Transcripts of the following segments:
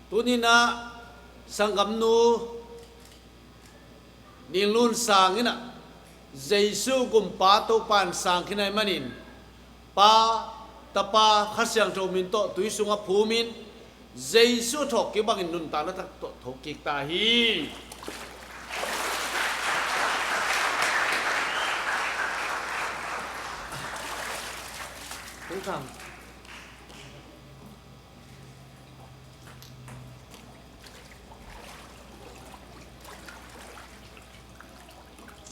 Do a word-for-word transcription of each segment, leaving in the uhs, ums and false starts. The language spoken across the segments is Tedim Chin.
Tuni-in ah sanggamnu Ning Lun Sang in ah Jesu Gumpa Topa in sang khin ahih manin, Pa, Tapa, Kha Siangtho min tawh tui sungah phumin, Jesu a thawhkik bangin nuntakna thak tawh thokik ta hi. Tung Thang.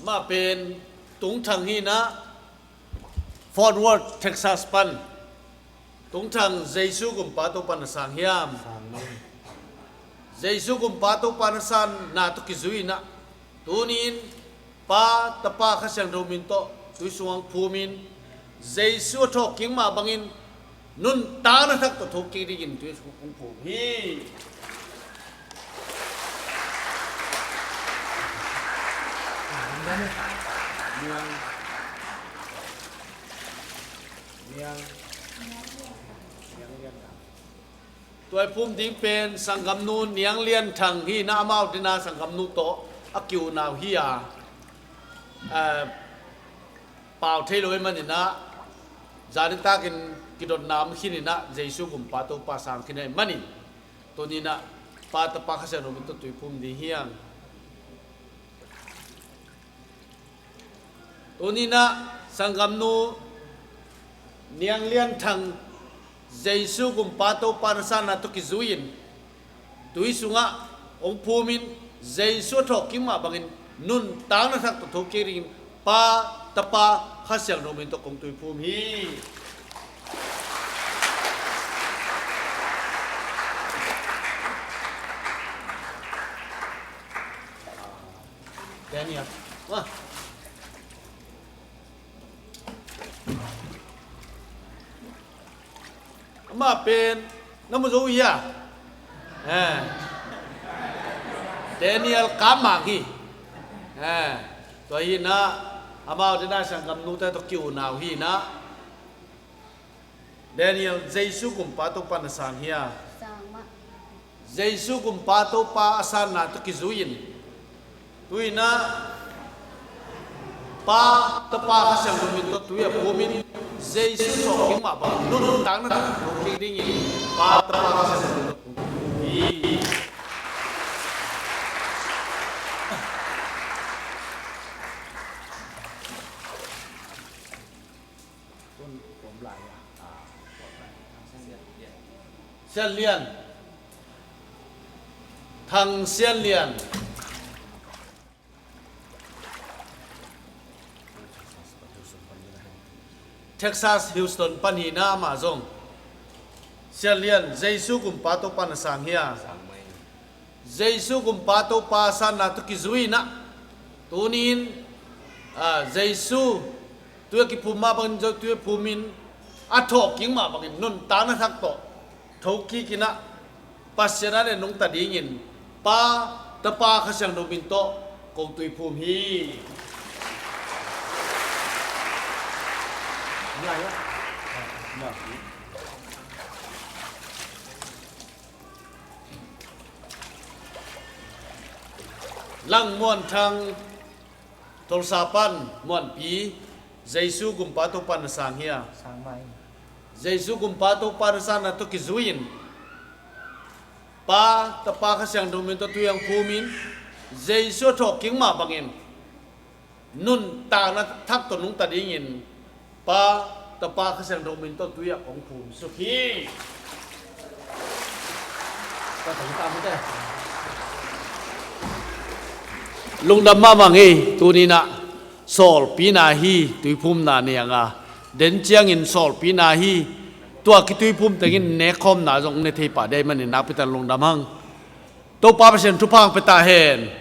Amah pen Tung Thang hi-in ah, Fort Worth, Texas pan. Tung Thang, Jesu Gumpa Topa in na sang hiam? Sang mai. Jesu Gumpa Topa in na sanna tawh kizui-in ah, tuni-in Pa, Tapa, Kha Siangtho min tawh tui sungah phumin, Jesu a thawhkik mah bangin nuntakna thak tawh thokik dingin tui sungah phum hi. Tua i phum ding pen sanggamnu Niang Lian Thang hi-in ah, amau tena sanggamnu tawh a ki-unau hi a, eh, pau thei lo ahih manin ah, zan nitakin kidotna om khin-in ah, Jesu Gumpa Topa sang khin ahih manin, tuni-in ah Pa, Tapa, Kha Siangtho min tawh tui phum ding hi hang. Tuni-in ah sanggamnu Niang Lian Thang, Jesu Gumpa Topa in na sanna tawh kizui-in, tui sungah hong phumin, Jesu a thawhkik mah bangin nuntakna thak tawh thokik dingin Pa, Tapa, Kha Siangtho min tawh kong tui phum hi. Daniel. Wah. Amah pen na mu zo uh hia? Eh. Daniel Kam Mang hi. Eh. Tua hi-in ah, amau tena sanggamnute tawh ki-unau hi-in ah, Daniel, Jesu Gumpa Topa in na sang hia? Sang mah. Jesu Gumpa Topa a sanna tawh kizui-in, tuni-in ah Pa, Tapa, Kha Siangtho min tawh tui a phumin, Jesu a thawhkik mah bang nuntakna thak tawh thokik dingin Pa, Tapa, Kha Siangtho min tawh kong tui phum hi. Sian Lian. Thang Sian Lian. Texas Houston pan hi-in ah, amah zong, Sian Lian, Jesu Gumpa Topa in na sang hia? Sang mai. Jesu Gumpa Topa sanna tawh kizui-in ah, tuni-in, ah, Jesu tui a kiphum mah bangin, Jesu tui a phumin, a thawhkik mah bangin nuntakna thak tawh thokik-in ah, Pasian a le nungta dingin Pa, Tapa, Kha Siangtho min tawh kong tui phum hi. Lang Muan Thang, Tulsa pan, Muanpi, Jesu Gumpa Topa in na sang hia? Sang mai. Jesu Gumpa Topa in na sanna tawh kizui-in, Pa, Tapa, Kha Siangtho min tawh tui hong phumin, Jesu a thawhkik mah bangin nuntakna thak tawh nungta dingin Pa, Tapa, Kha Siangtho min tawh tui ah kong phum suk hi. Lungdam mahmah ing. Tuni-in ah sawlpina hi, tuiphumna nei hang a, den ciangin sawlpina hi. Tua kituiphum tengin nekkhawmna zong ne thei pah ding ahih manin nakpi takin lungdam hang. Topa Pasian thupha hong pia ta hen.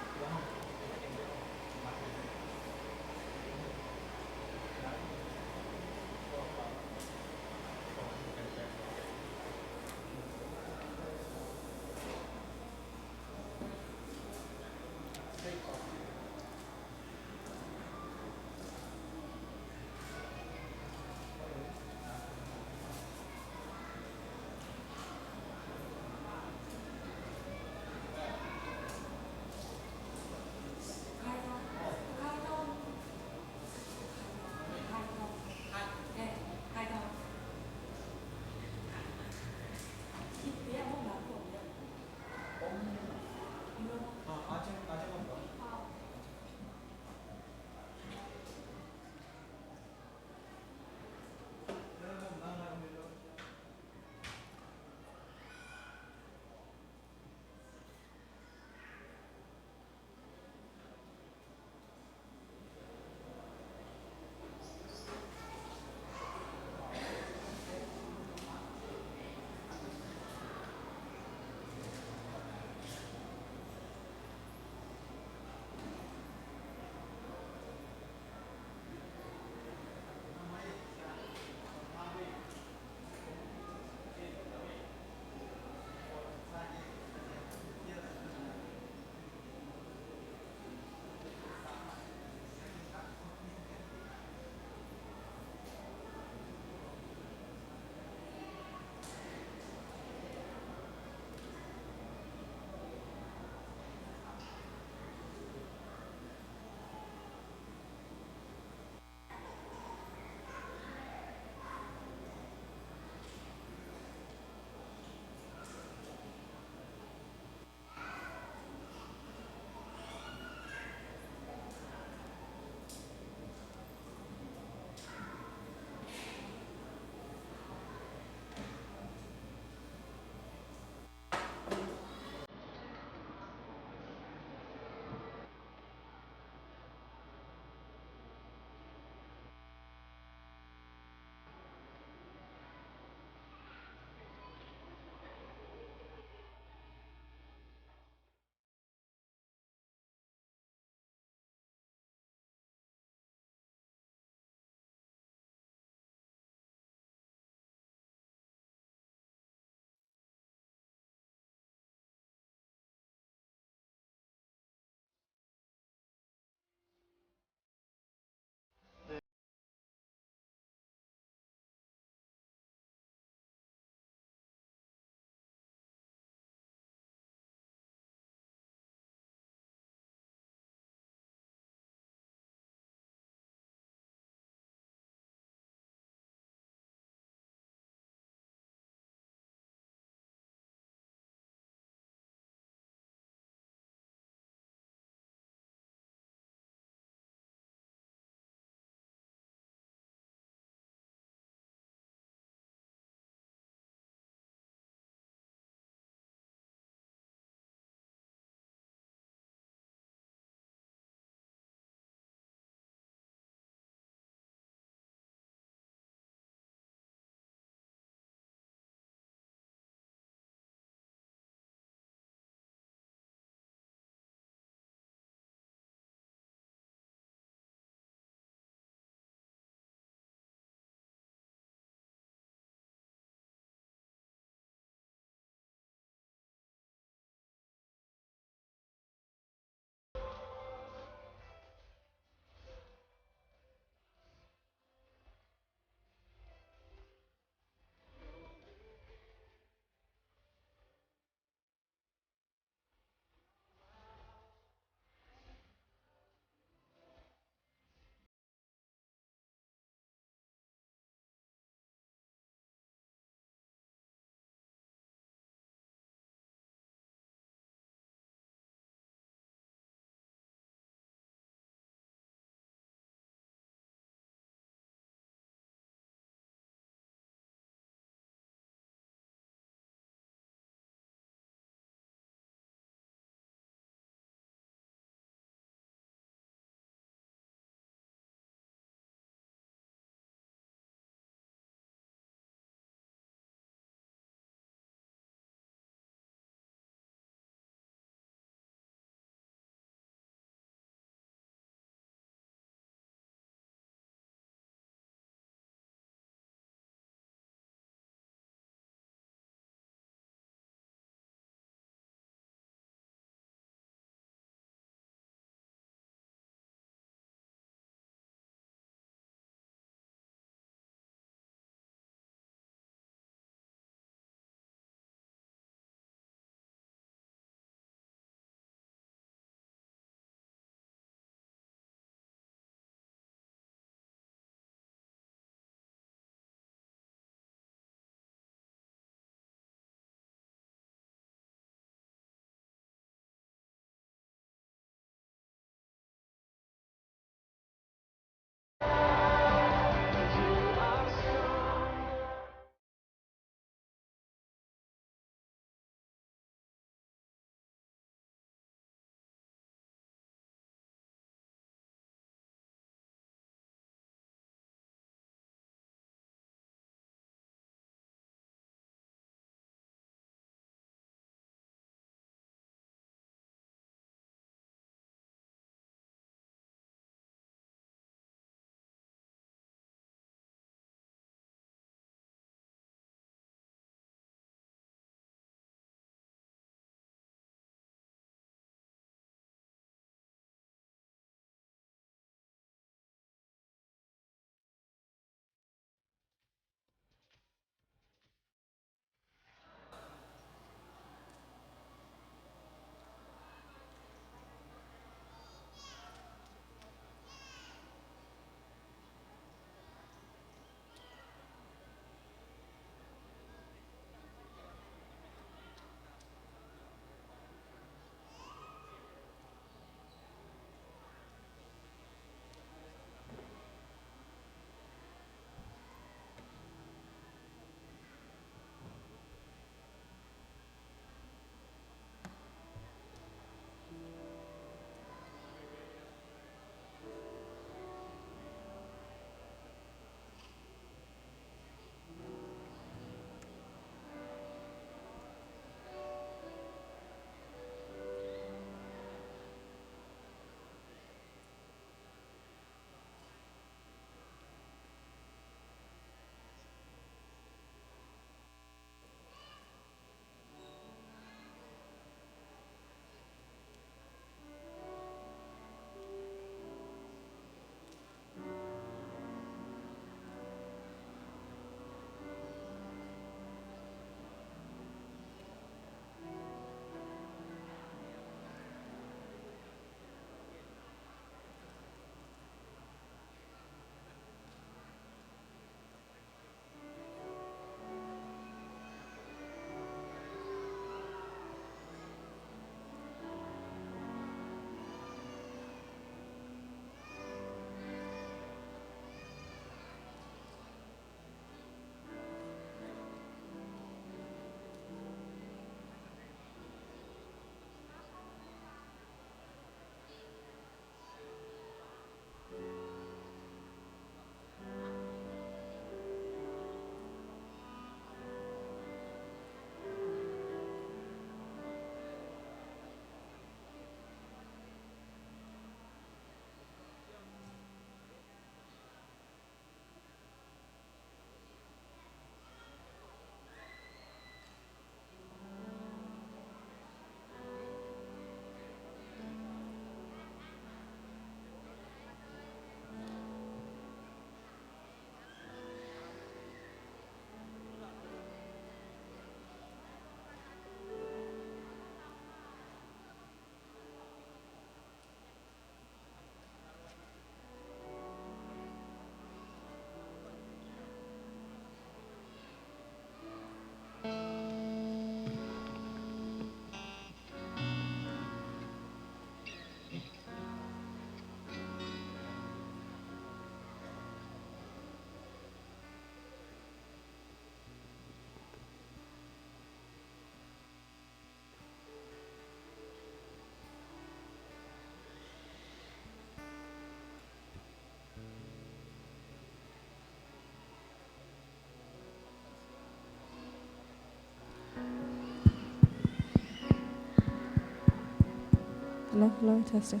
Hello, hello, testing.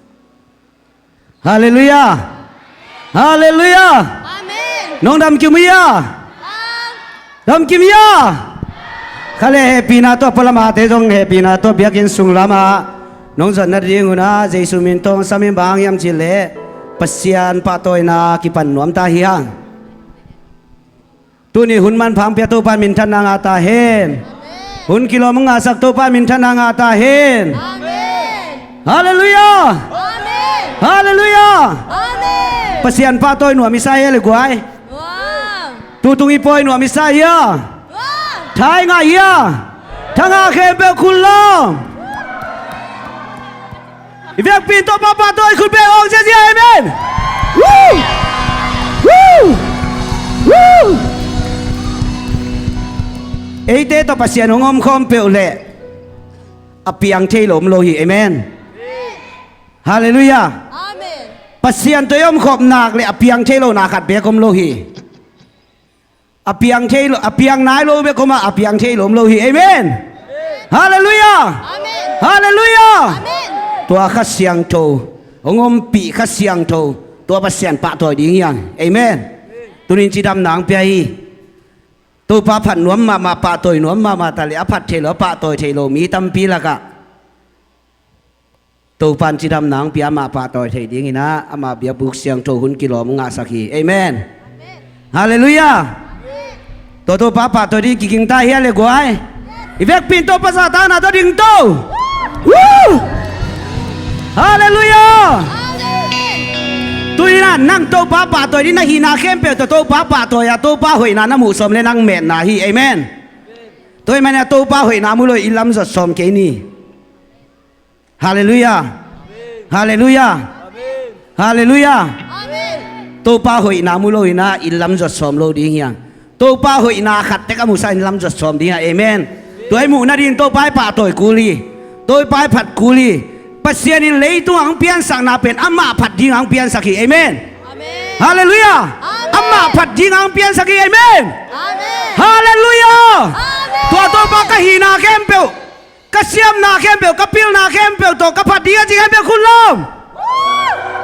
Halleluiah. Halleluiah. Amen. Nong dam kim uh hia? Dam kim hia? Kha le, hehpihna tawh, pualam a te zong hehpihna tawh biakinn sung lamah nong zuat nading un ah Jesu min tawh sangin, bang hang hiam cih leh Pasian pahtawina kipan nuam ta hi hang. Tuni hun manpha hong pia Topa minthanna ngah ta hen. Amen. Hun kilawm hong ngahsak Topa minthanna ngah ta hen. Amen. Halleluiah. Amen. Halleluiah. Amen. Pasian pahtawi nuam i sa hia le guai? Wow. Tutung i pawi nuam i sa hia? Wow. Tha i ngah hia? Tha ngah khempeuh khut lawm. I vekpi in Topa pahtawi, khut beng awng ziazia. Amen. Woo! Woo! Woo! Eite tawh Pasian hong omkhawm peuh leh a piang thei lo om lo hi. Amen. Halleluiah. Amen. Pasian tawh i omkhawm nak leh a piang thei lo na khat beek om lo hi. A piang thei lo, a piang nai lo bek om a, a piang thei lo om lo hi. Amen. Halleluiah. Amen. Halleluiah. Amen. Tua Kha Siangtho, hong ompih Kha Siangtho, tua Pasian pahtawi ding hi hang. Amen. Tunin cidamna hong pia hi. Topa phat nuam mahmah, pahtawi nuam mahmah ta leh, a phat thei lo, a pahtawi thei lo mi tampi lakah Topa in cidamna hong pia, amah pahtawi thei dingin ah, amah biakbuk siangtho hun kilawm hong ngahsak hi. Amen. Halleluiah. Tua Topa pahtawi ding kiging ta hia le guai? I vekpi in Topa zahtakna tawh ding to. Woo! Halleluiah. Tuni-in ah nang Topa pahtawi ding, na hihna khempeuh tawh Topa pahtawi a, Topa hoihna na muh sawm leh nang metna hi. Amen. Tua ahih manin ah Topa hoihna mu lo hi, inn lam zuat sawm kei ni. Halleluiah. Halleluiah. Halleluiah. Topa hoihna mu lo-in ah inn lam zuat sawm lo ding hi hang. Topa hoihna khat tek a musak in lam zuat sawm ding hi hang. Amen. Tua i muh nading Topa i pahtawi kul hi. Topa i phat kul hi. Pasian in leitung a hong piansakna pen amah phat ding a hong piansak hi. Amen. Halleluiah. Amah phat ding a hong piansak hi. Amen. Halleluiah. Tua Topa ka hihna khempeuh, ka siamna khempeuh, ka pilna khempeuh tawh ka phat ding a ci khempeuh khut lawm.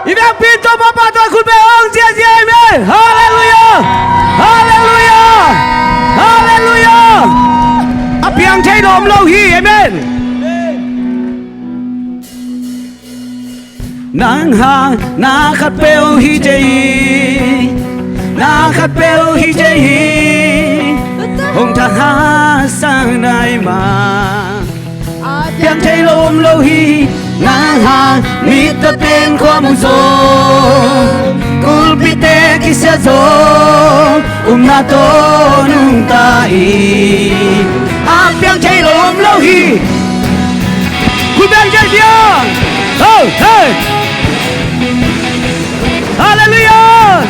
I vekpi in Topa pahtawi, khut beng awng ziazia. Amen. Halleluiah. Halleluiah. Halleluiah. A piang thei lo om lo hi. Amen. Nang hang na khat peuh hi thei hi, na khat peuh hi thei hi. Hong tha ha sang nai ma, a piang thei lo om lo hi. Nang hang mit tawh ten khua mu zong, kulpite kisia zong, upna tawh nungta hi. A piang thei lo om lo hi. Khut beng ziazia. Oh, hey. Halleluiah.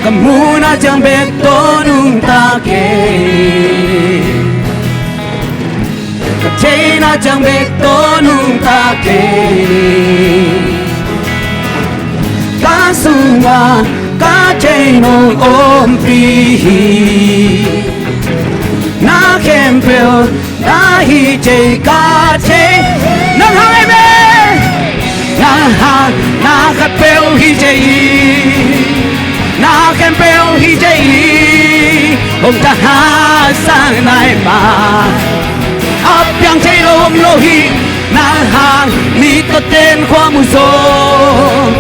Ka muhna ciang bek tawh nungta kei, ka theihna ciang bek tawh nungta kei. Ka sungah ka thei nong ompih hi. Na khempeuh na hi thei ka thei. Nang hang, amen. Nang hang na khat peuh hi thei hi, na khempeuh hi thei hi. Hong tha ha sang nai ma, a piang thei lo om lo hi. Nang hang mit tawh ten khua mu zong,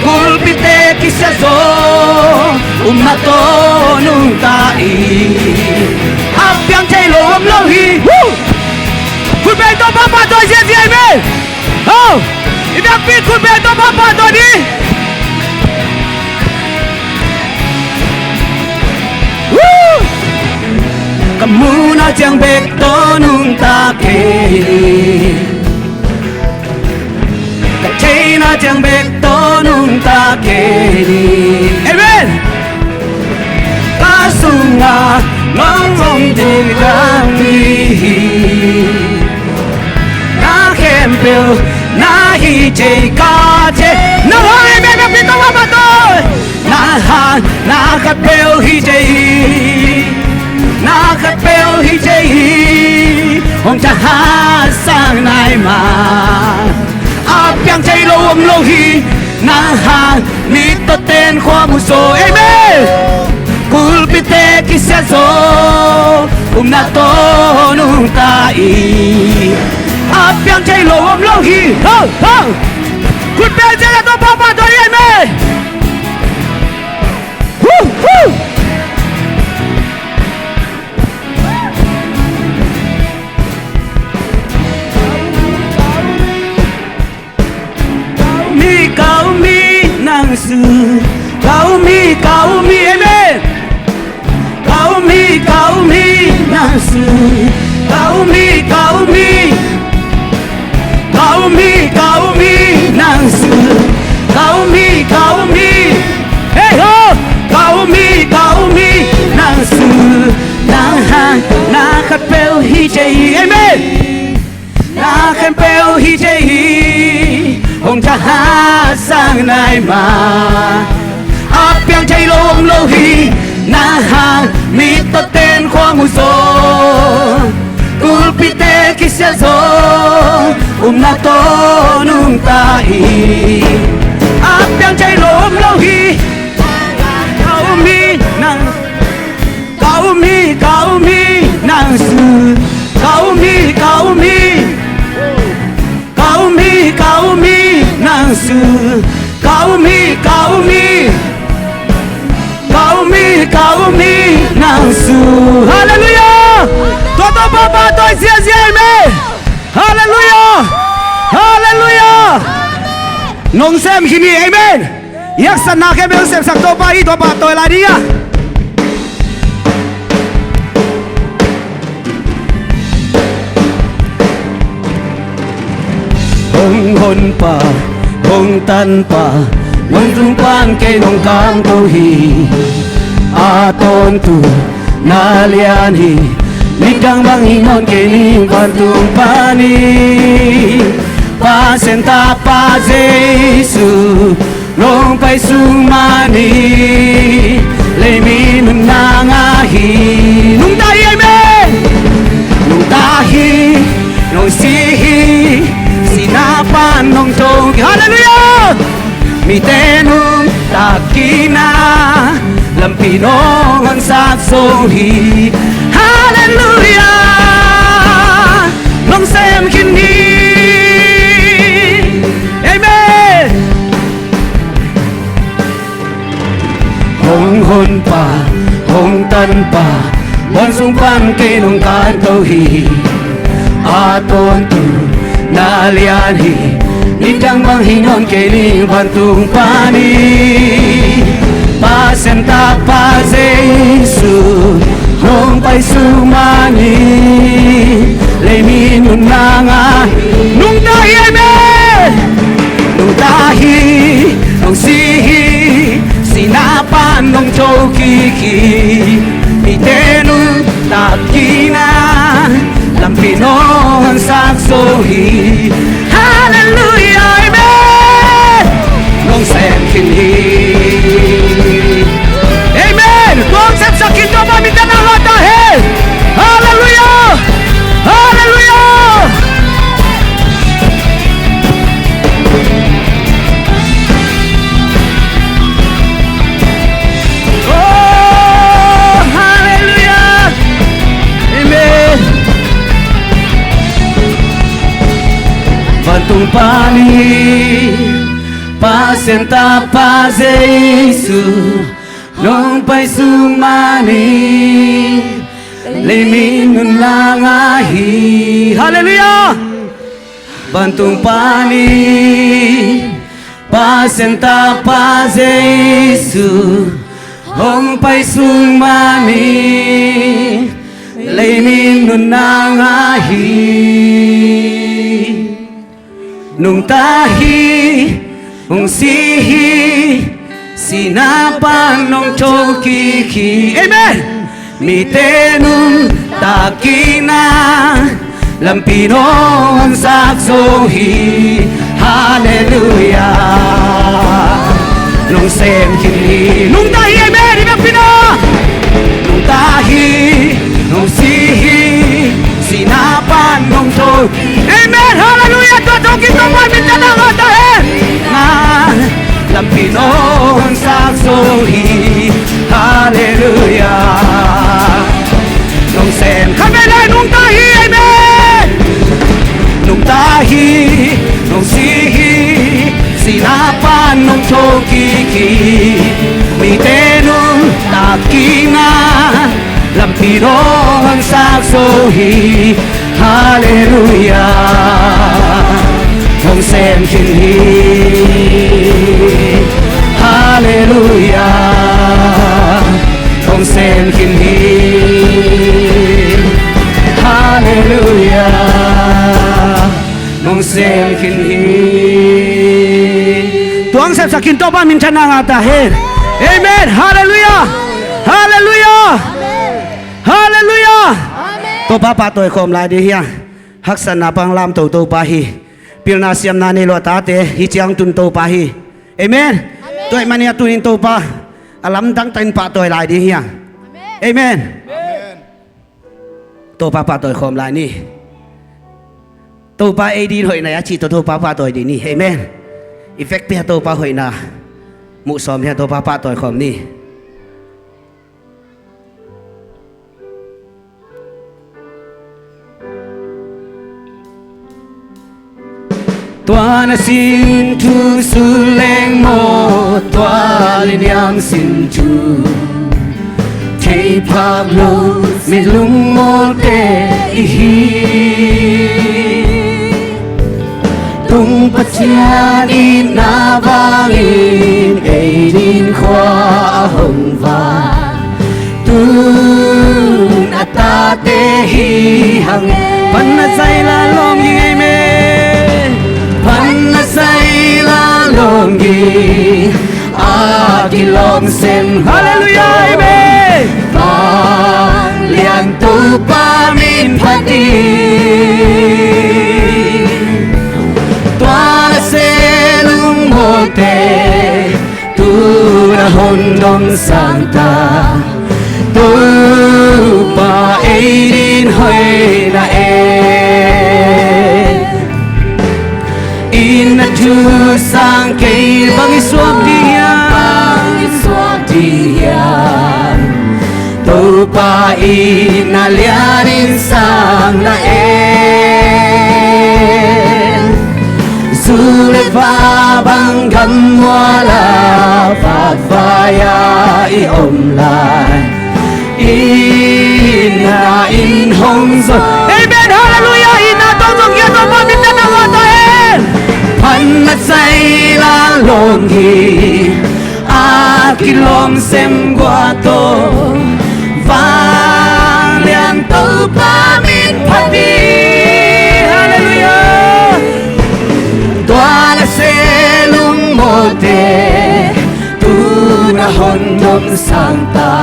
kulpite kisia zong, upna tawh nungta hi. A piang thei lo om lo hi. Woo! Khut beng, Topa pahtawi ziazia. Amen. Oh, i vekpi in khut beng, Topa pahtawi ni. Woo! Ka muhna ciang bek tawh nungta kei, ka theihna ciang bek tawh nungta kei. Amen. Ka sungah nong om ding ka hi hi. Na khempeuh na hi thei ka thei. Nang hang, amen, amen, amen, amen. Nang hang na khat peuh hi thei hi. Na khat peuh hi thei hi, hong thahatsak nai mah. A piang thei lo om lo hi, nang hang mi tawh ten khua mu zaw. Amen. Kulpite kisia zaw, upna tawh nungta hi. A piang thei lo om lo hi. Ho, ho. Kulpite kisia zaw, papa tawh hi. Amen. Hu, hu. Ka um hi, ka um hi, nang su. Ka um hi, ka um hi, amen. Ka um hi, ka um hi, nang su. Ka um hi, ka um hi. Ka um hi, ka um hi, nang su. Ka um hi, ka um hi. Hey ho! Ka um hi, ka um hi, nang su. Nang hang na khat peuh hi thei hi. Amen. Na khat peuh hi thei hi, hong thahatsak nai mah. A piang thei lo om lo hi, nang hang mi tawh ten khua mu zaw. Kulpite kisia zaw, upna tawh nungta hi. A piang thei lo om lo hi, ka um hi, nang Ka um hi, ka um hi, nang su. Ka um hi, ka um hi. Ka um hi, ka um hi, nang su. Ka um hi, ka um hi. Ka um hi, ka um hi, nang su. Halleluiah. Tua tawh papa tawh hi ziahziah hi me. Halleluiah. Halleluiah. Nong sem khin hi. Amen. Haksatna khempeuh sepsak Topa hi, Topa tawi lai ding a. Hong honpa, hong tanpa, vantung pan kei nong kangto hi. A tawntung na lian hi, midang bang hi nawn kei ning vantung pan hi. Pasian tapa Jesu, nong pai sung man hi, leimi nunna ngah hi. Nungta hi, amen. Nungta hi, nong si hi, sihna pan nong thokik. Halleluiah. Mite nuntak kikna, lampi nong honsak zo hi. Halleluiah. Nong sem khin hi. Amen. Hong honpa, hong tanpa, vantung pan kei nong kangto hi. A tawntung na lian hi, midang bang hi nawn kei ning vantung pan hi. Pasian tapa Jesu, nong pai sung man hi, leimi nunna ngah. Nungta hi, amen. Nungta hi, nong si hi, sihna pan nong thokik hi. Mite nuntak kikna, lampi nong honsak zo hi. Halleluiah, amen. Nong sem khin hi. Amen. Nong sepsak khin Topa min tawh na lawngta hen. Halleluiah. Halleluiah. Oh, halleluiah. Amen. Vantung pan hi, Pasian tapa Jesu, nong pai sung man hi, leimi nunna ngah hi. Halleluiah. Vantung pan hi, Pasian tapa Jesu, hong pai sung man hi, leimi nunna ngah hi. Nungta hi, hong si hi, sihna pan nong thokik hi. Amen. Mite nuntak kikna, lampi nong honsak zo hi. Halleluiah. Nong sem khin hi. Nungta hi, amen. Hi bek pina. Nungta hi, Amen. Halleluiah. Tua thawkin Topa minthanna ngah ta hen. Lampi nong honsak zo hi. Halleluiah. Nong sem khat vei lai nungta hi. Amen. Nungta hi. Nong si hi. Sihna pan nong thokik hi. Mite nungta kik na. Lampi nong honsak zo hi. Halleluiah. Hong sem khin hi. Halleluiah. Hong sem khin hi. Halleluiah. Hong sem khin hi. Tuang sepsak khin Topa minthanna ngah ta hen. Amen. Halleluiah. Halleluiah. Halleluiah. Topa pahtawi khawm lai ding hi a. Haksatna pang lamto Topa hi. Pilna siamna nei lo a tate hi ciang tun Topa hi. Amen. Tua ahih manin a tunin Topa a lamdang takin pahtawi lai ding hi a. Amen. Topa pahtawi khawm lai ni. Topa ei din hoihna a cih tawh Topa pahtawi ding ni. Amen. I vekpi a Topa hoihna muh sawm hi a, Topa pahtawi khawm ni. Tua na sin thu suleng maw, tua liniam sin thu theiphak lo, mitlung mawlte i hi. Tung Pathian itna vangin ei din khua a hong vak. Tun a tate hi hang e. Panna zaila lawng ging ei me. Panna zaila lawng ging a kilawm sem. Halleluiah, amen. Vanglian Topa min phat ding. Tua na se lungmawte tun a hong dom sang ta. Topa ei din hoihna e. Inn a thu sang kei bang i suak ding hiam? Bang i suak ding hiam? Topa inn a lianin sang na e. Zu le va bang gammual a vakvai-a i om lai. Inn a inn hong zo. Amen. Halleluiah. Inn a tong zong kia Topa min tana ngah ta hen. Panna zaila lawng ging a kilawm sem gua tawh vanglian Topa min phat ding. Halleluiah. Tua na se lungmawte tun a hong dom sang ta.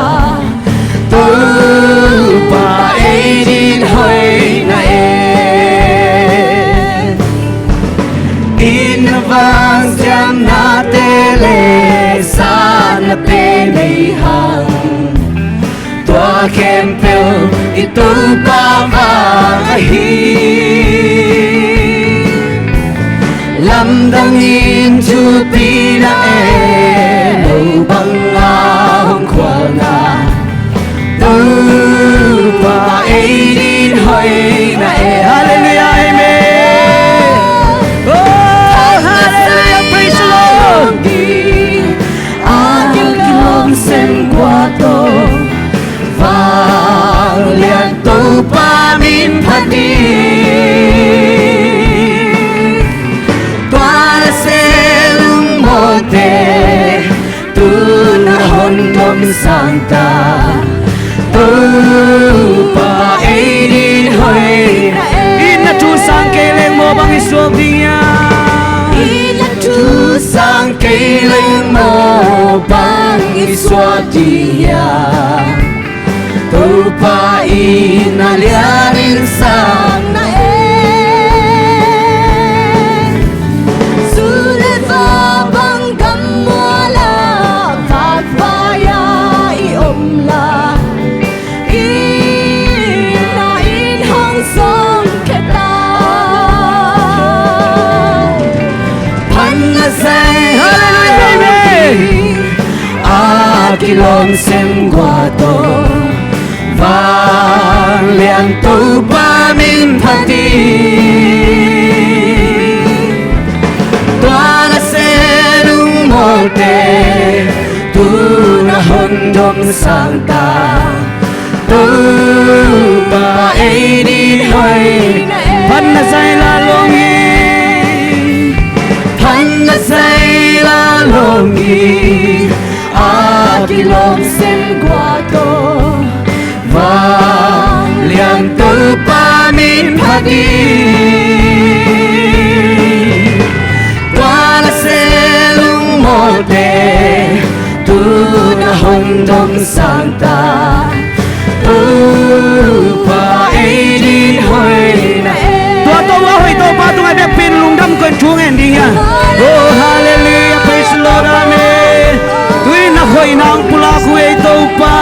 Topa ei din hoihna e. Inn a vang siamnate le zatnate nei hang. Tua khempeuh i Topa vang ahi. Lamdang in thupina e, lo bang a hong khualna. Topa ei din hoihna e. Halleluiah, amen. Oh, halleluiah, praise the Lord. A kilawm sem gua tawh vanglian Topa min phat ding. Tua na se lungmawte tun a hong dom sang ta. Topa ei din hoihna e. Inn a thu sang kei leng maw bang i suak ding hiam? Inn a thu sang kei leng maw bang i suak ding hiam? Topa inn a lianin sang na e. Zu le va bang gammual a vakvai-a i om lai. Inn a inn hong zong khia ta. kilawm sem gua tawh, vanglian Topa min phat hi. Tua na se lungmawlte, tu na hon dom sangta, Topa ei din hoih na e. Phatna zaila lawng hi, phatna zaila lawng hi, a kilawm sem gua tawh, vanglian Topa min phat hi. Tua na se lungmawlte, tu na hon dom sangta, Topa ei din hoih na e. Tua Topa hoih, Topa tungah biakpiin lungdam koih thu ngen ding hi a. Oh, hallelujah, praise the Lord, amen. Tuni na hoihna hong pulak uh ei Topa.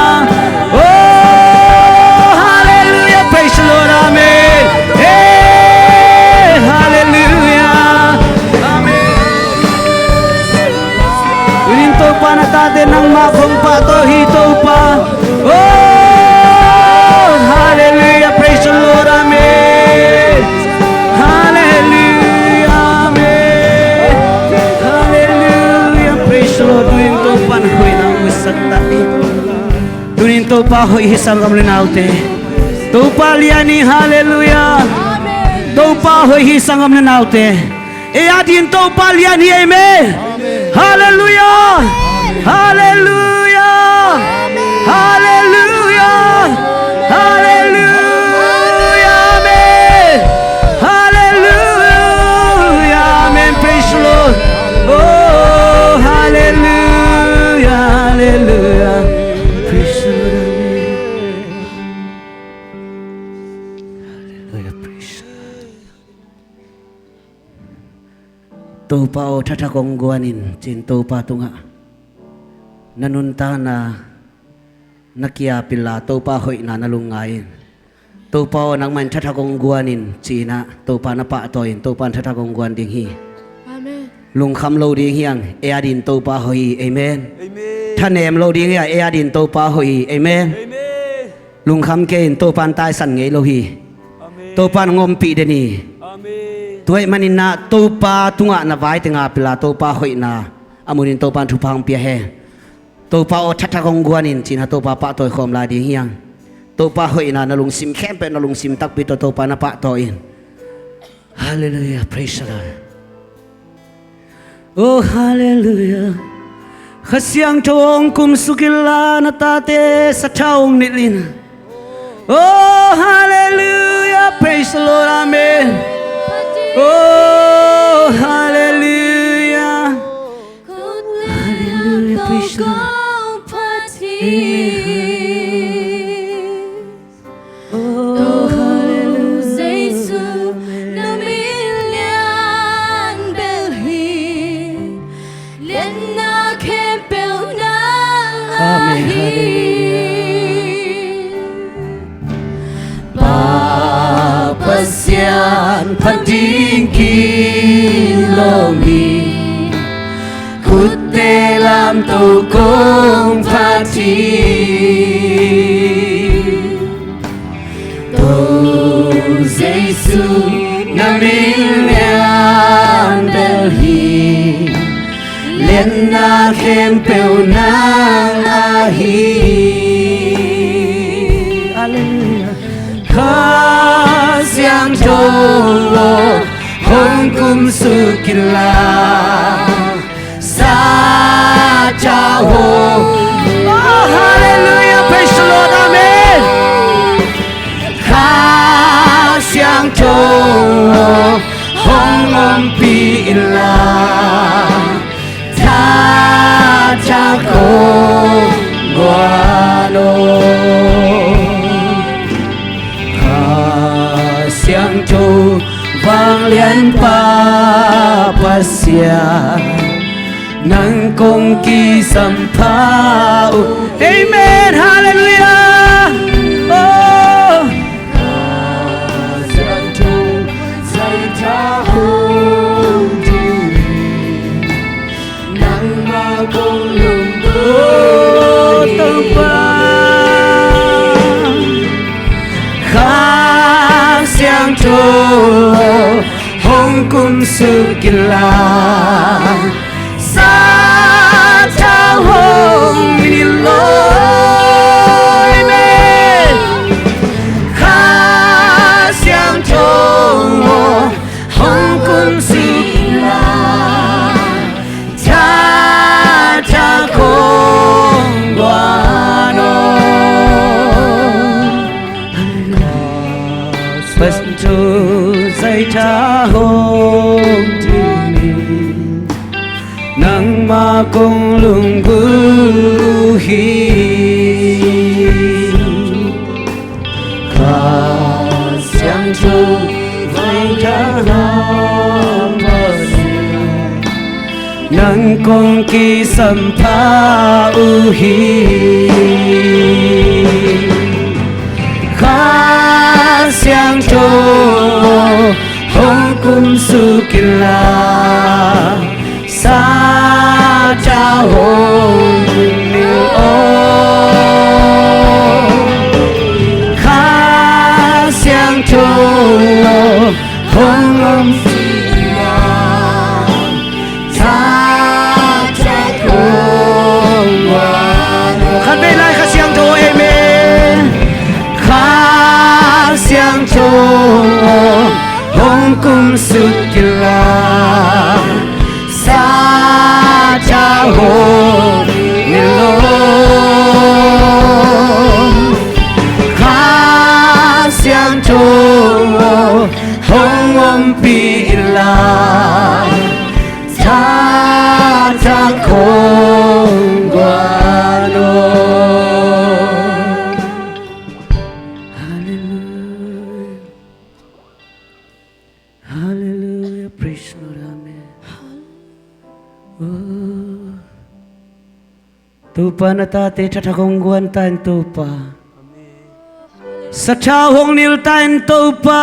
Oh, hallelujah, praise the Lord, amen. Hey, hallelujah, amen. Tunin Topa na tate nangmah kong pahtawi hi Topa. Oh, hallelujah, praise the Lord, amen. Hallelujah, amen. Hallelujah, praise the Lord. Tunin Topa na hoihna hong musak ta hi. Tunin Topa hoih hi sanggam le naute. Topa lian hi, hallelujah. Topa hoih hi sanggam le naute. Ei adingin Topa lian hi, amen. Hallelujah. Hallelujah. Hallelujah. Hallelujah, amen. Hallelujah, amen. Praise the Lord. Oh, hallelujah, hallelujah. Praise the Lord, amen. Hallelujah, praise the Lord. Topa aw, thathak hong guan in, ci-in Topa tungah na nuntakna na ki-ap inla, Topa hoihna na lungngai in. Topa aw, nangmah in thathak hong guan in, ci-in ah Topa na pahtawi in, Topa in thathak hong guan ding hi. Amen. Lungkham lo ding hi hang, ei adingin Topa hoih hi, amen. Amen. Thanem lo ding hi hang, ei adingin Topa hoih hi, amen. Amen. Lungkham kei in, Topa in taisan ngei lo hi. Amen. Topa in hong ompih den hi. Amen. Tua ahih manin ah Topa tungah na vai teng ap inla, Topa hoihna a munin Topa in thupha hong pia hen. Topa aw, thathak hong guan in, ci-in ah Topa pahtawi khawm lai ding hi hang. Topa hoihna na lungsim khempeuh, na lungsim takpi tawh Topa na pahtawi in. Hallelujah, praise the Lord. Oh, hallelujah. Kha Siangtho hong kumsuk inla, na tate sathau hong nilh in. Oh, hallelujah, praise the Lord, amen. Oh, hallelujah. Hallelujah, praise the Lord. Amen. Oh, hallelujah. Jesu, na min lian bel hi, lianna khempeuh nang ahi. Amen. Pa Pasian phat ding kilawm hi, khutte lamto kong phat hi. To Jesu, na min lian bel hi, lianna khempeuh nang ahi. Hallelujah. Kha Siangtho aw, hong kumsuk inla, sathau hong. Oh, hallelujah, praise the Lord, amen. Kha Siangtho aw, hong ompih inla, thathak hong guan aw. Kha Siangtho, vanglian Pa Pasian, nang kong kisampha uh. Amen. Hallelujah. Oh. Kha Siangtho, sathau hong ding, nangmah kong lungdam. suk inla, sathau hong nilh lo. Amen. Kha Siangtho aw, hong kumsuk inla, thatak hong guan aw. Pasian tawh zaitha hong nilh ni, nangmah kong lunggulh uh hi. Kha Siangtho zaitha hong nilh ni, nang kong kisampha uh hi. Kha Siangtho hong kumsuk inla, sathau hong nilh aw. Kha Siangtho hong om, thatak hong guan aw. Khatvei lai, Kha Siangtho, amen. Kha Siangtho hong kumsuk inla, sathau hong nilh aw. Kha Siangtho hong ompih inla, thatak hong guan aw. Hallelujah. Hallelujah. Praise the Lord. Amen. Oh. Topa, na tate thatak hong guan ta in, Topa. Sathau hong nilh ta in, Topa.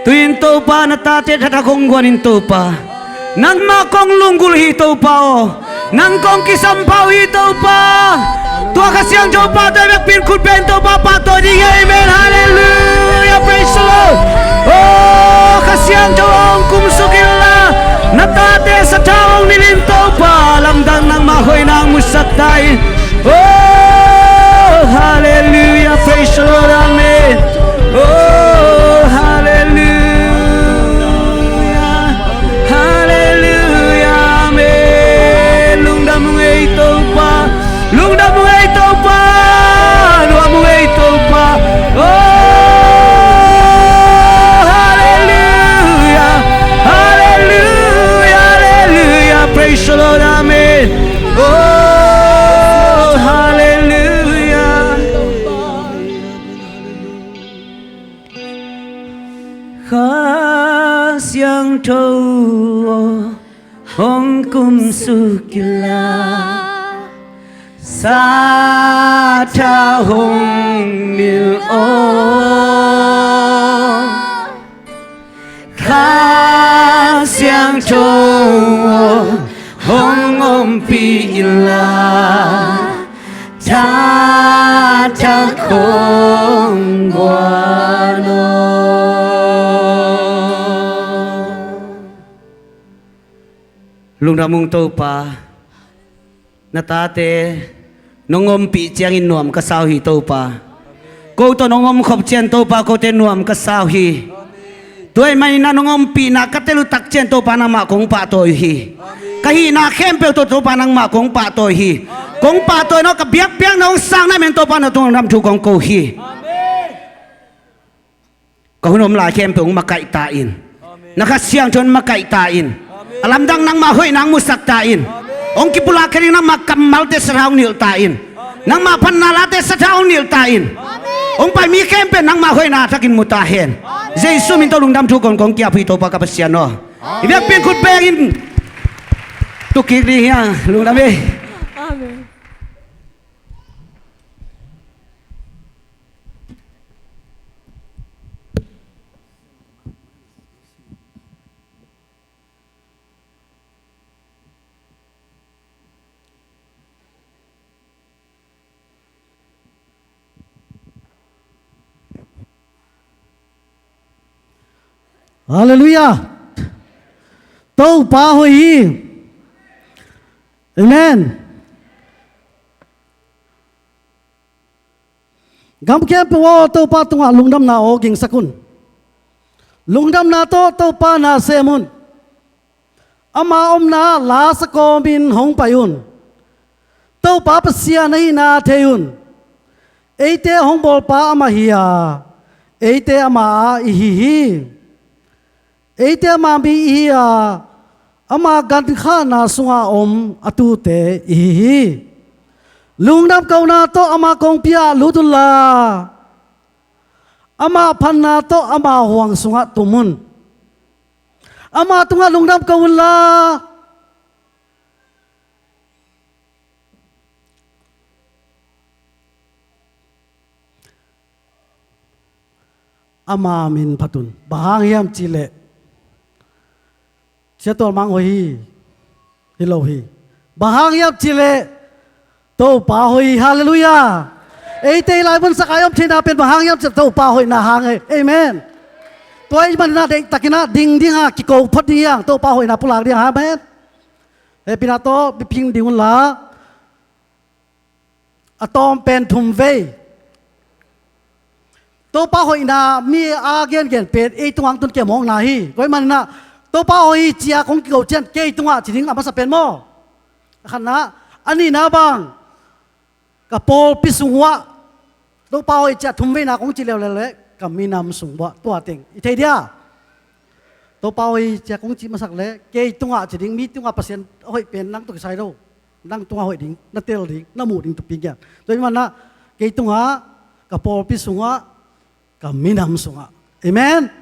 Tu-in, Topa, na tate thatak hong guan in, Topa. Nangmah kong lunggulh hi, Topa aw. Nang kong kisampha uh hi, Topa. Tua Kha Siangtho pahtawi bekpi in khut beng in, Topa pahtawi ding hi. Amen. Hallelujah. Praise the Lord. Oh, Kha Siangtho hong kumsuk inla, na tate sathau hong nilh in, Topa. Lamdang nangmah hoihna hong musak ta in. Oh, hallelujah. Praise the Lord. Amen. Oh, hallelujah. Hallelujah. Amen. Lungdam ung ei, Topa. Lungdam ung ei, Topa. Nuam ung ei, Topa. Oh, hallelujah. Hallelujah. Hallelujah. Praise the Lord. Amen. Oh, hallelujah. Kha Siangtho aw, hong kumsuk inla, sathau hong nilh aw. Kha Siangtho aw, hong ompih inla, thatak hong guan aw. Lungdam ung, Topa. Na tate nong ompih ciangin nuam ka sa uh hi, Topa. Ko tawh nong omkhop ciang, Topa, kote nuam ka sa uh hi. Tua ahih manin nong ompihna ka tel uh tak ciang, Topa, nangmah kong pahtawi uh hi. Ka hihna khempeuh tawh, Topa, nangmah kong pahtawi uh hi. Kong pahtawi nawn, ka biakpiakna hong sang na hih manin, Topa, na tungah lungdam thu kong ko uh hi. Ka hun om lai khempeuh hong makaih ta in. Amen. Na Kha Siangtho in makaih ta in. Amen. A lamdang nangmah hoihna hong musak ta in. Amen. Hong kipulak khia ding nangmah kammalte sathau hong nilh ta in. Amen. Nangmah phatna late sathau hong nilh ta in. Amen. Hong pai mi khempeuh nangmah hoihna thakin mu ta hen. Amen. Jesu min tawh lungdam thu kong kong kiap uh hi, Topa ka Pasian aw. Amen. I biakpiak khut beng in. Tu kik ding hi a, lungdam ei. Amen. Halleluiah. Topa hoih hi. Amen. Gam khempeuh aw, Topa tungah lungdamna aw gingsak un. Lungdamna tawh Topa na sem un. Ama omna la sa kawmin hong pai un. Topa Pasian ahihna thei un. Eite hong bawlpa amah hi a, eite ama a ihi hi. Eite ama mi ihi a, ama gankhahna sunga om a tuute ihi hi. Lungdam kohna tawh ama kongpi ah lut unla, ama phatna tawh ama huang sungah tum un. Ama tungah lungdam ko unla, ama min phat un. Bang hang hiam cihleh, Sia Tual Mang hoih hi, hi lo hi. Bang hang hiam cihleh, Topa hoih hi. Halleluiah. Eite i lai munsak a i om theihna pen bang hang hiam cihleh, Topa hoihna hang hi. Amen. Tua ahih manin ah deihtakin ah ding ding a, kiko phot ding hi hang, Topa hoihna pulak ding hi hang. Amen. Hehpihna tawh biphing ding unla, a tawm pen thum vei. Topa hoihna mi a gengen pen ei tungah hong tun kei mawkna hi. Tua ahih manin ah Topa hoih hi ci-a kong kiko ciang kei tungah ci ding a masa pen maw? A khatna. A nihna bang, ka pawlpi sung uah. Topa hoih ci-a thum veina kong ci leuleu, ka minam sung uah, tua teng i thei dia. Topa hoih hi ci-a kong cih masak leh kei tungah ci ding, mi tungah Pasian a hoih pen nang tawh kisai lo. Nang tungah hoih ding, na tel ding, na muh ding thupi ngiat. Tua ahih manin ah kei tungah, ka pawlpi sungah, ka minam sungah. Amen.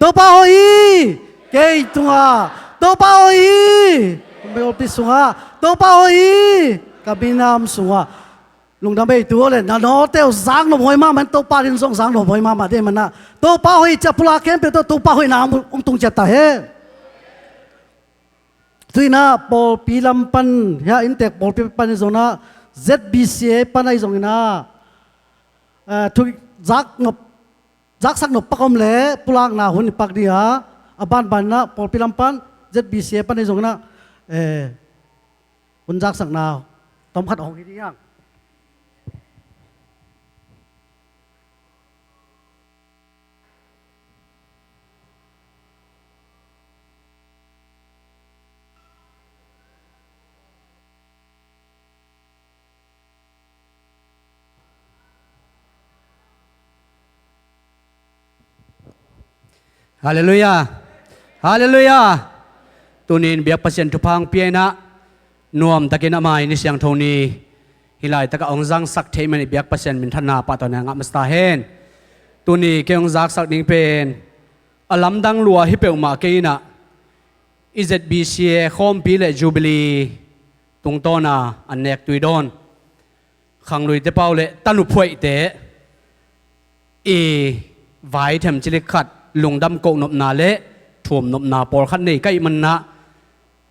Topa hoih hi. Kei tungah. Topa hoih hi. Ka pawlpi sungah. Topa hoih hi. Ka minam sungah. Lungdam ei, tu le na nawte uh zaknop hoih mahmah in, Topa adingin zong zaknop hoih mahmah ding ahih manin ah Topa hoih hi ci-a pulak khempeuh tawh Topa hoihna hong tung ciat ta hen. Tu-in ah pawlpi lam pan, hia inntek pawlpi pan hi zongin ah, Z B C A pan ahi zongin ah, eh, thu zaknop, zaksak nop pak om leh pulakna hun i pak ding a, a banban in ah pawlpi lam pan Z B C A pan ahi zongin ah, eh, hun zaksakna tawmkhat hong hi ding hi hang. Halleluiah. Halleluiah. Tuni-in biak Pasian thupha hong pia in ah, nuamtakin ama' ni siangtho ni hih laitakah hong zangsak theih manin biak Pasian minthanna pahtawina ngah masa ta hen. Tuni kei hong zaksak ding pen a lamdang lua hi peuhmah kei in ah, i Z B C A khawmpi le Jubilee tungtawna an nek tui dawn khangluite pau le tanuphuaihte i vai themcik le khat lungdam kohnopna le thumnopna pawlkhat nei ka hih manin ah,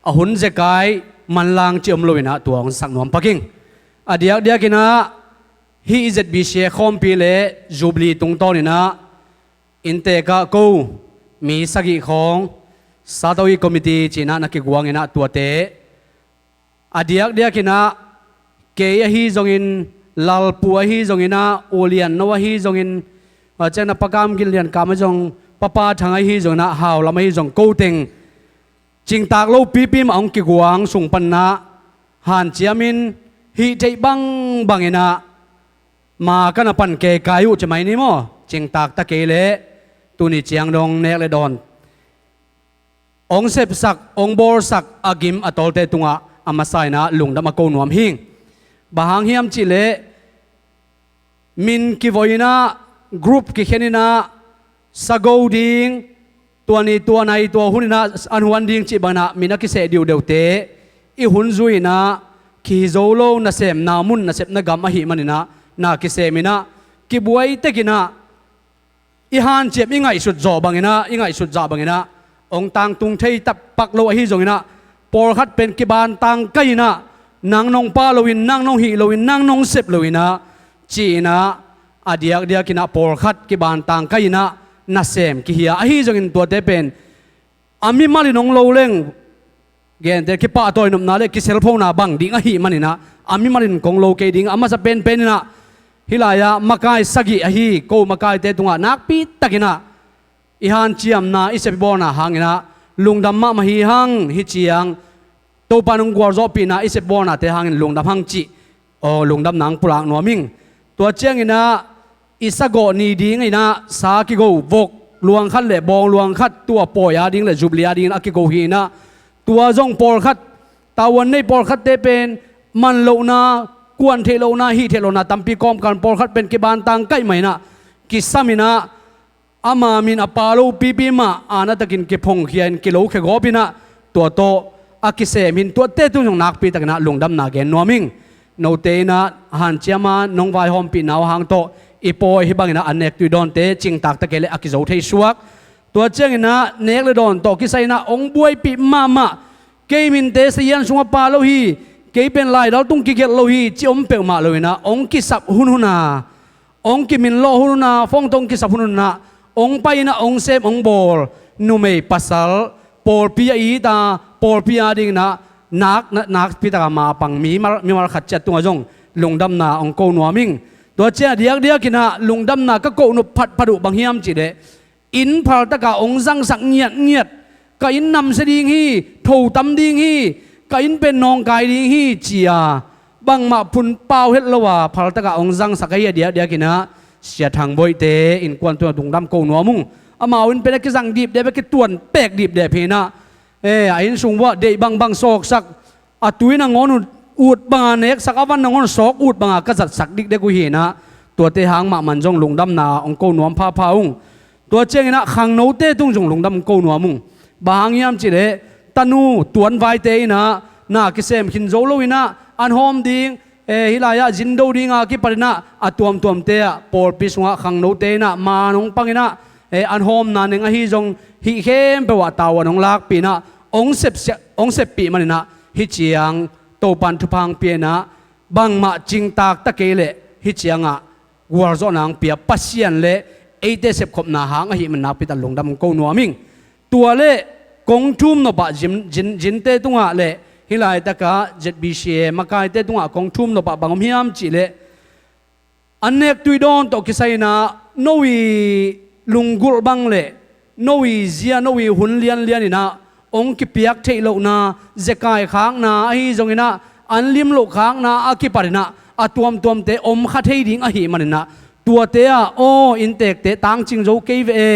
a hun zekai manlang cih om loin ah tua hong sak nuam pak ing. A diakdiakin ah hih i Z B C A khawmpi le Jubilee tungtawnin ah inntek ah ko mi sagih khawng Sathau Youth Committee ci-in ah na kiguangin ah tuate, a diakdiakin ah kei ahi zongin, Lalpu ahi zongin ah, U Lian No ahi zongin, a ciangin ah Pa Kam Gin Lian Kam ahi zong, Papa Thang ahi zongin ah, Hau Lam ahi zong, ko teng cingtak lopipi mah hong kiguang sung panin ah hanciamin hih theih bangbangin ah ma ka na pan kei kai uh ci mai ni maw? Cingtak ta kei leh tuni ciang dong nek le dawn hong sepsak, hong bawlsak a gim a tawlte tungah a masa in ah lungdam a ko nuam hi ing. Bang hang hiam cih leh min kivoi in ah, group kikhen in ah, sago ding, tua ni tua nai tua hun in ah an huan ding cih bangin ah min a kiseh diudiute i hun zui in ah, kihi zo lo nasemna mun, nasepna gam ahih manin ah na kisem in ah, kibuai tek in ah, i hanciam, i ngaihsut zawh bangin ah, i ngaihsut zah bangin ah hong tangtung thei takpak lo ahi zongin ah, pawlkhat pen kibantang kai in ah, nang nong pha loin, nang nong hih loin, nang nong sep loin ah, ci-in ah, a diakdiakin ah pawlkhat kibantang kai in ah nasem kihia ahi zongin tuate pen a mimalin hong lo leng, gente kipahtawi nopna le kiselphona bang ding ahih maninah, a mimalin kong lo kei ding. A masa penpen inah hih lai-ah makai sagih ahi ko makaite tungah nakpi takinah i hanciamna, i sep i bawlna hanginah lungdam mahmah hi hang. Hih ciang Topa nong gualzawhpihna, i sep bawlnate hangin lungdam hang cih, aw, lungdamna ang pulak nuam ing. Tua cianginah i sagawh ni dinginah sa kigo vok luang khat le bawng luang khat, tua pawi a ding le Jubilee a dinginah a kigo hinah, tua zong pawlkhat, tavuan nei pawlkhatte pen man lohna, kuan theih lohna, hih theih lohna tampi kawmkal, pawlkhat pen kibantang kaih mah inah, kisaminah, ama min a pa lopipi mah anatakin kiphongkhia in, kilokhia gawpinah, tua tawh a kisem hin, tuate tung zong nakpi takinah lungdamna gen nuam ing. Note inah hanciama nong vaihawmpihna uh hang tawh i pawi hih banginah an nek tui dawnte cingtak ta kei le a kizo thei suak. Tua cianginah nek le dawn tawh kisai inah hong buaipih mahmah, kei minte sahian sungah pa lo hi, kei pen laidal tung kigelh lo hi, ci om peuhmah loinah hong kisap hunhuna, hong kiminlawh hunhuna, phone tawh hong kisap hunhunah, hong pai inah hong sem hong bawl numei pasal, pawlpi a it a, pawlpi a dinginah nak, nak, nakpi taka mapang mimal, mimal khat ciat tungah zong lungdamna hong ko nuam ing. Tua ciang diakdiakinah lungdamna ka koh nop phatphat uh bang hiam cihleh, inn phaltaka hong zangsak ngiatngiat, ka inn namsia ding hi, tho tam ding hi, ka inn pen nawngkai ding hi, ci-a bangmah phun pau het lo a phaltaka hong zangsak ahi a diakdiakinah Sia Thang Boihte innkuan tungah lungdam ko nuam ung. Amau inn pen a kizang dipdep, a kituan pek dipdep hinah, e, a inn sung uah deih bangbang sawksak, a tui nangawn ut, ut banga neksak, a van nangawn sawk ut banga ka zatsak dikdek uh hinah, tuate hang mahmah zong lungdamna hong ko nuam phapha ung. Tua cianginah khangnote tung zong lungdam hong ko nuam ung. Bang hang hiam cihleh, tanu tuanvaite inah na kisem khin zo loinah an hawm ding, e, hih lai-ah zindo dinga kipatinah a tuamtuamte ah pawlpi sungah khangnote inah man hong panginah, e, an hawmna neng ahi zong hih khempeuh ah tavuan hong lakpih inah hong sep, hong seppih maninah hih ciang Topan thupha hong pia inah bangmah cingtak ta kei leh hih ciangah gualzawhna hong pia Pasian le eite sepkhopna hang ahih man nakpi tak lungdam hong ko nuam ing. Tua le kong thum nopah zin, zin, zinte tungah le hih laitakah Z B C A makaite tungah kong thum nopah bang om hiam cihleh, an nek tui dawn tawh kisai inah no i lunggulh bang le no i zia, no i hun lianlian inah hong kipiak theih lohna, zekai khakna ahi zonginah an lim loh khakna a kipatinah a tuamtuamte om kha thei ding ahih maninah, tuate ah, aw, inntekte tangcing zo kei ve e,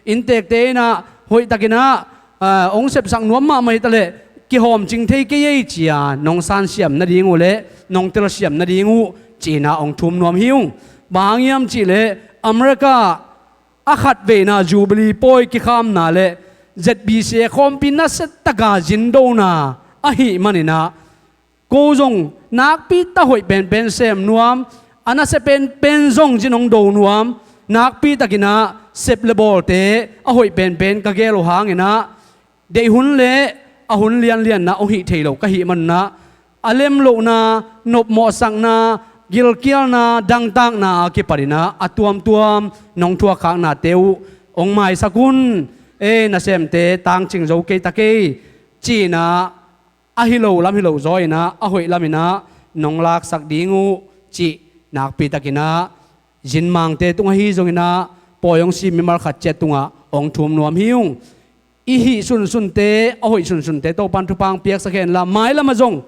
inntekte inah hoihtakinah, a, hong sepsak nuam mahmah hitaleh kihawmcing thei kei ei, ci-a nong sansiam nading uh le nong telsiam nading uh ci-inah hong thum nuam hi ung. Bang hang hiam cihleh, America a khatveina Jubilee pawi kikhamna le Z B C A khawmpi nasiataka zindona ahih maninah, ko zong nakpi tak hoih penpen sem nuam, a nasia penpen zong zin hong do nuam, nakpi takinah sep le bawlte a hoih penpen ka gel uh hanginah, deih hun le a hun lianlianna hong hih thei lo ka hih manunah, a lem lohna, nopmawhsakna, gilkialna, dangtakna a kipatinah a tuamtuam nong thuakkhaknate uh hong maisak un. E, nasemte tangcing zo kei ta kei, ci-inah a hi lo lam hi lo zaw inah a hoih laminah nong laksak ding uh cih nakpi takinah zinmangte tung ahi zonginah pawi hong sim mimal khat ciat tungah hong thum nuam hi ung. I hih sunsunte, a hoih sunsunte Topan thupha hong piaksak henla, mailamah zong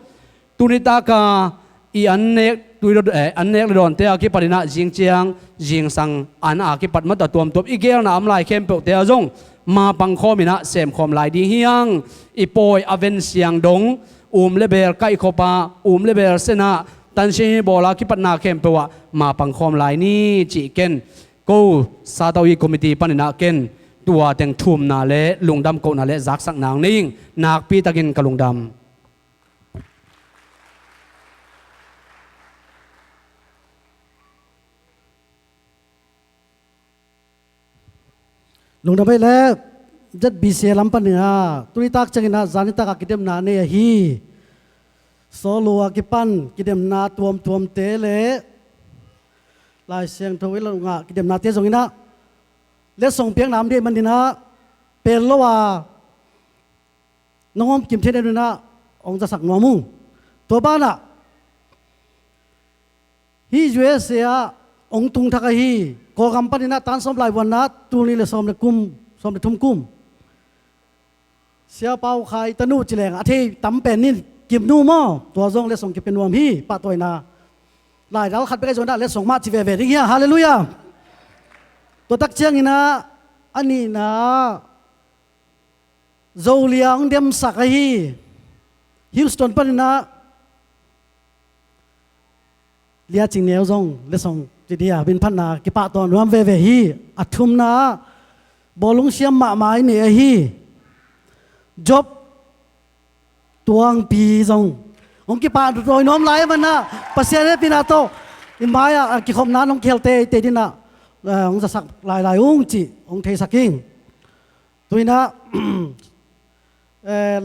tuni taka i an nek tui, eh, an nek le dawnte a kipatinah zing ciang zingsang an a kipat mata tuamtuam i gelna a om lai khempeuhte ah zong mapang khawminah semkhawm lai ding hi hang. I pawi a ven siang dong, um le bel kaihkhop a, um le bel senah tansiang hi bawla kipatna khempeuh ah mapang khawm lai ni, cih ken ko Satawi committee paninah ken tua teng thumna le lungdam kohna le zaksakna hong nei ing. Nakpi takin ka lungdam. Lungdam ei le Z B C A lam paninah tuni tak cianginah zanitak a kidemna nei ahi. Solo a kipan kidemna tuamtuamte le Lai Siangtho i lo ngah kidemnate zonginah letsong piakna om dih maninah pel lo a nong om kim thei den un ah hong zasak nuam ung. Tua banah hih U S A ah hong tung thak ahi Kawlgam panin ah tan sawm lai vuanna tul nih le sawm le kum, sawm le thum kum. Sia Pau Khai tanu ci leng a thei tam pen in kim nu maw, tua zong letsong kipia nuam hi, pahtawina. Laidal khat bek ahi zongin ah letsong mah ci veve ding hi a, halleluiah. Tua tak ciangin ah a nihna Zo Lia hong demsak ahi Houston panin ah Lia Cing Neu zong letsong ci dia, min phatna kipahtawi nuam veve hi. A thumna ah bawlung siam mahmah i nei ahi Job Tuangpi zong hong kipahtawi nuam lai ahih manin ah Pasian hehpihna tawh i mai-ah a kikhopna hong kihel teitei dingin ah, eh, hong zasak lailai ung cih hong theisak ing. Tu-in ah, eh,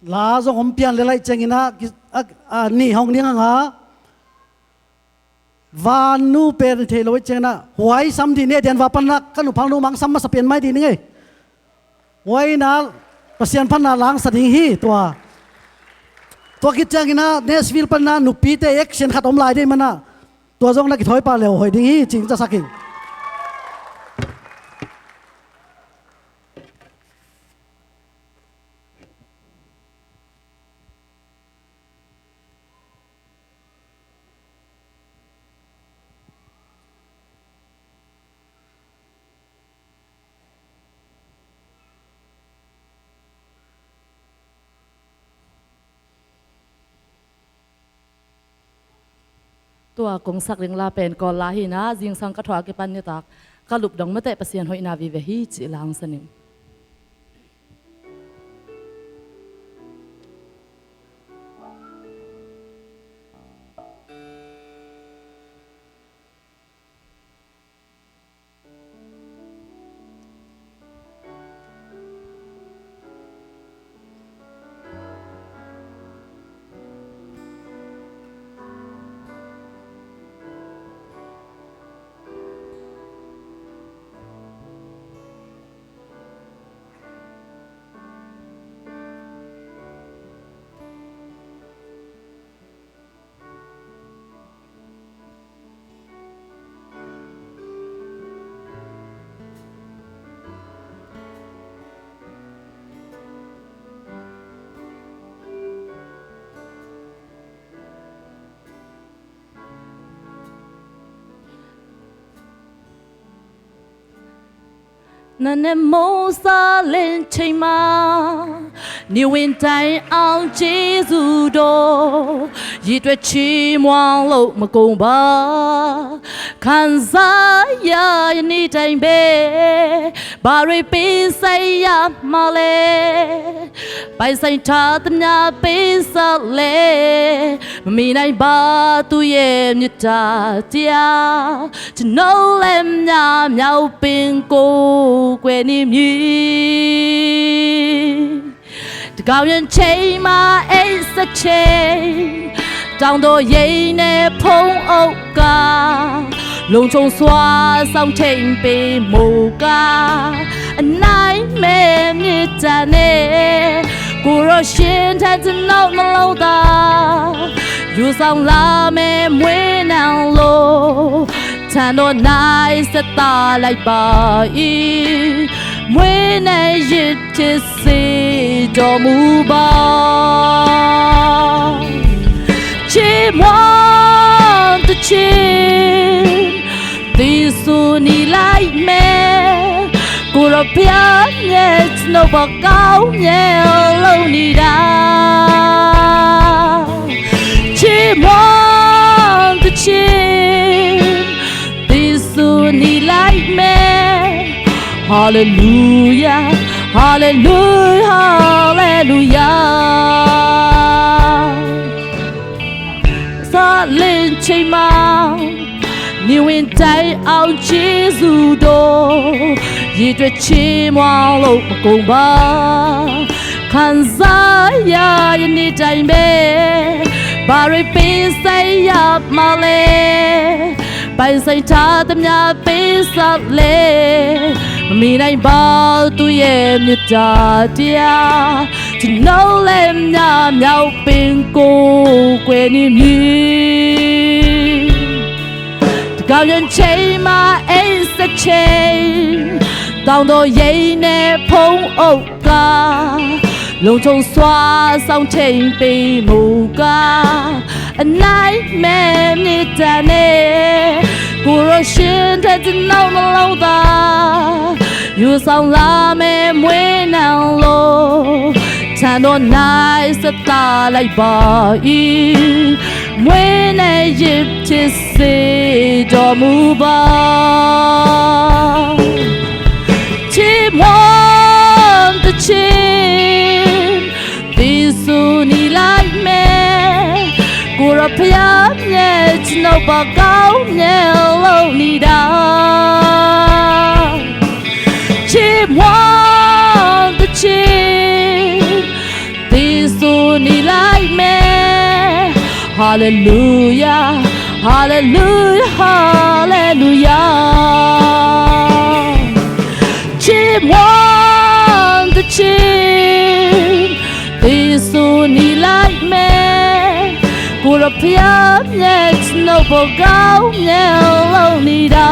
la zong hong pian lel ahih ciangin ah, ki-, a, a nih hong ding hang a, vannu pen thei lo ahih ciangin ah, huai sam dih ni, Denver panin ah ka nuphang nu mang sam masa pian mai dih ni ngei. Huai in ah Pasian phatna langsa ding hi tua. Tua khit ciangin ah Nashville panin ah nupite action khat om lai ding ahih manin ah, tua zong na kithawi pah le uh hoih ding hi cih hong zasak ing. Tua kong sak ding la pen Kawl la hi-in ah, zingsang ka thuah a kipan nitak ka lup dong mateh Pasian hoihna vive hi cih la hong sa ning. Na ne mawh sa len thei ma, ni win tai ang Jesu do, yi twe chi muang lo ma kong ba, kan sa ya ya ni tai be, ba re pe sa ya ma le. Pai sai tha tam nya pe sa le, mi nai ba tu ye mi ta tia, to no lem nya miao ping ko kwe ni mi. To gao yan che ma e sa che, tang do ye ne pong o ka, long chong swa sang teng pe mo ka. A nai me mi ta ne, ku ro shin tan to no ma lo da. Yu sang la me mwe nang lo, tan do nai sa ta lai ba i, mwe nai yit ti si do mu ba. Chi muan ta chin, ti su ni lai me, ku ro pia nye, no ba kau nye lo ni da. Chi muan ta chin, ti su ni lai me. Hallelujah, hallelujah, hallelujah. Sa len che ma, ni win tai ang Jesu do, yi twe chi muang lo ma kong ba. Kan sa ya ya ni tai me, ba re pe sa ya ma le. Pai sai tha tam nya pe sa le, mi nai ba tu ye mi ta tia, ကျွန်ုပ်လင်မယား မြောက်ပင်ကို ကွယ်နေမည်။ တကောင်းရင်ချိန်မှာ အိပ်စက်ချိန်၊ တောင်တော်ရိပ်နဲ့ ဖုံးအုပ်ကာ၊ လုံခြုံစွာ စောင့်ထိန်းပေးမူကာ၊ အနိုင်မဲ့မေတ္တာနဲ့ ကိုယ်တော်ရှင်ထံ ကျွန်ုပ်နှလုံးသား ယူဆောင်လာမယ့် မွေးနံလို၊ ထံတော်၌ ဆက်သလိုက်ပါ၏။ မွေးနံရစ် ဖြစ်စေတော်မူပါ။ ချီးမွမ်းသီချင်း၊ သီဆိုနေလိုက်မယ်။ ကိုယ်တော်ဘုရားမြတ် ကျွန်ုပ်ပေါ် ကောင်းမြတ်လုပ်နေတာ။ ချီးမွမ်းသီချင်း၊ သီဆိုနေလိုက်မယ်။ Hallelujah, hallelujah, hallelujah. ချီးမွမ်းသီချင်း၊ သီဆိုနေလိုက်မယ်။ ကိုယ်တော်ဘုရားမြတ် ကျွန်ုပ်ပေါ် ကောင်းမြတ်လုပ်နေတာ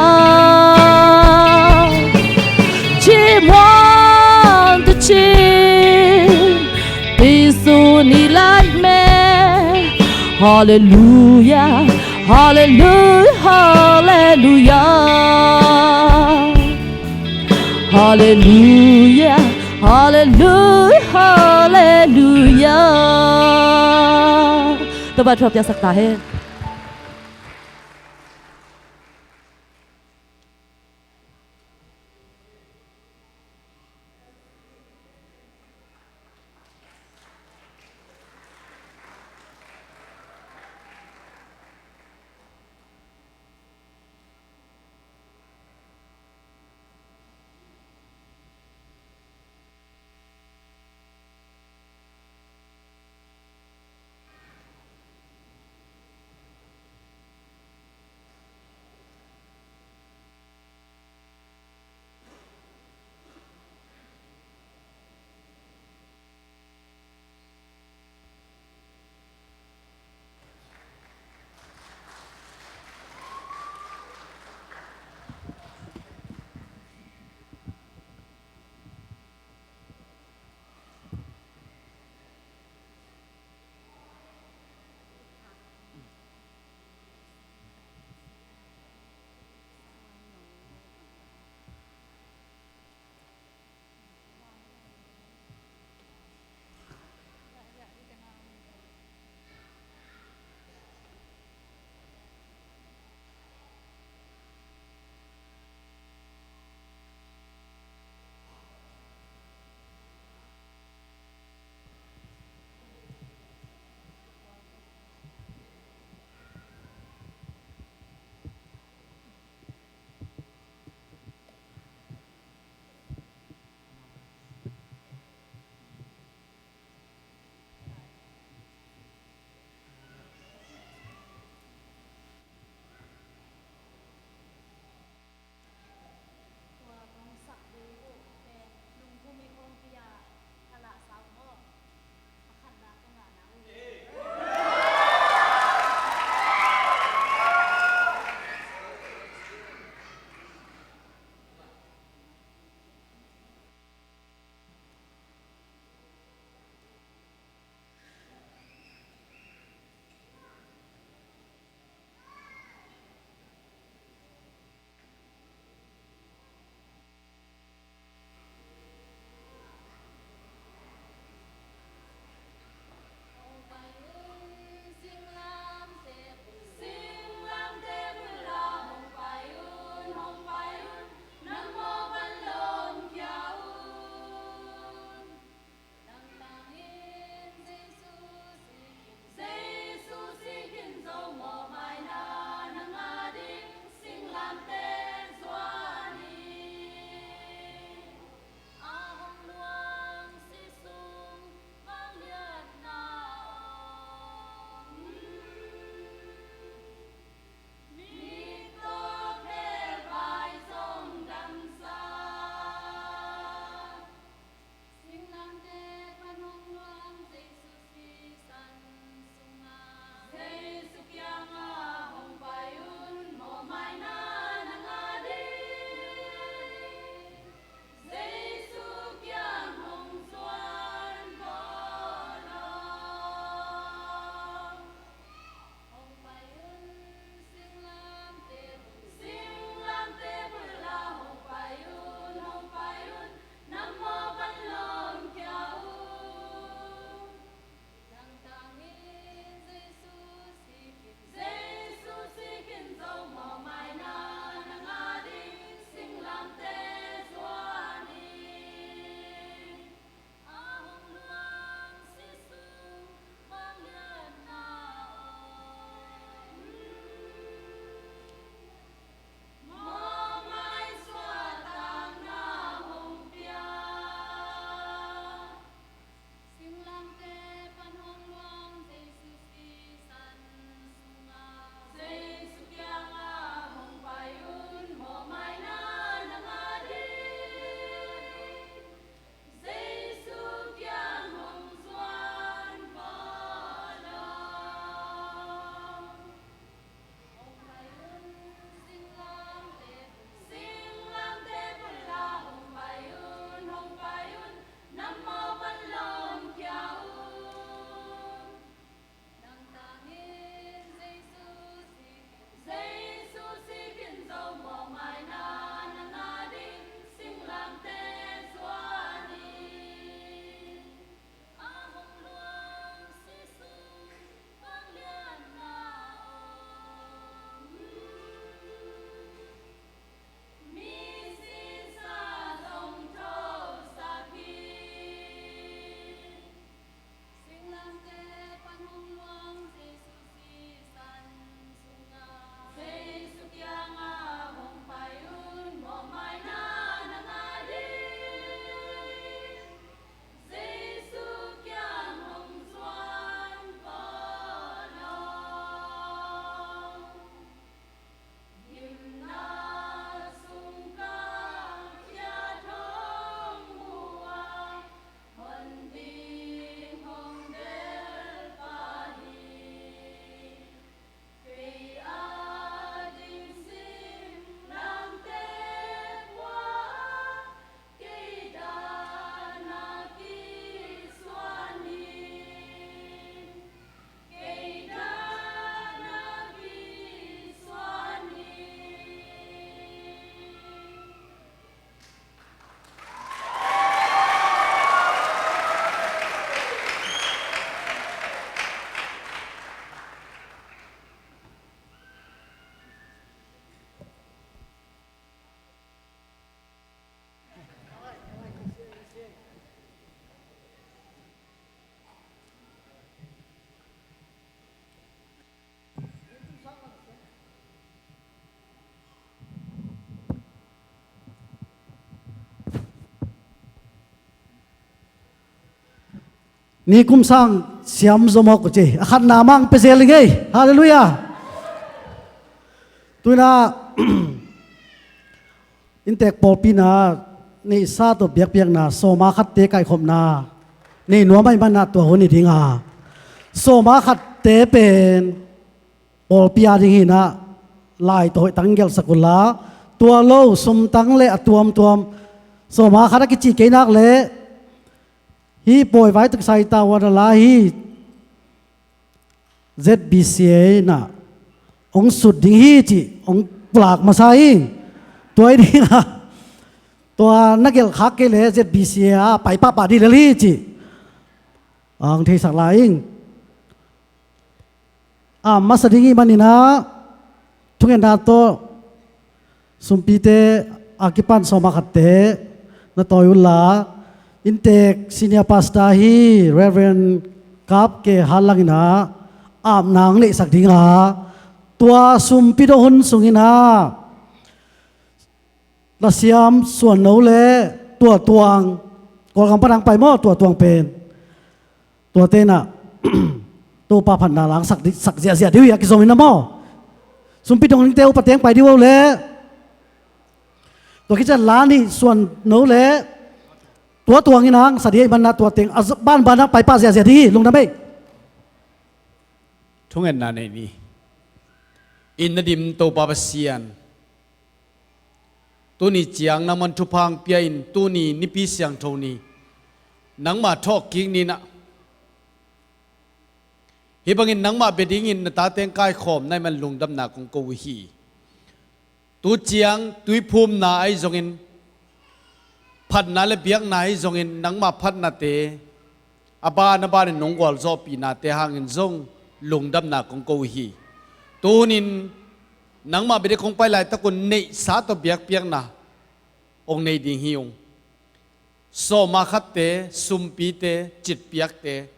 ။ ချီးမွမ်းသီချင်း၊ သီဆိုနေလိုက်မယ်။ Hallelujah, hallelujah, hallelujah. Hallelujah, hallelujah, hallelujah. တပတ် ဖြောပြဆက်တာဟဲ့။ Ni kum sang siam zom awk uh ci. A khatna mah pia zel ing ei. Halleluiah. Tuinah inntek pawlpi inah neihsa tawh biakpiakna sawma khatte kaikhopna nei nuam ahih manah tua hun hi dinga, sawma khatte pen pawlpi a ding hinah lai tawh hoihtang gelhsak unla, tua lo sumtang le a tuamtuam sawma khat a kici kei nak leh hih pawi vai tawh kisai tawh a la hi. Z B C A inah hong sut ding hi cih hong pulak masa ing. Tua hi dinga, tua na gelh khak kei leh Z B C A ah pai pahpah dih lel hi cih hong theisak lai ing. A masa ding hi maninah thungetna tawh sumpite a kipan sawma khatte na tawi unla, inntek senior pastor hi Reverend Kap Ke Hal Lang inah apna hong neihsak dinga, tua sumpi dong hun sunginah lasiam suanno le tuatuang, Kawlgam pan hong pai maw, tuatuang pen tuate inah Topa phatna la hong sak di, sak ziahziah dih uh hi a kizom inah maw. Sumpi dong ningte upate hong pai dih uh leh tua khit ciang la nih suanno le tuatuang inah hong sa dih ahih manah tua teng a banbanah pai pah ziahziah dih hi. Lungdam ei. Thungetna nei ni. Inn a dim Topa Pasian, tuni ciang nangman thupha hong pia-in tuni Nipi Siangtho ni nangmah thawhkik ninah hih bangin nangmah bia dingin na tate hong kaikhawm na hih man lungdamna kong ko uh hi. Tu ciang tuiphumna ahi zongin, phatna le biakna ahi zongin nangmah phatnate a ban a banin nong gualzawhpihnate hangin zong lungdamna kong ko uh hi. Tuhunin nangmah bia ding kong pai laitakun neihsa tawh biakpiakna hong nei ding hi ung. Sawma khatte, sumpite, citpiakte,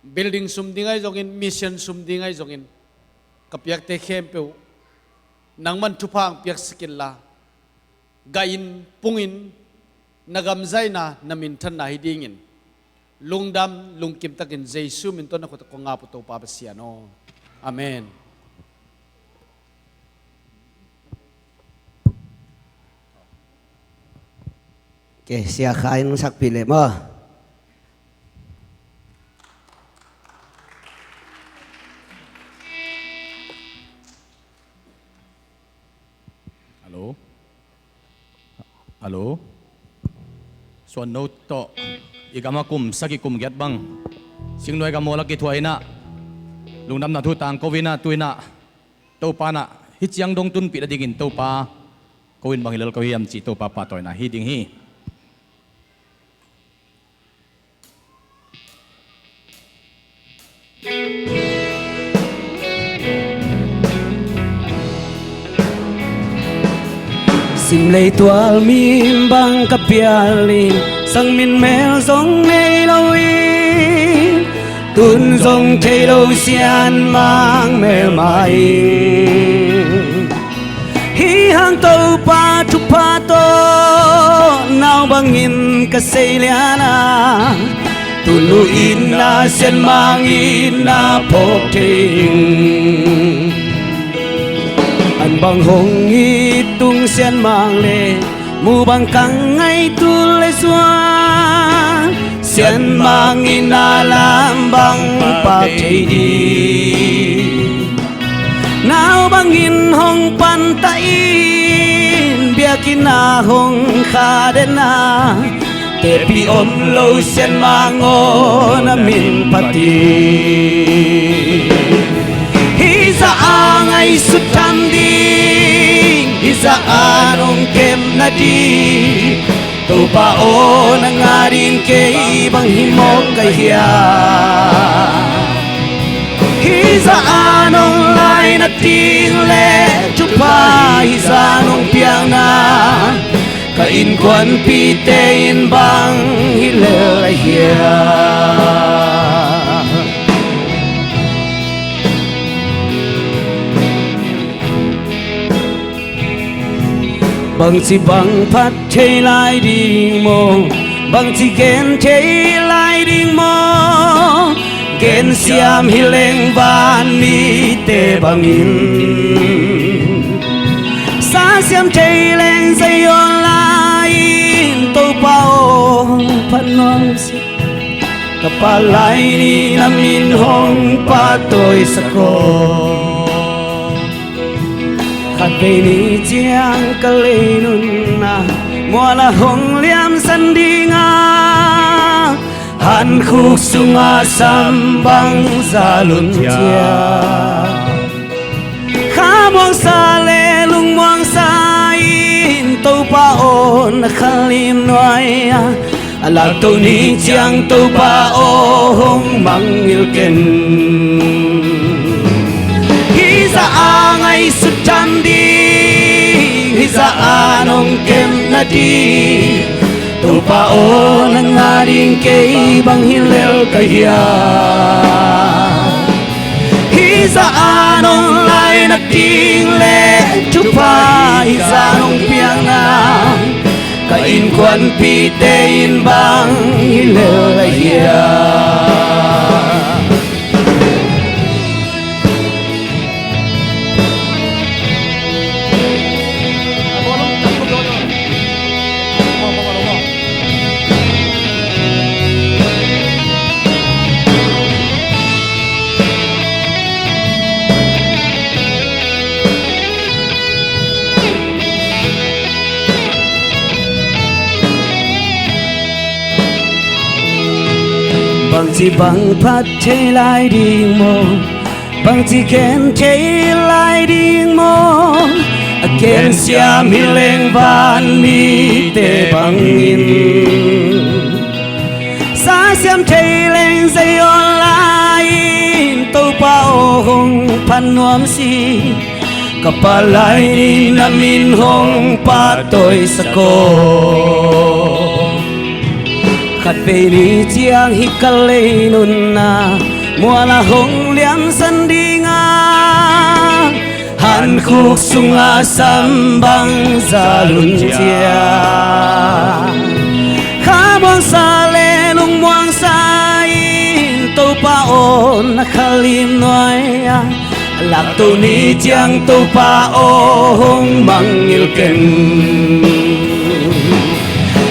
building sum ding ahi zongin, mission sum ding ahi zongin, ka piakte khempeuh nangman thupha hong piaksak inla, gahin pungin na gamzaihna, na minthanna hi dingin lungdam lungkimtakin Jesu min tawh na khut ah kong ap uh Topa Pasian aw. Amen. Okay, Sia Khai in hong sakpih leh maw. Hallo. Hallo. Suanno tawh i gam ah kum sagih kum giat bang Singnuai gam ah la kithuah inah lungdamna thu tangko inah tu inah Topa inah hih ciang dong tunpih nadingin Topa ko in bang hi lel ko hiam cih Topa pahtawina hi ding hi. Simlei tual min bang ka pial in sang min mel zong nei lo in tun zong thei lo sian mang mel mah in. Hih hang Topa thupha tawh nau bangin ka sei lian a, tunu itna sianmang itna phawk thei ing. An bang hong it tung sianmang le mu bang kang ngai tul le suan sianmang itna lam bang pak thei ding. Nau bangin hong pantah in biakinn ah hong kha den a, tepih om lo sianmang aw na min phat in. Hih zah a ngaihsut tham ding, hih zah a nong kep nading, Topa aw nang a ding kei bang hi mawk ka hiam? Hih zah a nong laina ding le thupha hih zah nong piakna ka innkuanpihte in bang hi lel a hiam? Bangci bang phat thei lai ding maw? Bangci gen thei lai ding maw? Ken siam hi leng van mite bangin, sa siam thei leng Zion lai-in Topa aw hong phat nuam sih. Ka palai ni na min hong pahtawi sak aw. Khatvei ni ciang ka lei nunna mual ah hong liamsan ding a, hankhuk sungah sam bang za lun ciang, kha muangsa le lung muangsa in Topa aw na khalim nuai a, a lakto ni ciang Topa aw hong mangngilh ken. Hih zah a ngaihsut tham ding, hih zah a nong kemna ding, Topa aw nang a ding kei bang hi lel ka hia. Hih zah a nong laina ding le thupha, hih zah nong piakna, ka innkuanpihte in bang hi lel a hia. Bangci bang phat thei lai ding maw? Bangci gen thei lai ding maw? A gen siam hi leng van mite bangin, sa siam thei leng Zion lai-in Topa aw hong phat nuam sih. Ka palai ni na min hong pahtawi sak aw. Khatvei ni ciang hih ka lei nunna mual ah hong liamsan ding a, hankhuk sungah sam bang za lun ciang, kha muangsa le lung muangsa in Topa aw na khalim nuai a, a lakto ni ciang Topa aw hong mangngilh ken.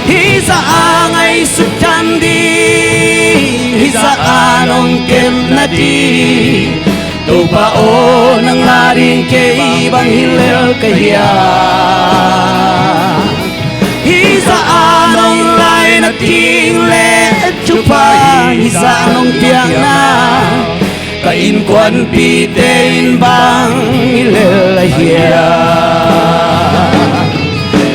Hih zah a ngaihsut tham ding, hih zah a nong kemna ding, Topa aw nang a ding kei bang hi lel ka hia. Hih zah a nong laina ding le thupha, hih zah nong piakna, ka innkuanpihte in bang hi lel a hia.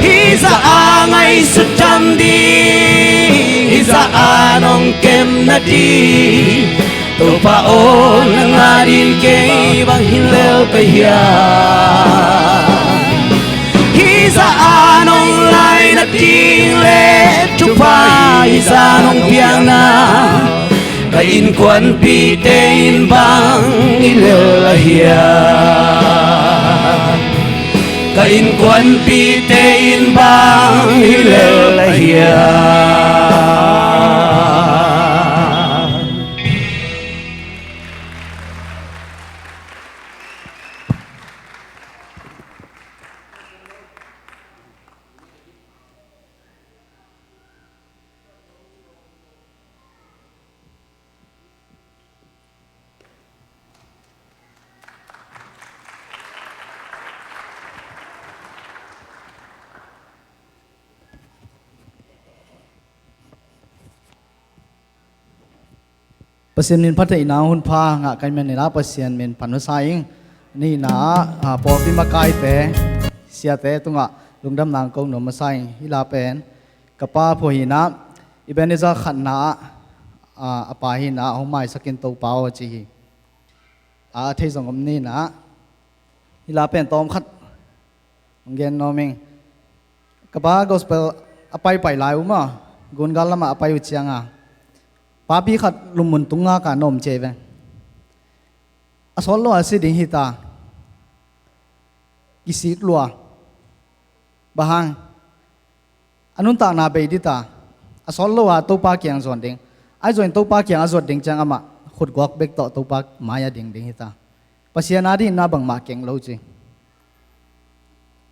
Hih zah a ngaihsut tham ding, hih zah a nong kemna ding, Topa aw nang a ding kei bang hi lel ka hia. Hih zah a nong laina ding le thupha, hih zah nong piakna, ka innkuanpihte in bang hi lel a hia. Ka innkuanpihte in bang hi lel a hia. Pasian min phattheihna hun pha ngah ka hih manin ah Pasian min phat masa ing. Nihna ah, ah, pawlpi makaite, siate tungah lungdamna kong nuam masa ing. Hih la pen ka pa phuah hi-in ah, Ebenezer khatna ah, ah, a pa hi-in ah hong maisak in Topa aw ci hi. A thei zong om ni-in ah, hih la pen tawm khat hong gen nuam ing. Ka pa gospel a paipai lai uh maw, Gungal lamah a pai uh ciangin, papi khat lupmun tung ngak a na om ci hi ve. A sawt lo a si ding hi ta, kisik lua. Bang hang? A nuntakna bei ding ta, a sawt lo a Topa kiang zuan ding. Ahi zongin Topa kiang a zuat ding ciang amah khutguak bek tawh Topa mai-ah dingding hi ta. Pasian adingin na bangmah keng lo ci.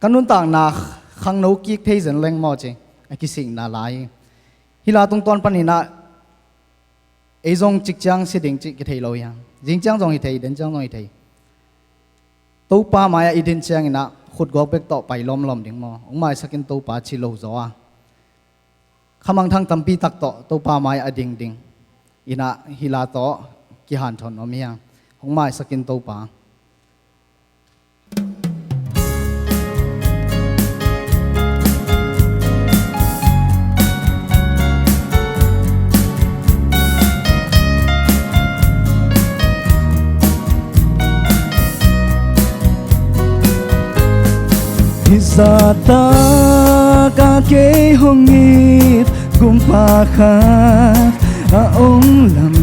Ka nuntakna khangno kik thei zen leng maw ci, a kisikna lai hi. Hih la tungtawn panin ah ei zong cik ciang si ding cih kithei lo hi hang. Zing ciang zong hi thei, den ciang zong hi thei. Topa mai-ah i din ciangin ah khutguak bek tawh pai lawmlawm ding maw? Hong maisak in Topa ci lo zaw a, khamangthang tampi tak tawh Topa mai-ah dingding in ah hih la tawh kihanthawn nuam hi hang. Hong maisak in Topa. Hih zahtak a kei hong it kumpa khat a om lam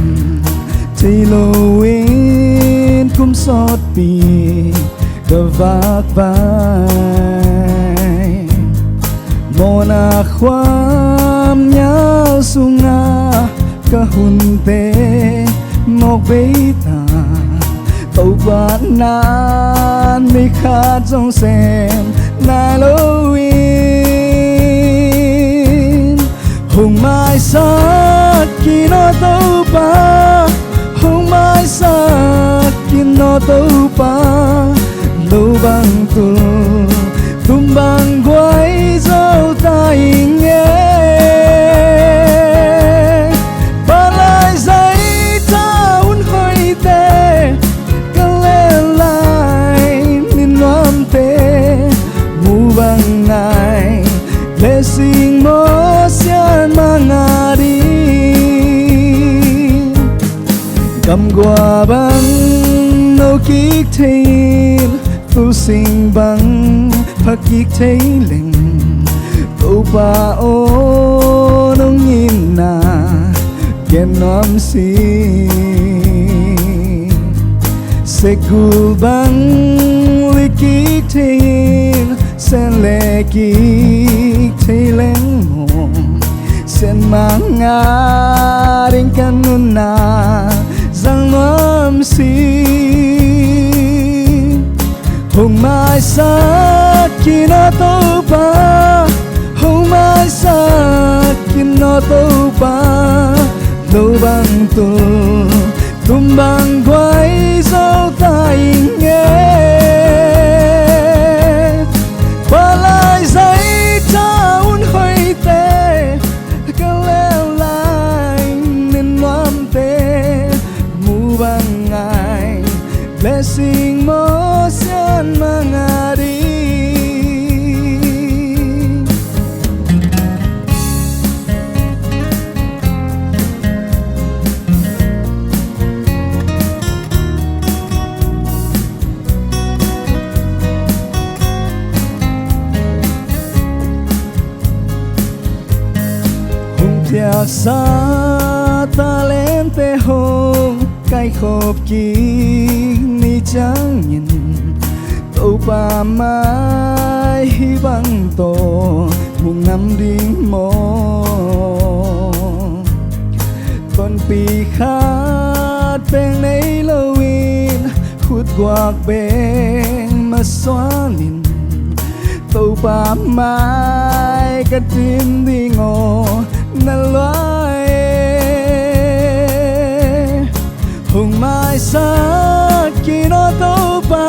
thei loin kum sawtpi ka vakvai. Mawhna khuam nial sungah ka hunte mawk bei ta. Topa nang ni khat zong sem nai loin hong maisak in aw Topa, hong maisak in aw Topa, lo bang tul tum bang guai zo ta ing e. Palai zai ta hun hoihte ka lel lai, minnuamte mu bang ngai, blessing maw Sian mah ngah ding. Gamgua bang no kik thei in, tusing bang pha kik thei leng, Topa aw nong itna gen nuam si. Sekgul bang lik kik thei in, sen le kik thei leng maw, sen mah ngah ding ka nunna zang nuam si. Hong maisak in aw Topa, hong maisak in aw Topa, lo bang tul tum bang guai zo ta ing e. Palai zai ta hun hoihte ka lel lai, minnuamte mu bang ngai, blessing maw Sian mah ngah ding. Hong piaksa talente hong kaikhop kik ni ciangin, Topa mai hih bang tawh mu ngam ding maw? Tonpi khat peng nei loin, khutguak beng masuanin, Topa mai ka din ding aw na lua e. Hong maisak in aw Topa,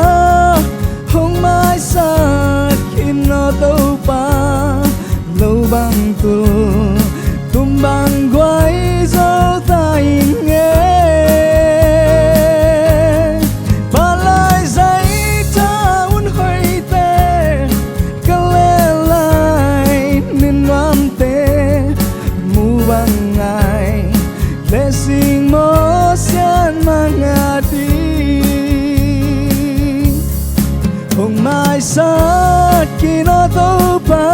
hong maisak in aw Topa, lo bang tul tum bang guai zo ta ing e. Palai zai ta hun hoihte ka lel lai, minnuamte mu bang ngai, blessing maw Sian mah ngah ding. Hong maisak in aw Topa,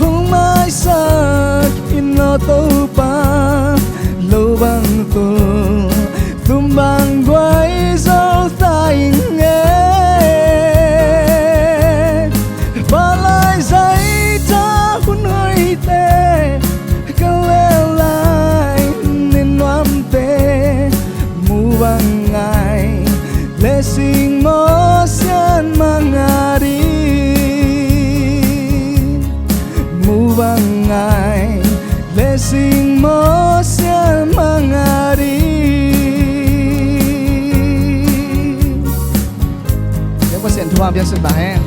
hong maisak in aw Topa, lo bang tul tum bang guai zo ta ing e. Palai zai ta hun hoihte ka lel lai, minnuamte Blessing maw Sian mangari, mu bang ngai. Blessing maw Sian mangari. Biak Pasian thu a biak suk ta hen.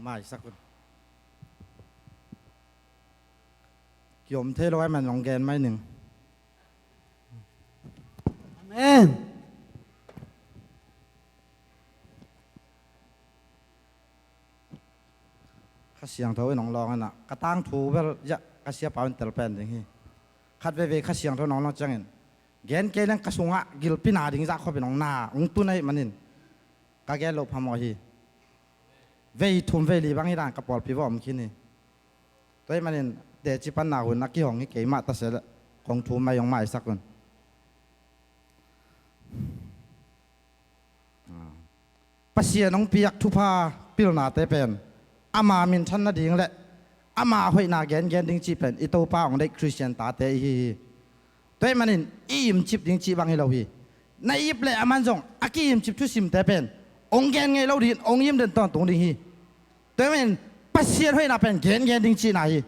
Maisak un. Kiom thei lo ai man long gen mai ning. Amen. Kha Siangtho in hong lawng inah ka tangthu bel, ya, ka siapa in tel pen ding hi. Khat veivei Kha Siangtho in hong lawng ciangin gen kei leng ka sungah gilpi na ding zah khopin hong na hong tun ahih manin ka gen loh phamawh hi. Vei thum vei li bang hi dan ka pawlpi va om khin hi. Tua ahih manin teci panna hun a kihong hi keimah ta se leh kong thum mai hong maisak un. Pasian hong piak thupha pilnate pen ama minthan nading le ama hoihna gengen ding cih pen i Topa hong deih Khristian tate ihi hi. Tua ahih manin i imcip ding cih bang hi lo hi. Na ip le aman zong a ki-imcip thusimte pen hong gen ngei lo dingin hong im den tawntung ding hi. Tua ahih manin Pasian hoihna pen gengen ding cihna hi.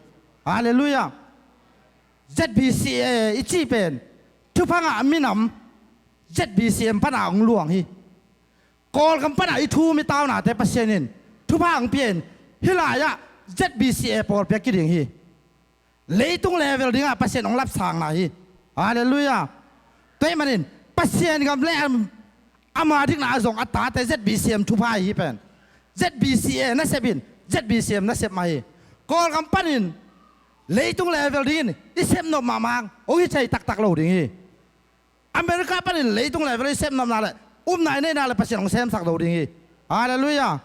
Halleluiah. Z B C A i cih pen thupha ngah minam Z B C M pana hong luang hi. Kawlgam pana i thum i taunate Pasian in thupha hong pia in hih lai-ah Z B C A pawlpi a kiding hi. Leitung level dingah Pasian hong lapsangna hi. Halleluiah. Tua ahih manin Pasian gam le ama dikna a zong a tate Z B C M thupha hi pen Z B C A nasep in Z B C M nasep mah hi. Kawlgam panin leitung level dingin i sepnop mahmah hong hi thei taktak lo ding hi. America panin leitung level i sepnopna le upna i neihna le Pasian hong semsak lo ding hi. Halleluiah.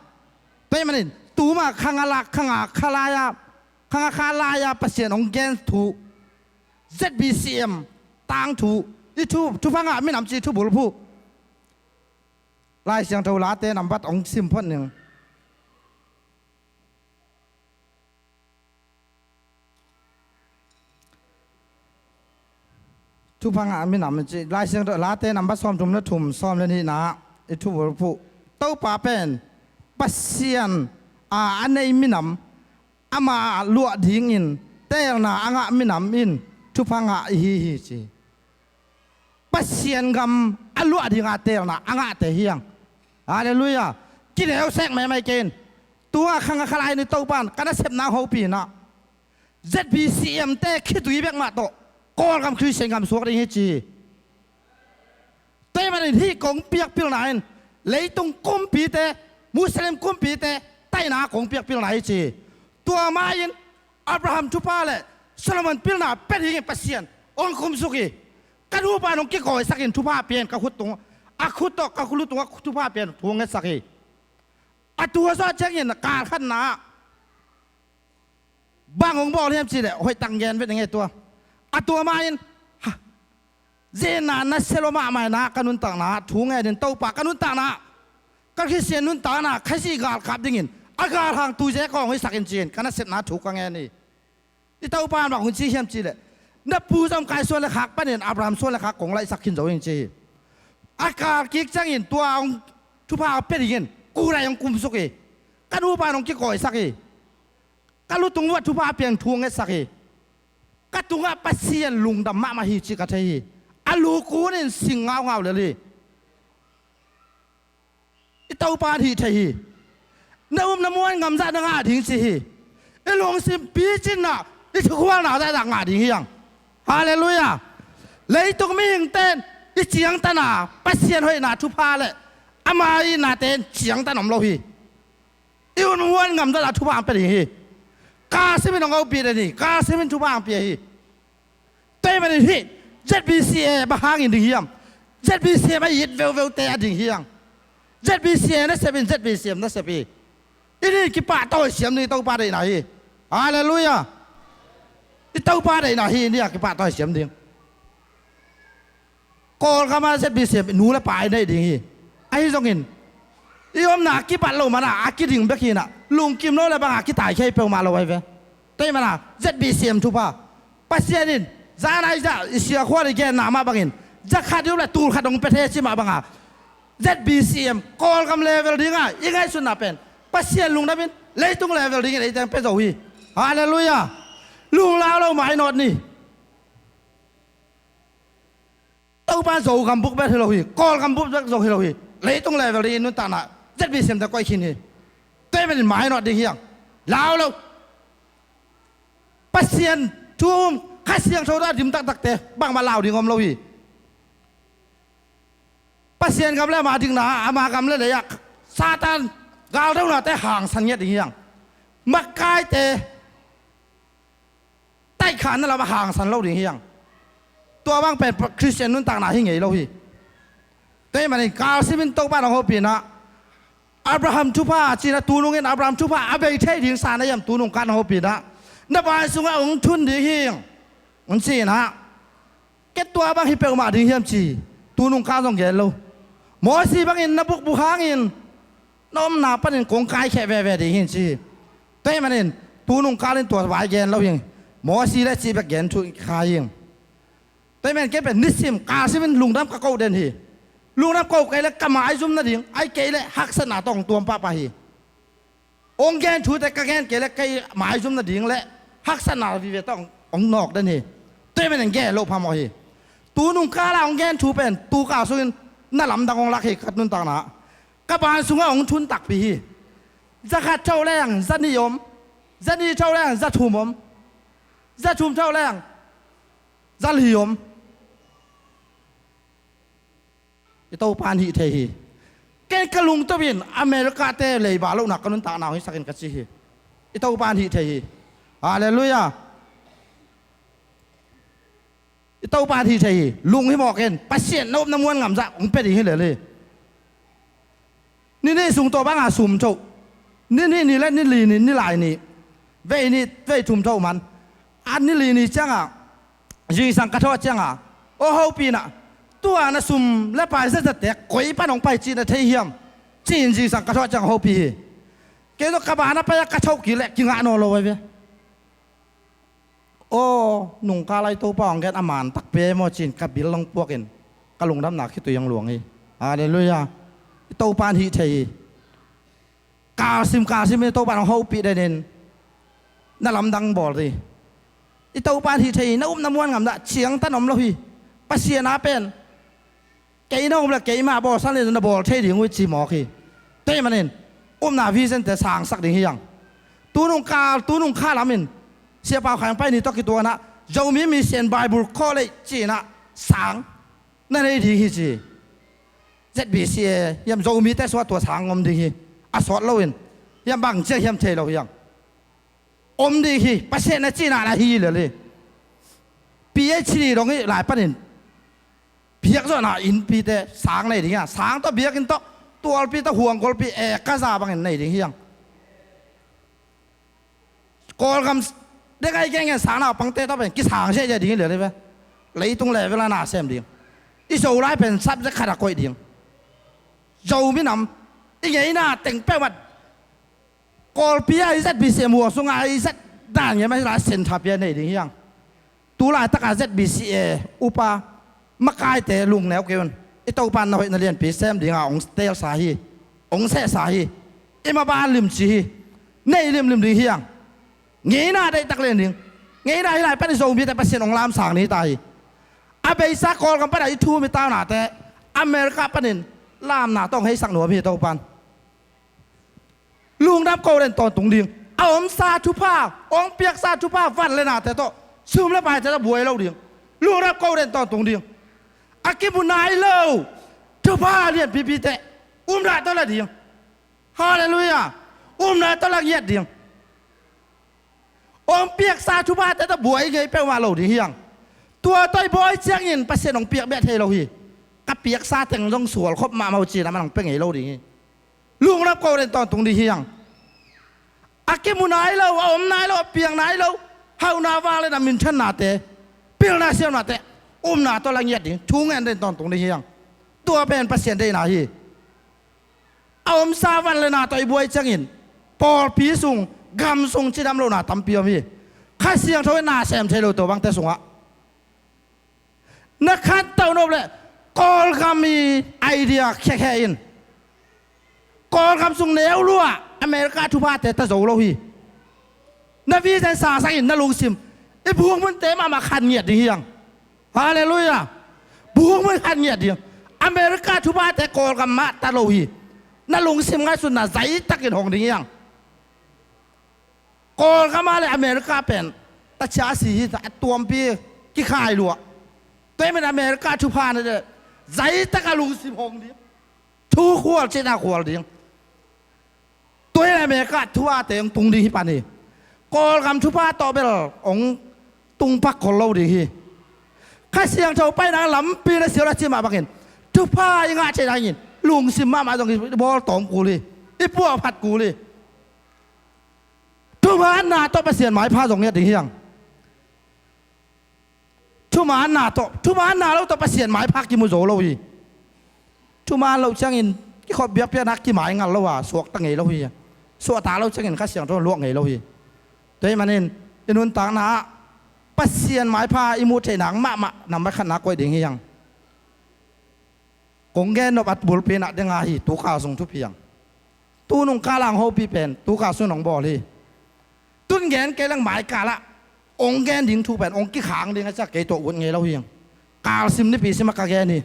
Tua ahih manin tuma khanga lak khanga khalai-a khanga khalai-a Pasian hong gen thu Z B C M tangthu i thu thupha ngah minam ci thu bulphuh. Lai Siangtho Late nambat hong sim phot ning. Thupha ngah minam ci Lai Siangtho Late nambat sawmthum le thum, sawm le nihna i thu bulphuh. Topa pen Pasian a a nei minam ama luah dingin teelna a ngah minam in thupha ngah ihi hi ci. Pasian gam a luah dinga teelna a ngahte hi hang. Halleluiah. Kineu sek maimai kei in. Tua khanga khalai ni Topan ka nasepna hopih inah Z B C M te khitui bek mah tawh Kawlgam Khristian gam suak ding hi ci hi. Tua ahih manin hih kong piak pilna in leitung kumpite, Muslim kumpite taina kong piak pilna hi ci hi. Tua ma-in Abraham thupha le Solomon pilna pia dingin Pasian hong kumsuk hi. Ka nupa in hong kikawisak in thupha pia in ka khut tung, a khut tawh ka khut lu tungah thupha pia in thu hong ngetsak hi. A tua zawh ciangin kal khatna ah bang hong bawl hiam cihleh hoih tak gen vet ning ei tua. A tua ma-in ha, zena na selo mahmah inah ka nuntakna thu ngenin Topa ka nuntakna ka Khristian nuntakna Khazih galkap dingin a galhang tuize kawng hoihsak in ci-in ka nasepna thu ka ngen hi. I Topa in bang hong ci hiam cihleh na pu zomkai suan le khak panin Abraham suan le khak kong laihsak khin zo in ci hi. A kal kik ciangin tua hong thupha a pia dingin kurai hong kumsuk hi. Ka nupa in hong kikawisak hi. Ka lutung uah thupha a piang thu hong ngetsak hi. Ka tungah Pasian lungdam mahmah hi ci ka thei hi. A lu kunin sing ngaungau lel hi. I Topa in hih thei hi. Na um na muan ngamzah na ngah ding ci hi. I lungsim picinna i thukhualna zahzah ngah ding hi hang. Halleluiah. Leitung mihingte in i ciangtana Pasian hoihna thupha le ama itnate in ciangtan om lo hi. I hun huan ngamzah a thupha ang pia ding hi. Ka simin hong aupih den hi. Ka simin thupha ang pia hi. Tua ahih manin hih Z B C A bang hangin ding hiam? Z B C M a it veuveute a ding hi hang. Z B C A nasep in Z B C M nasep hi. I nih kipahtawi siam ding i Topa deihna hi. Halleluiah. I Topa deihna hi, i nih a kipahtawi siam ding. Kawlgam ah Z B C M nu le pa i neih ding hi. Ahi zongin I omna a kibat loh mana a kiding bek hinah, lungkim lo le banga kitaikhia hi peuhmah lo ahi ve. Tei mana Z B C M thupha Pasian in zan ahi zah i siakhua i genna mah bangin zakhat i up le tulkhat hong pia thei ci mah banga Z B C M Kawlgam level dinga i ngaihsutna pen Pasian lungdamin leitung level dingin eiteng pia zo hi. Halleluiah. Lunglau lo mainawt ni. Topa Zogam buk bek hi lo hi, Kawlgam buk bek zo hi lo hi. Leitung level dingin nuntakna Z B C M te koih khin hi. Tei manin mainawt ding hiang. Lau lo. Pasian thu um Kha Siangtho ta dim taktakte bangmah lau ding om lo hi. Pasian gam le ama dikna, ama gam le leiah Satan galdaunate hangsan ngiat ding hiang. Makaite taihkhanna lamah hangsan lo ding hiang. Tua bang pen Khristian nuntakna hi ngei lo hi. Tei manin kalsimin Topa nong hopihna Abraham thupha cina tunungin Abraham thupha a bei thei ding sa na hiam tunung kan hopihna na bai sungah hong thun ding hiang. Hong cina Kei tua bang hi peuhmah ding hiam ci. Tunung kal zong gen lo. Mosi bangin na bukbuk hangin na omna panin kong kaikheh veve ding hin ci. Tei manin tunung kalin tua vai gen lo hing. Mosi le ci bek gen thu kha hing. Tei manin kei pen nisim kalsimin lungdam ka koh den hi. Lungdam koh kei le ka maizum nading ai kei le haksatna tawh hong tuam pahpah hi. Hong gen thute ka gen kei le kei maizum nading le haksatna vive tawh hong nawk den hi. Tei manin gen loh phamawh hi. Tunung kala hong gen thu pen tukal sungin na lamdang hong lak hi ka nuntakna. Ka ban sungah hong thun takpi hi. Zakhat tho leng zanih om. Zanih tho leng zathum om. Zathum tho leng zali om. I Topa in hih thei hi. Ken ka lungtopin America te leiba lohna ka nuntakna hong hisakin ka ci hi. I Topa in hih thei hi. Halleluiah. I Topa in hih thei hi. Lung hi mawk in Pasian na upna muan ngamzah hong pia ding hi lel hi. Ni nih sung tua banga sum tho. Ni nih ni le ni li ni ni lai ni. Vei ni vei thum tho man. A ni li ni cianga zingsang ka thawh cianga aw hopina tua na sum le pai zazatte koi pan hong pai cih na thei hiam? Ci-in zingsang ka thawh cianga hopi hi. Kei tawh ka bana pai a ka thoh kik le kingah nawn lo vai ve. Aw nungkal ai Topa hong gen a man takpi e maw ci-in ka bil hong puakin ka lungdamna khitui hong luang hi. Halleluiah. I Topa in hih thei hi. Kalsim kalsim in i Topa in hong hopih denin na lamdang bawl dih. I Topa in hih thei hi. Na upna muan ngamdah ciangtan om lo hi. Pasian a pen kei na um le keimah bawlsan le na bawl thei ding uh i ci mawk hi. Tei manin upna vision te sangsak ding hiang. Tunung kal tunung kha lamin Siapau Khang Pai ni tawh kituanah Zomi Mission Bible College cinah sang na nei ding hi ci. Z B C A hiam Zomite suah tua sang om ding hi. A sawt loin hiam bang ciah hiam thei lo hiang. Om ding hi. Pasian na cinah na hi lel hi. P H D dong hi lai panin biak zawhna innpite sang nei ding hiang. Sang tawh biakin tawh tualpi tawh huang golpi e ka za bangin nei ding hiang. Kawlgam dek ai genggen sang naupangte tawh pen kisang ziahziah ding hi lel hi ve. Leitung level a na sem ding. I Zolai pen subject khat a koih ding. Zomi nam i ngeina teng peuhmah Kawlpi a i zat B C M huang sungah i zat dan ngiam a hi lai centre pi a nei ding hiang. Tulaitak a Z B C A upa makaite lungneu kei un. I Topa in na hoih na lianpi sem dingah hong teelsa hi. Hong sehsa hi. I maban limci hi. Nei limlim ding hiang. Ngeina deihtak len ding. Ngeina hi lai pan i Zomite Pasian hong lamsang ni ta hi. A beisa Kawlgam pan a i thum i taunate America panin lamna tawh hong heisak nuam hi Topa in. Lungdam ko den tawntung ding. A omsa thupha, hong piaksa thupha van le nate tawh sum le paite tawh buai lo ding. Lungdam ko den tawntung ding. A kimu nai lo thupha lianpipite umna tawh la ding. Halleluiah. Umna tawh la ngiat ding. Hong piaksa thuphate tawh buai ngei peuhmah lo ding hiang. Tua tawh i buai ciangin Pasian hong piak beh thei lo hi. Ka piaksa teng zong sual khop mahmah uh cina man hong pia ngei lo ding hi. Lungdam ko den tawntung ding hiang. A kimu nai lo, a om nai lo, a piang nai lo hauhna vang le na minthannate, pilna siamnate umna tawh la ngiat ding. Thu ngen den tawntung ding hiang. Tua pen Pasian deihna hi. A omsa van le na tawh i buai ciangin pawlpi sung, gam sung cidam lohna tampi om hi. Kha Siangtho in na sem thei lo tua bangte sungah na khantoh nop le Kawlgam i idea khiakhia in. Kawlgam sung neu lua America thuphate ta zo lo hi. Na vision sangsak in na lungsim i buhung munte mahmah khan ngiat ding hi hang. Halleluiah. Buhung mun khan ngiat ding. America thuphate Kawlgam mah ta lo hi. Na lungsim ngaihsutna zaitakin hong ding hi hang. Kawlgam ah le America pen ta cia si hi, a tuampi kikhai lua. Tua hi man America thupha na le zaitaka lungsim hong ding. Thu khual cihna khual ding. Tua hi le America thuphate hong tung ding hi pan hi. Kawlgam thupha tawh bel hong tung pak khol lo ding hi. Kha Siangtho paina lampi na siau na cih mah bangin thupha i ngah theih nangin lungsim mahmah zong i bawl tawm kul hi. I puahphat kul hi. Thumanna tawh Pasian maipha zong ngiat ding hi hang. Thumanna tawh, thumanna lo tawh Pasian maipha kimu zo lo hi. Thuman loh ciangin kikhop biakpiakna kimai ngal lo a, suakta ngei lo hi. Suakta lo ciangin Kha Siangtho luah ngei lo hi. Tua hi manin i nuntakna ah Pasian maipha i muh theih nang mahmah nambat khatna koih ding hi hang. Kong gen nop a bulpi in ah denga hi, tukal sung thupi ang. Tunung kal ang hopih pen tukal sung nong bawl hi. Tun gen kei leng mai kal ah hong gen ding thu pen hong kikhang ding a ciah kei tua ut ngei lo hi ang. Kalsim nipi sim a ka gen hi.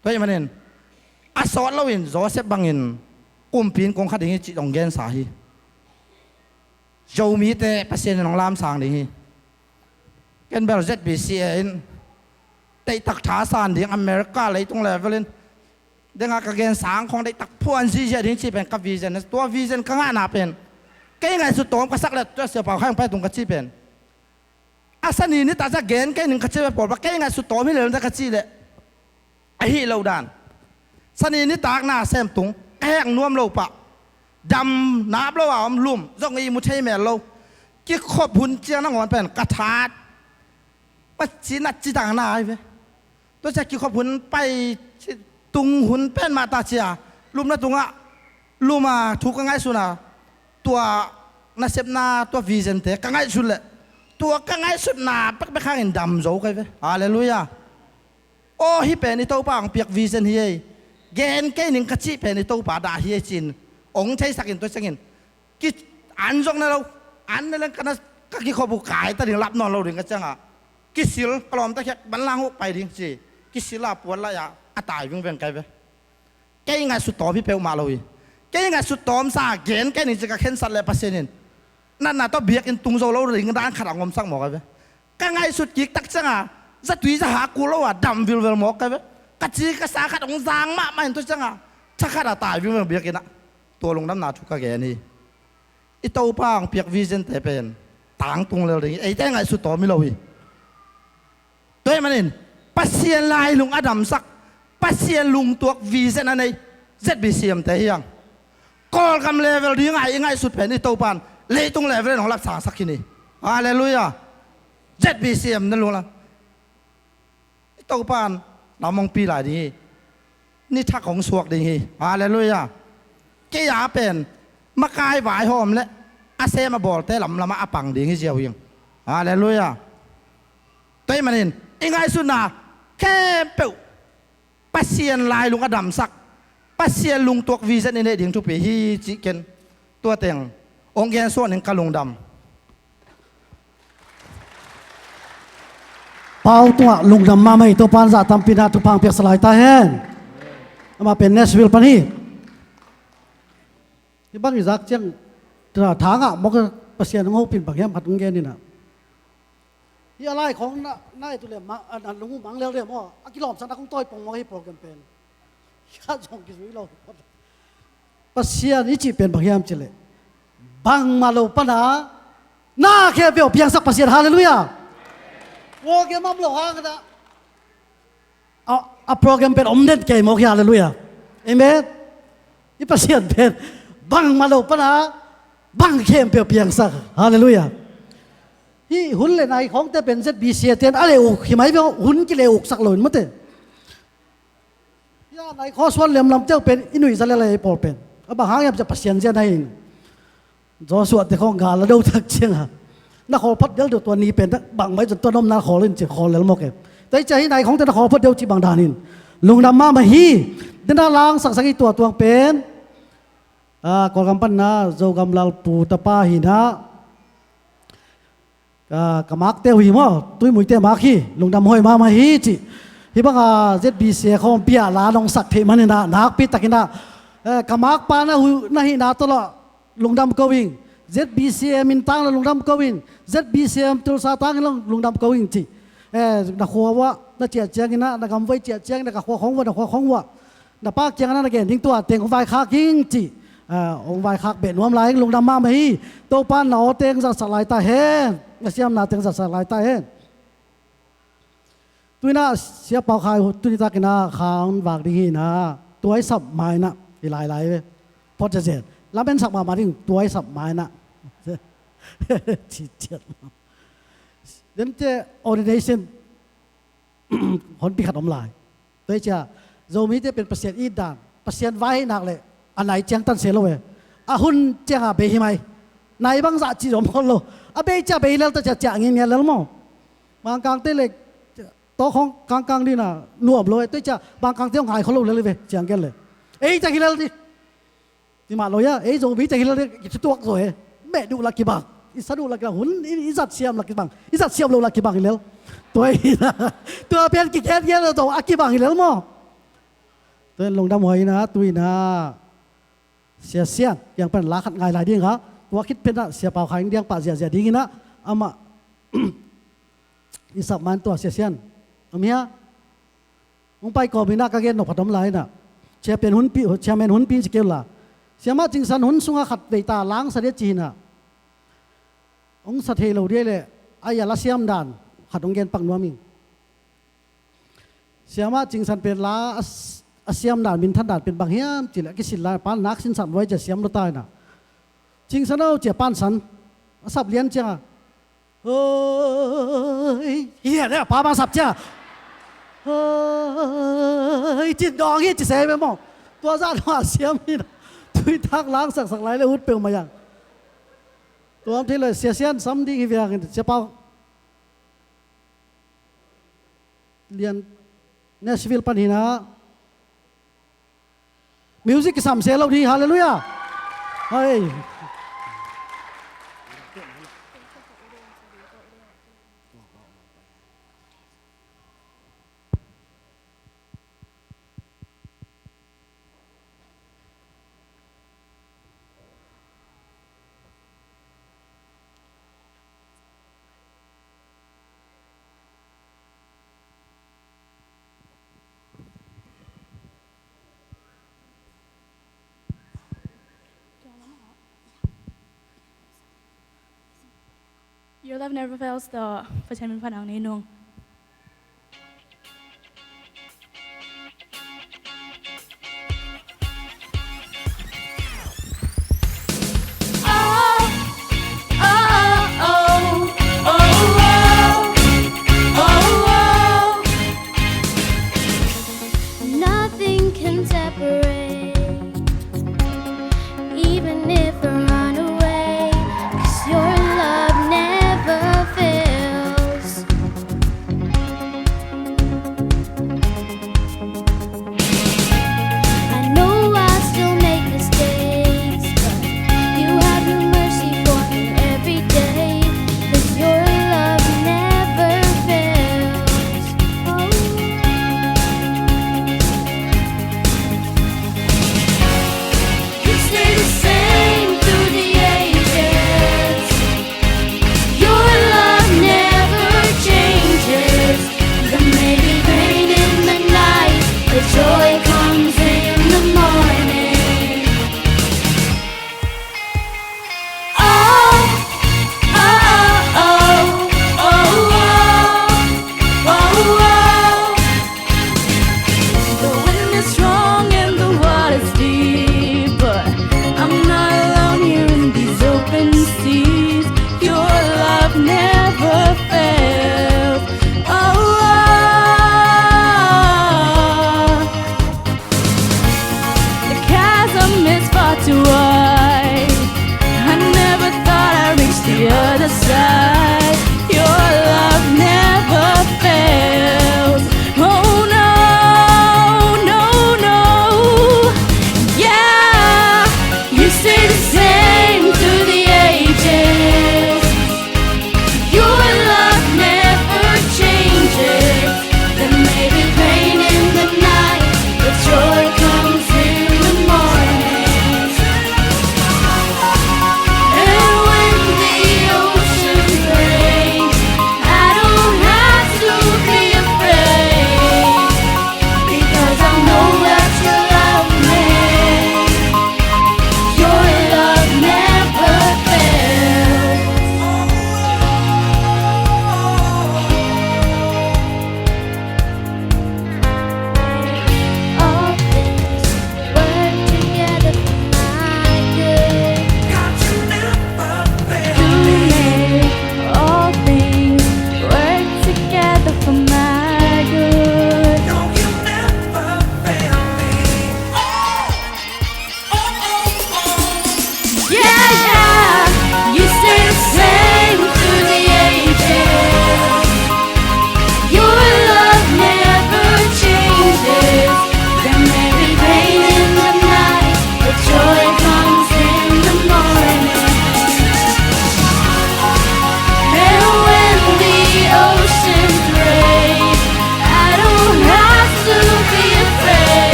Tua hi manin a sawt loin Joseph bangin kumpi in kong kha ding hi cih hong gensa hi. Zomite Pasian in hong lamsang ding hi. Ken bel Z B C A in deihtak thasan ding, America leitung level in denga ka gen sang khong deihtak phuan zihziah ding cih pen ka vision. Tua vision ka ngahna pen kei ngaihsut tawm ka sak le tua Sia Pau Khai hong pai tung ka cih pen a sani nitak ciah gen kei ning ka cih pen pawl pa kei ngaihsut tawm hi lel ka cih leh ahi lo dan. Sani nitak na sem tung ka hek nuam lo pah, dam nap lo a om lum zong i mu thei mel lo. Kikhop hun ciang nangawn pen ka that. Paci nat ci tang na ai ve. Tua cia kikhop hun pai ci tung hun pen mah ta cia lum na tungah lum a thu ka ngaihsun a, tua nasepna tua vision te ka ngaihsun leh tua ka ngaihsutna pekpek hangin dam zo kai ve. Halleluiah. Aw, hih pen i Topa hong piak vision hi ei. Gen kei ning ka cih pen i Topa dah hi ei ci-in hong theisakin tua ciangin ki an zong na lo, an na leng ka na ka kikhop uh kai ta ding lap nawn lo ding ka ciangah kisil ka lawmta khiak manlang uh pai ding ci. Kisil a puan lai-ah a tai vingveng kai ve. Kei ngaihsut tawm hi peuhmah lo hi. Kei ngaihsut tawmsa gen kei ning ci ka khensat leh Pasian in natna tawh biakinn tung zo lo ding dan khat a ngomsak mawk a ve. Ka ngaihsut kik tak cianga zatui zahak kul lo a dam vilvel mawk ka ve. Ka ci ka sa khat hong zang mahmah in tua cianga thakhat a tai vilvel biakinn ah tua lungdamna thu ka gen hi. I Topa hong piak vision te pen tangtung lel ding hi. Eite ngaihsut tawm hi lo hi. Tua hi manin Pasian lailung a damsak, Pasian lungtuak vision a nei Z B C M te hi hang. Kawlgam level dinga i ngaihsut pen i Topan leitung level in hong lapsangsak hi ni. Halleluiah. Z B C M na lunglam i Topan lam hong pi lai ding hi. Ni thak hong suak ding hi. Halleluiah. Kei a pen makai vaihawm le a sem a bawlte lamlamah a pang ding hi ziau hi. Halleluiah. Tua hi manin i ngaihsutna khempeuh Pasian lailung a damsak, Pasian lungtuak vision i neih ding thupi hi cih ken tua teng hong gensuah ning ka lungdam. Pau tungah lungdam mahmah hi. Topan zah tampi na thupha hong piaksa lai ta hen. Amah pen Nashville pan hi. Hih bang i zak ciang tha ngah mawk a Pasian hong hopih bang hiam khat hong gen inah. Hih a lai khawng na, na et uh leh mang, a, a lung uh mang lel leh maw, a kilawmsakna kong tawi pong maw hih program pen. Khat zong kizui lo. Pasian i cih pen bang hiam cih leh bangmah lo pana na khempeuh piangsak Pasian. Halleluiah. Program om lo hang a, a program pen om den kei mawk hi. Halleluiah. Amen. I Pasian pen bangmah lo pana bang khempeuh piangsak. Halleluiah. Hih hun le nai khawngte pen Z B C A ten a le uk hi mai ve, hun kile uksak lo in mate. Nai khawsuan lemlam teuh pen i nuihza lel a, ei pawl pen. A bang hang hiam ciah Pasian zia na hi in. Joshua te khawng gal a do tak cianga na khawl phot del deuh tua ni pen bangmah i zon tua na omna khawl in ci khawl lel mawk e. Tua hi ciah hih nai khawngte na khawl phot deuh cih bang dan in lungdam mahmah hi. Dena langsaksak i tua tuang pen, a, Kawlgam panna Zogam Lalpu tapa hi na. Ka, ka makte uh hi maw, Tuimuite mak hi, lungdam huai mahmah hi ci. Hih banga Z B C A khawng bia la nong sak theih maninah nakpi takinah, eh, ka makpa na hu-, na hihna tawh lungdam ko ing. Z B C A mintang la lungdam ko ing. Z B C A Tulsa tangin la lungdam ko ing ci. Eh, na khua uah na ciah cianginah, na gamvei ciah cianginah, ka khua khawng uah, na khua khawng uah na pa kiangah na gen ding tua teng hong vaikhak ing ci. Ah, hong vaikhak beh nuam lai ing, lungdam mahmah hi. Topa na aw teng zatsak lai ta hen. Na siamna teng zatsak lai ta hen. Tuinah Sia Pau Khai tuni takinah kha hong vak ding hinah tua i sap mainah hi lailai ve. Phot zezet lamen sak mahmah ding tua i sap mainah. Ciciat. Dente ordination honpi khat om lai. Tua hi ciah Zomite pen Pasian it dan, Pasian vai hi nak leh a nai ciang tan se lo e. A hun cianga bei hi mai. Nai bangzah cih zom khol lo. A bei ciah bei lel ta ciah ciah ngingial lel maw. Mangkangte le tawkhawng kangkang dina nuam lo e. Tua hi ciah Mangkangte hong ngai khol lo lel hi ve ciang gel le. Ei ciah hi lel dih. Timah lo ia, ei Zomi te hi lel i thutuak zo e. Meh duh la kibang, i sa duh la kibang, hun i, i zat siam la kibang, i zat siam lo la kibang hi lel. Tua hi na, tua pian kikhet gel lo to a kibang hi lel maw. Tua in lungdam huai hi na, tu hi na. Sia Sian kiang pan la khat ngai lai ding ha. Tua khit pen a Sia Pau Khai in diang pah ziahziah ding hi na. Amah i sap man tua Sia Sian om hia. Hong pai kawm inah ka gen nop khat om lai inah. Chairman hunpi, chairman hunpi ci keu la. Siamah Cingsan hun sungah khat veita langsa dia ci hinah. Hong sa thei lo dia leh a ia la siam dan khat hong gen pak nuam ing. Siamah Cingsan pen la a s-, a siam dan, minthan dan pen bang hiam ci leh a kisin lai pan nak sinsak nuai cia siam lo ta inah. Cingsan o cia pansan a sap lian cianga. Hoi, hi hia le a pa bang sap cia. Hoi, cin dawng hi ci se ve maw. Tua zah dawng a siam hi na. Tuitak langsaksak lai le ut peuhmah yang. Tua om thei le Sia Sian sam ding hi viangin Sia Pau Lian Nashville pan hinah. Music kisam se lo ding, halleluiah. Hei. Your love never fails tawh Pathian min phat hang nei nung. Nothing can separate, even if I run away, 'cause your love never fails. I know I still make mistakes, but you have new mercy for me every day, 'cause your love never fails. Oh.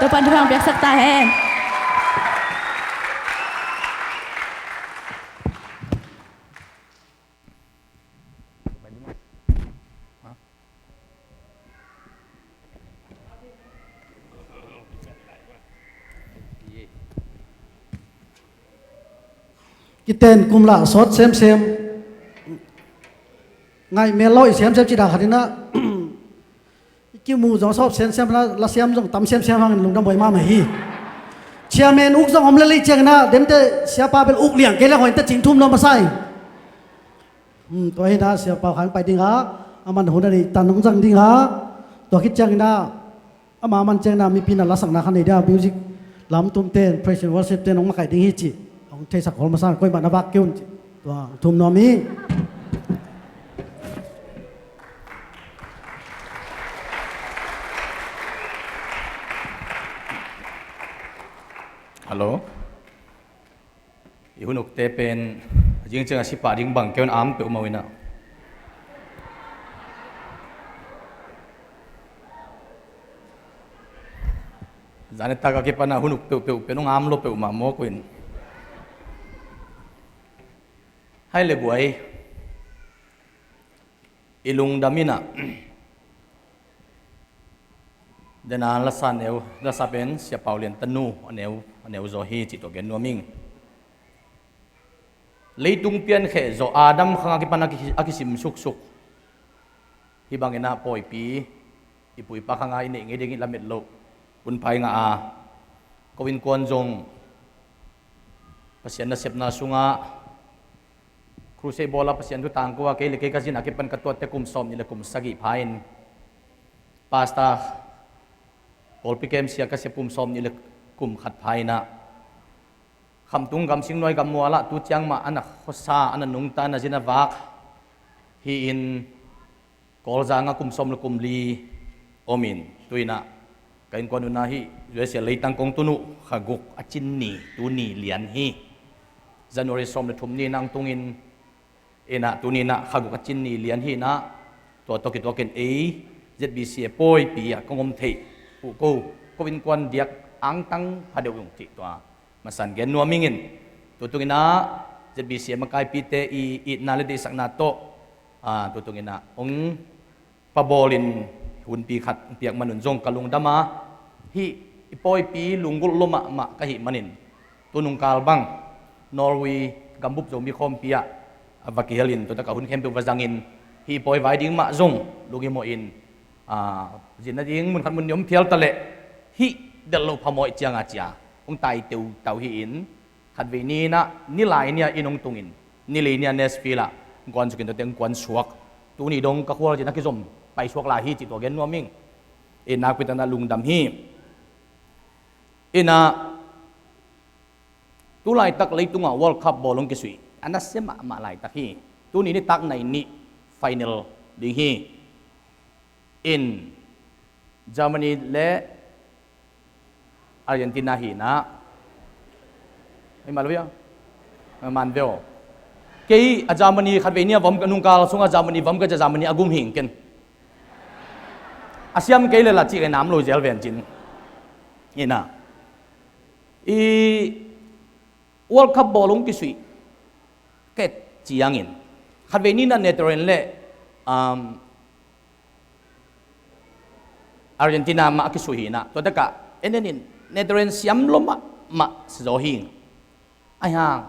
Topa'n thupha piaksak ta hen. Kiten kum lah sawt semsem. Ngaih mel lo i semsem ci dah khat in ah, i kimu zong sawt semsem, la, la siam zong tam semsem hangin lungdam huai mahmah hi. Chairman uk zong om lel i ciangin ah, demte siapa bel uk liang kei leng huai in teh cing thum lo masa hi. Hmm, tua hi in ah siapa khang pai ding a, aman hun a deih tan hong zang ding a, tua khit ciangin ah, ama man ciangin ah mipi in ah lasakna kha nei dia, music lamtumte in, praise and worship te in hong makaih ding hi cih hong theisak hol masa in, koimah na vak kei un cih tua hong thum nuam hi. Hello. I hun ukte pen a zing ciang a si pah ding bang kei un, am peuhmah uh in ah. Zanitak a kipan a hun uk peuhpeuh pen hong am lo peuhmah mawk uh in. Hai le guai, i lungdam in ah, dena lasa neu, lasa pen Sia Pau Lian tanu a neu, a neu zaw hi cih tua gen nuam ing. Leitung piankhe zawh Adam khang a kipan a ki, a kisim suksuk. Hih bangin ah pawipi i pu i pa khang a i neih ngei ding i lamet loh hun pai ngah a, ko innkuan zong Pasian nasepna sungah crusade bawl a Pasian thu tangko a kei le kei ka zin a kipan ka tuatte kum sawmnih le kum sagih pha in, pastor, pawlpi kem sia ka sia kum sawmnih le kum khat pha in ah, Khamtung gam, Singnuai gam mual ah tu ciang mah a na khuasa, a na nungta, a na zin a vak hi in, Kawlzang ah kum sawm le kum li om in, tu in ah ka innkuan uh in ah hih U S A leitang kong tun uh kha guk a cin ni, tuni lian hi. January sawm le thum ni in ah hong tung in, in ah tuni in ah kha guk a cin ni lian hi in ah, tua tawh kituakin ei Z B C A pawipi ah kong om theih uh ko, ko innkuan diak angtang pha deuh ung cih tua masa in gen nuam ing in, tu tung in ah Z B C A makaipite i itna le deihsakna tawh, ah, tu tung in ah hong pabawlin hunpi khat hong piak man un zong ka lungdam a, hih i pawipi lunggulh lua mahmah ka hih manin, tu nung kal bang Norway gambup Zomi khawmpi ah a va kihelin, tua tak a hun khempeuh va zangin, hih i pawi vai ding mah zong lunghimawhin, ah, zin nading mun khat mun nih om phial ta leh, hih delh loh phamawh ciang a cia hong tai teutau hi in, khatvei ni in ah nilai ni a inn hong tungin, nilei ni a Nashville ah hong kuan sukin, tuate hong kuan suak. Tuni dong ka khualzin a kizom paisuak lai hi cih tua gen nuam ing. In ah nakpi takin ah lungdam hi. In ah tu laitak leitungah World Cup bawl hong kisuih a nasia mahmah laitak hi. Tuni nitak nai nih final ding hi. In Germany le Argentina hi in ah, ei, man lo ia, man ve aw. Kei a Germany khatvei ni a vom ka, nungkal sungah Germany vom ka, Germany a gum hing ken. A siam kei le la cih ka nam lo zel ven cin. In ah i World Cup bawl hong kisuih ket ciangin, khatvei ni in ah Netherlands le, um, Argentina mah a kisuih hi in ah, tua tak ah en en in Netherlands siam lua mahmah zaw hi. Ahi hang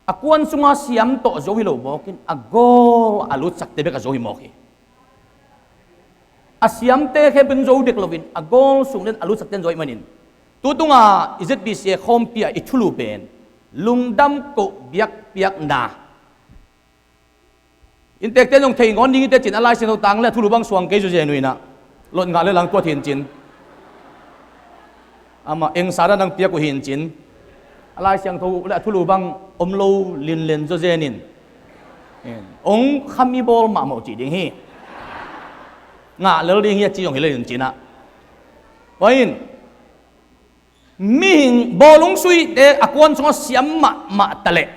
a kuan sunga siam tawh zo hi lo mawk in, a goal a lutsakte bek a zo hi mawk hi. A siamte khempeuh in zo dek lo in, a goal sung le a lutsakte in zo ahih manin, tu tunga i Z B C A khawmpi ah i thulu pen lungdam koh biakpiakna. Inntekte in zong thei ngawn ding hi teh cin, a Lai Siangtho tang le a thulu bang suang kei zawzen uh in ah, lot ngah le lang tuat hi in cin. Amah engsa dan dang piak uh hi in cin. A Lai Siangtho le a thulu bang om lo linlen zawzen in, hong khami bawl mahmah uh cih ding hi. Ngah lel ding hi a ci zong hi lel in cin ah. Tua in mihing bawlung suihte a kuan sungah siam mahmah ta leh,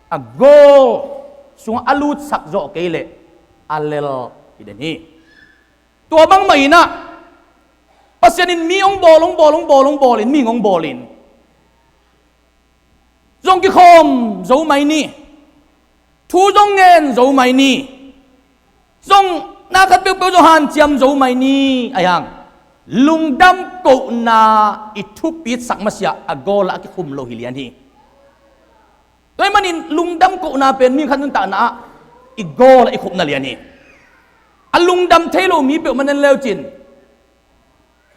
a goal sungah a lutsak zawh kei leh a lel hi den hi. Tua bangmah in ah Pasian in mi hong bawl, hong bawl, hong bawl, hong bawl in, mi hong bawl in, zong kikhawm zo mai ni. Thu zong ngen zo mai ni. Zong na khat peuhpeuh zong hanciam zo mai ni. Ahi hang lungdam kohna i thupitsak masiah a gawl ah a kikhum lo hi lian hi. Tua ahih manin lungdam kohna pen mi khat nuntakna ah i gawl ah i khupna lian hi. A lungdam thei lo mi peuhmah en leu cin,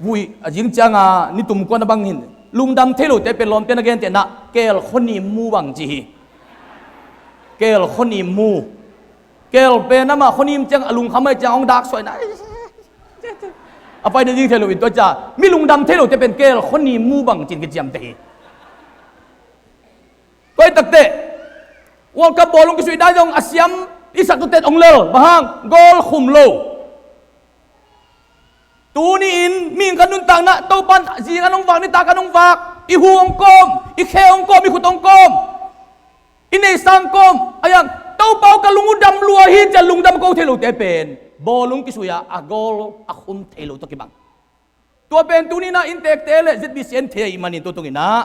vui a zing cianga ni tum kuan a bang hin lungdam thei lote pen lawmte na gentehna keel khuanim mu bang ci hi. Keel khuanim mu. Keel pen amah khuanim ciang a lungkham ahi ciang hong dak suaina a paina ding thei lo in tua cia mi lungdam thei lote pen keel khuanim mu bang cin kiciamteh hi. Tua hi takteh World Cup bawl hong kisuih dan zong a siam i sak tutet hong lel bang hang gawl khum lo. Tuni in mihing khat nuntakna Topan zing an hong vak, nitak an hong vak, i hu hong kawm, i khe hong kawm, i khut hong kawm, i neihsa hong kawm. Ahi hang Topa aw ka lung uh dam lua hi ci-a lungdam ko thei lote pen bawl hong kisuih a a gawl a khum thei lo tawh kibang. Tua pen tuni in ah inntekte le Z B C in thei ahih manin tua tung in ah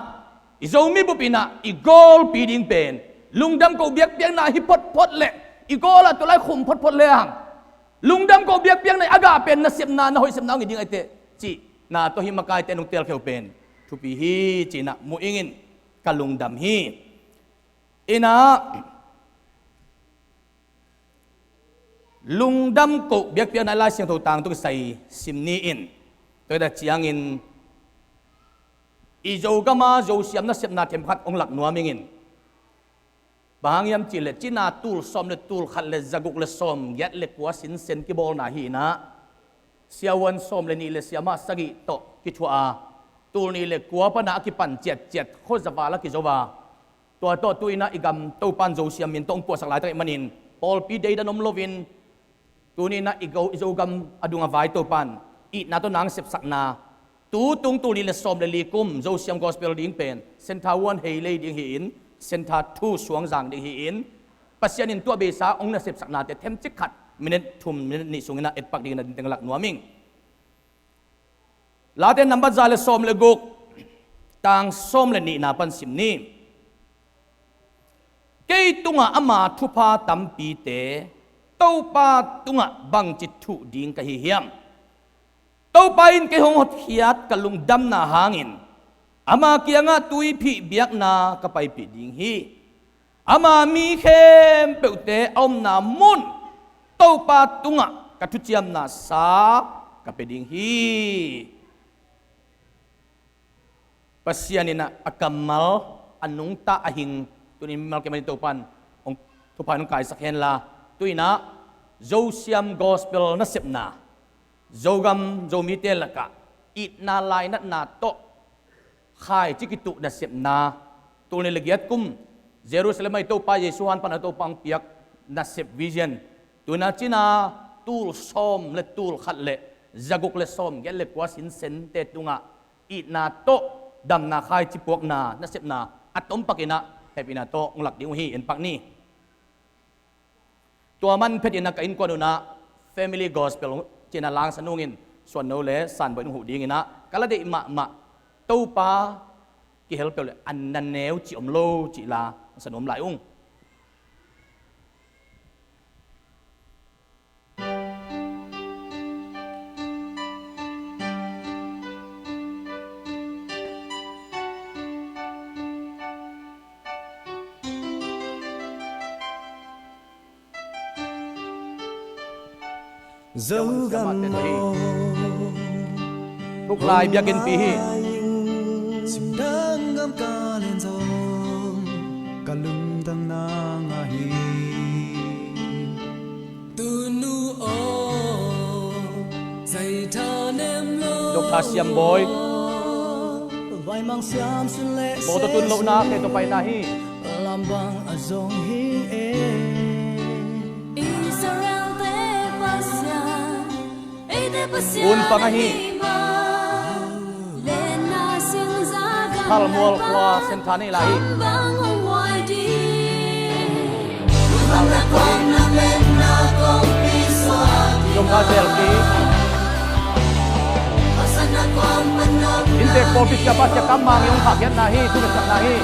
i Zomi bup in ah i gawlpi ding pen lungdam ko biakpiakna hi photphot leh i gawl ah tua lai khum photphot le hang lungdam ko biakpiakna i a gah pen nasepna, na hoih sepna hong hi ding ahi teh cihna tua hi. Makaite nong telkhia uh pen thupi hi ci-in ah mu ing in ka lungdam hi. In ah lungdam ko biakpiakna i Lai Siangtho tang tawh kisai sim ni in, tua hi ta ciangin i Zogam a Zosiam nasepna themkhat hong lak nuam ing in. Bang hang hiam cih leh cina tul sawm le tul khat le zaguk le sawmgiat le kua sinsen kibawlna hi in ah siavuan sawm le nih le siamah sagih tawh kithuah a, tul nih le kua pan a kipan ciatciat khuazaval a kizo a, tua tawh tu in ah i gam Topan Zosiam min tawh hong puahsak laitak ahih manin pawlpi deidan om loin tuni in ah i go, i Zogam a dung a vai Topan itna tawh nang sepsakna tu tung tul nih le sawm le li kum Zosiam Gospel ding pen Center one hei lei ding hi-in, Center two suangzang ding hi-in, Pasian in tua beisa hong nasepsaknate themcik khat minute thum minute nih sungin ah etpak dingin a dinteng lak nuam ing. Late nambat za le sawm le guk, tang sawm le nihna pan sim ni. Kei tungah ama thupha tampite Topa tungah bangci thuh ding ka hi hiam? Topa in kei hong hotkhiat ka lungdamna hangin ama kiangah tuiphih biakna ka paipih ding hi. Ama mi khempeuhte a omna mun Topa tungah ka thuciamna sa ka pia ding hi. Pasian in ah a kammal a nungta a hing tuni mimal kei manin Topan hong thupha in hong kaisak henla, tu in ah Zosiam Gospel nasepna Zogam Zomite lakah itna lainatna tawh khaici kituh nasepna, tul nih le giat kum Jerusalem ah i Topa Jesu han pan a Topa hong piak nasep vision, tu in ah cina tul sawm le tul khat le zaguk le sawmgiat le kua sinsente tungah itna tawh damna khaici puakna nasepna a tompak in ah hehpihna tawh hong lak ding uh hi. En pak ni. Tua man phet in ah ka innkuan un ah Family Gospel cih in ah langsa nungin suanno le sanbawi in hong huh ding in ah ka la deih mahmah Topa kihel peuh le a na neu cih om lo cih la sa nuam lai ung. Zogam maw, Thuklai biakinnpi hi. Simdang gam ka lian zong ka lungdam na ngah hi. Tunu aw, zai tha nem lo. Dr. Siam Bawi. Vaimang siam sun le. Bawltu tun lohna kei tawh paina hi. Lam bang a zong hi e. Israel te Pasian, eite Pasian. Un pang ahi. Thalmual khua Center nei lai hi. Zong kha zel kik. Inntek pawlpi siapa Sia Kam Mang i hong khahkhiatna hi, thu khat sakna hi.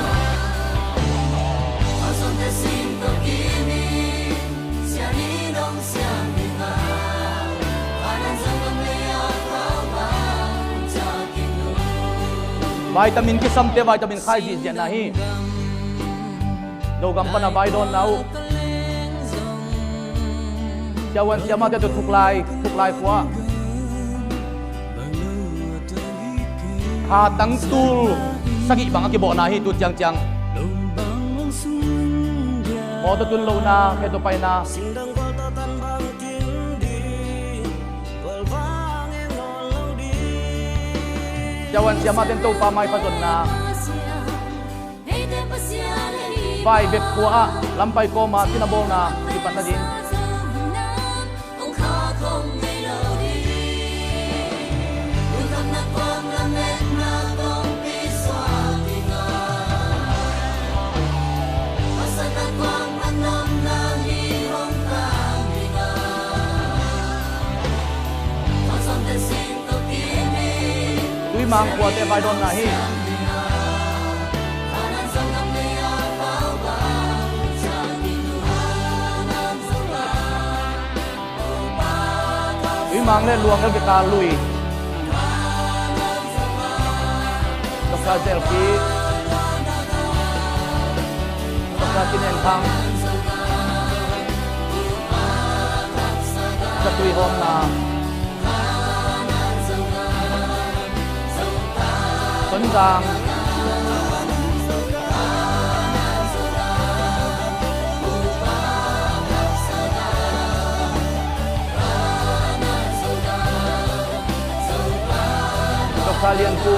Vitamin kisamte vitamin khai zihziahna hi. Zogam pana vaidawnna uh. Siavuan siamate tawh thuklai, thuklai khua. Hatang tul sagih bang a kibawhna hi tu ciangciang. Mawtaw tun lohna, kheto paina. Siavuan siamaten Topa maipha zonna. Vai bek khua ah lampai kawma tina bawlna kipatna ding. Tuimang khuate vaidawnna hi. Tuimang le Luang L K K lui. Doctor Zelpi. Doctor Kinen Thang. Zatui hawmna. Tonzang. Doctor Lian Pu.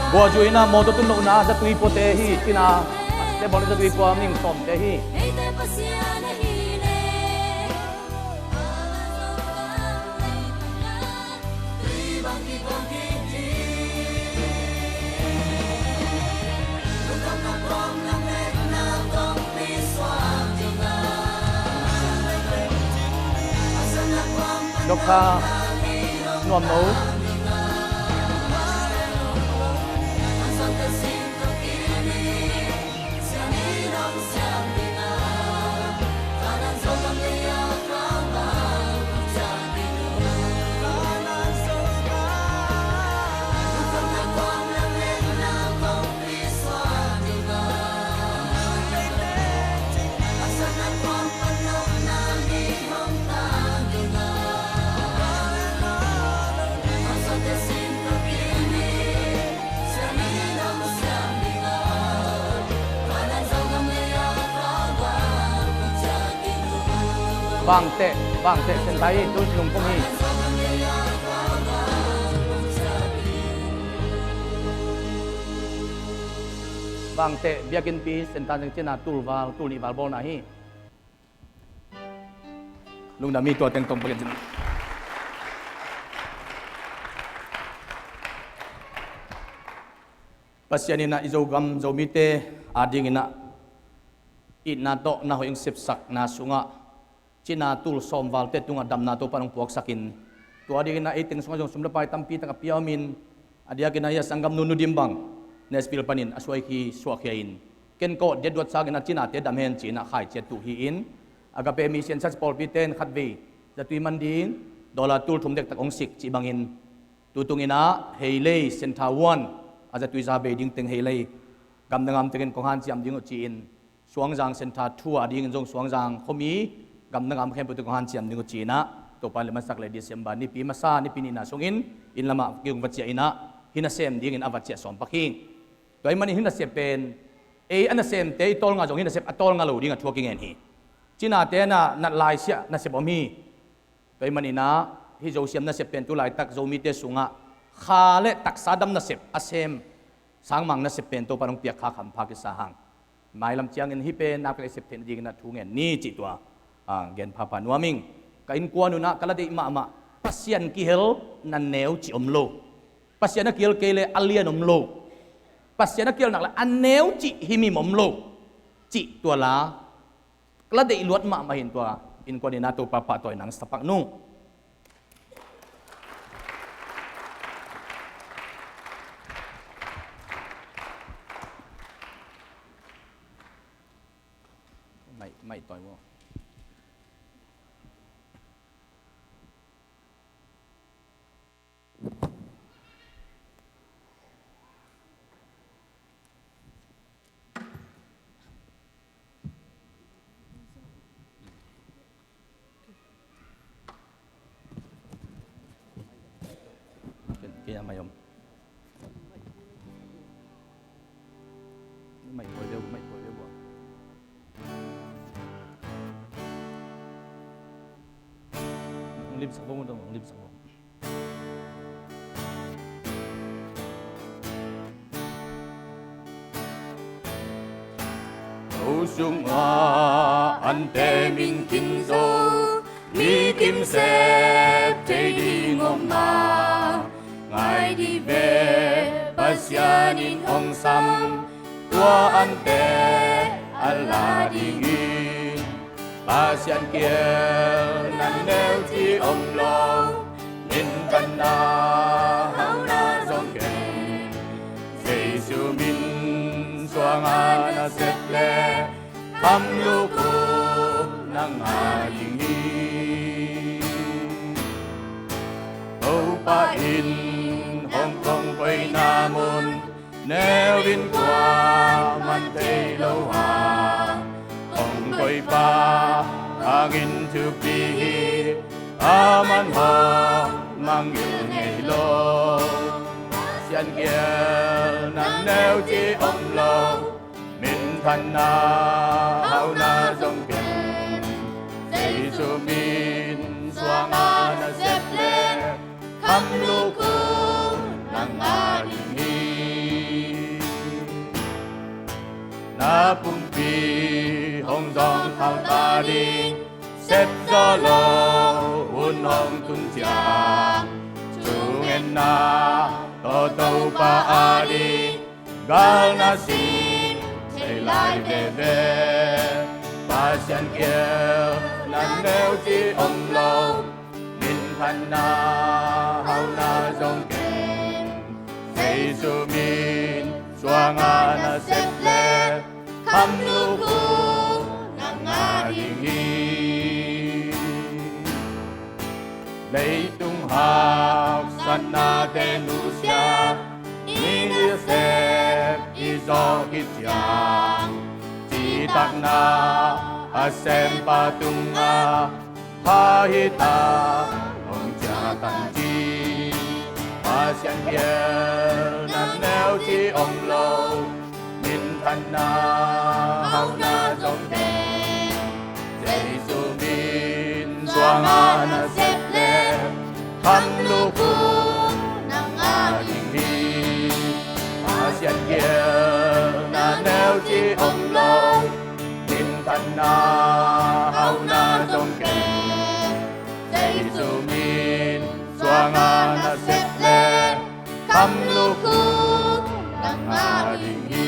Guahzu inn ah mawtaw tun lohna zatui puate hi, cina te bawlna zatui pua ning sawmte hi. Doctor Nuam No. Bangteh, Bangteh Senthai hi, tu lungpum hi. Bangteh biakinnpi Senthai zeng cina tulval, tul nih val bawlna hi. Lungdam hi, tua teng tong pakin cin. Pasian in ah i Zogam Zomite adingin ah itna tawh na hoih hong sepsakna sungah cina tul sawmvalte tungah damna Topa in hong puaksakin, tua adingin ah ei teng sungah zong sum le pai tampi tak a pia omin, a diakin ah hih a sanggamnu Nu Dim bang Nashville panin a suaikhi suahkhia in, ken kawt diatduat sangin ah cinate dam hen ci-in ah khaici a tuh hi-in, Agape Mission Church pawlpite in khatvei zatui man ding dollar tul thum dektak hong sik cih bangin, tu tungin ah Heilei Senthai one a zatui za bei ding teng Heilei gamdang ngam tengin kong hanciam ding uh ci-in, Suangzang Senthai two a dingin zong Suangzang khuami gamdang ngam khempeuh teng kong hanciam ding uh ci-in ah, Topa in leh mansak leh December nipi masa nipi nihna sungin inn lamah kei hong va ciah in ah, hih nasem dingin a va ciah sawm pak hi. Tua ahih manin hih nasep pen ei a nasemte i tawlnga zong hih nasep a tawlnga lo ding a thu a kingen hi. Cinate na nat laisiah nasep om hi. Tua ahih manin ah hih Zosiam nasep pen tu laitak Zomite sungah kha le taksa dam nasep a sem, sangmang nasep pen Topa in hong piak khak hampha kisa hang. Mailam ciangin hih pen nakpi leh sep theih nadingin ah thu ngen ni cih tua, ah, gen phapha nuam ing. Ka innkuan un ah ka la deih mahmah, Pasian kihel na neu cih om lo. Pasian a kihel kei leh a lian om lo. Pasian a kihel nak leh a neu cih himhim om lo. Cih tua la ka la deih luat mahmah hi in tua innkuan in ah Topa pahtawi nang sa pak nung. Mai, mai tawi maw? Kei, kei a mai om. Mai poi deuh, mai poi deuh bua. Hong limsak bawm uh dong, hong limsak bawm. Ko sungah an temin khin zo, mi kim sep thei ding om a, ngai dih ve, Pasian in hong sam, tua ante a la ding hi. Pasian kiang na neu cih om lo, minthanna hauhna zong ken. Jesu min suang a na sep leh, kham lukhu na ngah ding hi. Topa in hong kong koihna mun, neu in kuaman thei lo hang, hong koihpa hangin thupi hi, aman hong mangngilh ngei lo. Pasian kiang na neu cih om lo, minthanna hauhna zong ken. Jesu min suang a na sep leh, kham lukhu na ngah ding hi. Na pumpi hong zawngkhal ta ding, sep zaw lo hun hong tun ciang, thungetna tawh Topa ading, galna sin thei lai veve. Pasian kiang na neu cih om lo, minthanna hauhna zong ken. Jesu min suang a na sep leh, kham lukhu na ngah ding hi. Leitung haksatnate nusia, i nasep i zawh khit ciang, citakna a sempa tungah, pha hi ta hong ciah tan ci. Pasian kiang na neu cih om lo, minthanna hauhna zong ken. Jesu min suang a na sep leh, kham lukhu na ngah ding hi. Pasian kiang na neu cih om lo, minthanna hauhna zong ken. Jesu min suang a na sep leh, kham lukhu na ngah ding hi.